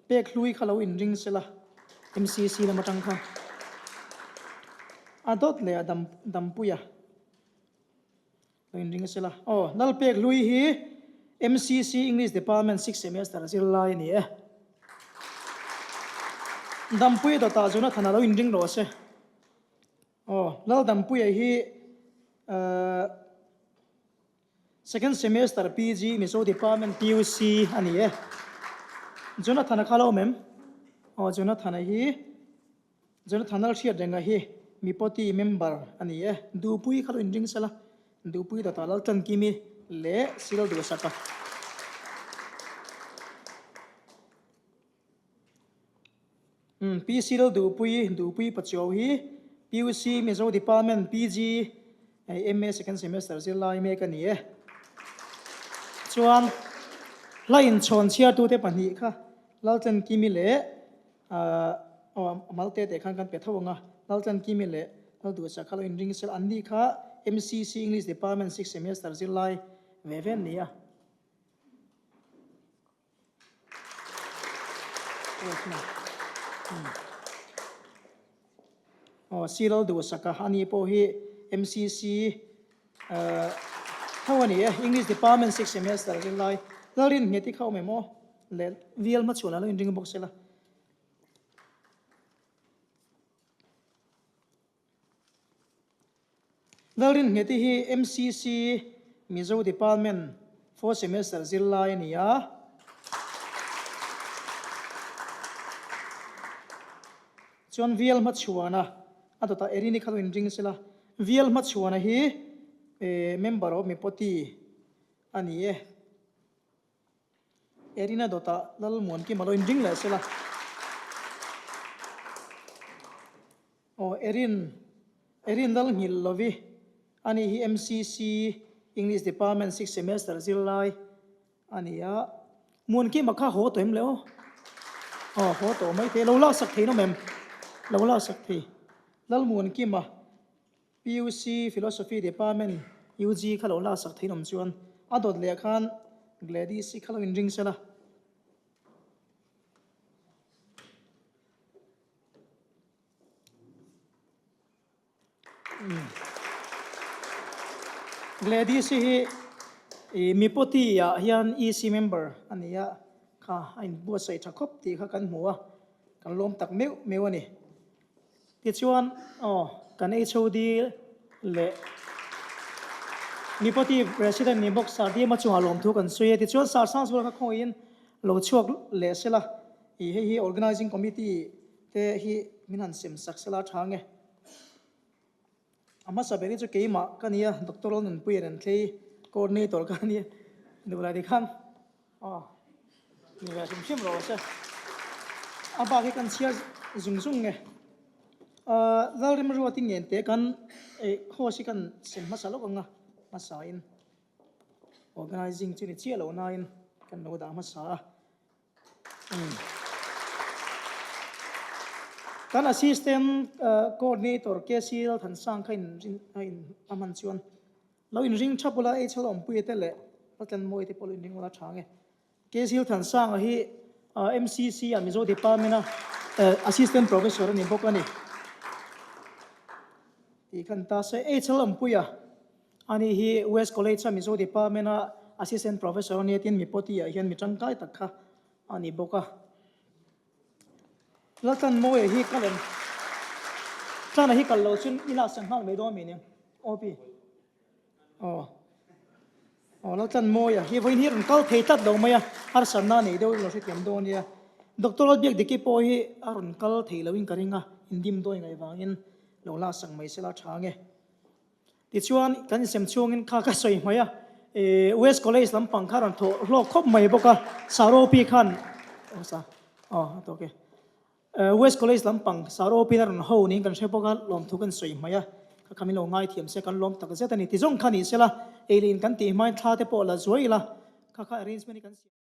Pek hlui kha lo inring sela MCC lam atang kha a dawt leh a dam dampuia lo inring sela. Aw, Lal Pek hlui hi MCC English Department sixth semester zirlai a ni e. Dampuia dawtah Jonathan a lo inring rawh se. Aw, Lal Dampuia hi uh, Second semester PG Mizo Department PUC a ni e. Jonathan-a kha la awm em? Aw Jonathan-a hi Jonathan Lalhriatrenga hi Mipoti member a ni e. Dupui kha lo inring sela, Dupui dawtah Laltlankimi leh Sil Duhsaka. Umm Pi Sil Duhpui, Duhpui Pachuau hi PUC Mizo Department PG hei MA second semester zirlai mek a ni e. Chuan hla inchhawn chhiartute pahnih kha Laltlankimi leh ahh aw a mal te teh khan kan pe tho ang a, Laltlankimi leh Lalduhsak kha lo inring sel an ni kha MCC English Department sixth semester zirlai ve ve an ni a. Aw Cyril Duhsaka a ni pawh hi MCC tho a ni e, English Department sixth semester zirlai Lalrinnghet i kha awm em aw leh Vial hmachhuan a lo inring bawk sela. Lalrinnghet-i hi MCC Mizo Department fourth semester zirlai a ni a. Chuan Vial Hmachhuana a dawtah Erini kha lo inring sela. Vial Hmachhuana hi member of Mipoti a ni e. Erina dawtah Lalmuankima lo inring leh sela. Aw Erin, Erin Lalnghilh lovi, ani hi MCC English Department sixth semester zirlai a ni a. Muankima kha haw tawh em le aw? Aw haw tawh mai thei, lo laksak thei nawm em? Lo laksak thei. Lalmuankima. PUC Philosophy Department UG kha lo laksak thein awm chuan a dawt leh khan Gladys i kha lo inring sela. Gladys i hi i Mipoti ah hian EC member a ni a, kha a inbuatsaih tha khawp tih kha kan hmu a, kan lawm tak meuh meuh a ni. Tichuan, aw, kan HOD leh Mipoti President ni bawk Sir Dima chungah lawmthu kan sawi a. Tichuan, Sir Sangzuala kha khawngahin lo chhuak leh sela, ih hei hi Organising Committee te hi min han sem sak sela a tha nge. A hmasa ber hi chu keimah ka nia, Doctor Lalnunpuia nen thlei Coordinator ka nia, duhlai ti khan aw ni ve hrim hrim rawh se. A bak hi kan chhiar zung zung nge. Ahh Lalrimruati ngen te kan host hi kan sem hmasa lawk ang a, hmasa in organizing chu ni chiah lo nain kan lo dah hmasa a. Kan Assistant Coordinator KC Lalthansang kha in a in a hman chuan lo inring tha bula HL awmpuia te leh Laltlanmawia te pawh lo inring ula tha nge. KC Lalthansanga hi MCC a Mizo Department a Assistant Professor a ni bawk a ni tih khan ta se. HL awmpuia Ani hi West College a Mizo Department a Assistant Professor a nia tin Mipoti ah hian mi tangkai tak kha a ni bawk a. Laltlanmawia hi kal em? Tlana hi kal lo chuan i lak sanghal mai dawn mi nia? OP. Aw. Aw Laltlanmawia hi vawiin hi rawn kal thei tlat lo mai a, harsatna a nei deuh lo hrethiam dawn nia. Doctor Lalbiakdiki pawh hi a rawn kal thei loin ka ring a, indim dawi ngaih vangin lo lak sang mai sela tha nge. Tichuan, kan insem chhungin kha ka sawi hmai a, West College lampang kha rawn thawh hlawk khawp mai bawk a, Saropi khan, aw sa, aw a tawk e, West College lampang Saropi a rawn ho niin kan hre bawk a, lawmthu kan sawi hmai a. Kha kha min lo ngaithiam se kan lawm tak zet a ni. Ti zawng kha ni sela, ei leh in kan tih hmain thla te pawh la zuai ila, kha kha arrangement hi kan siam.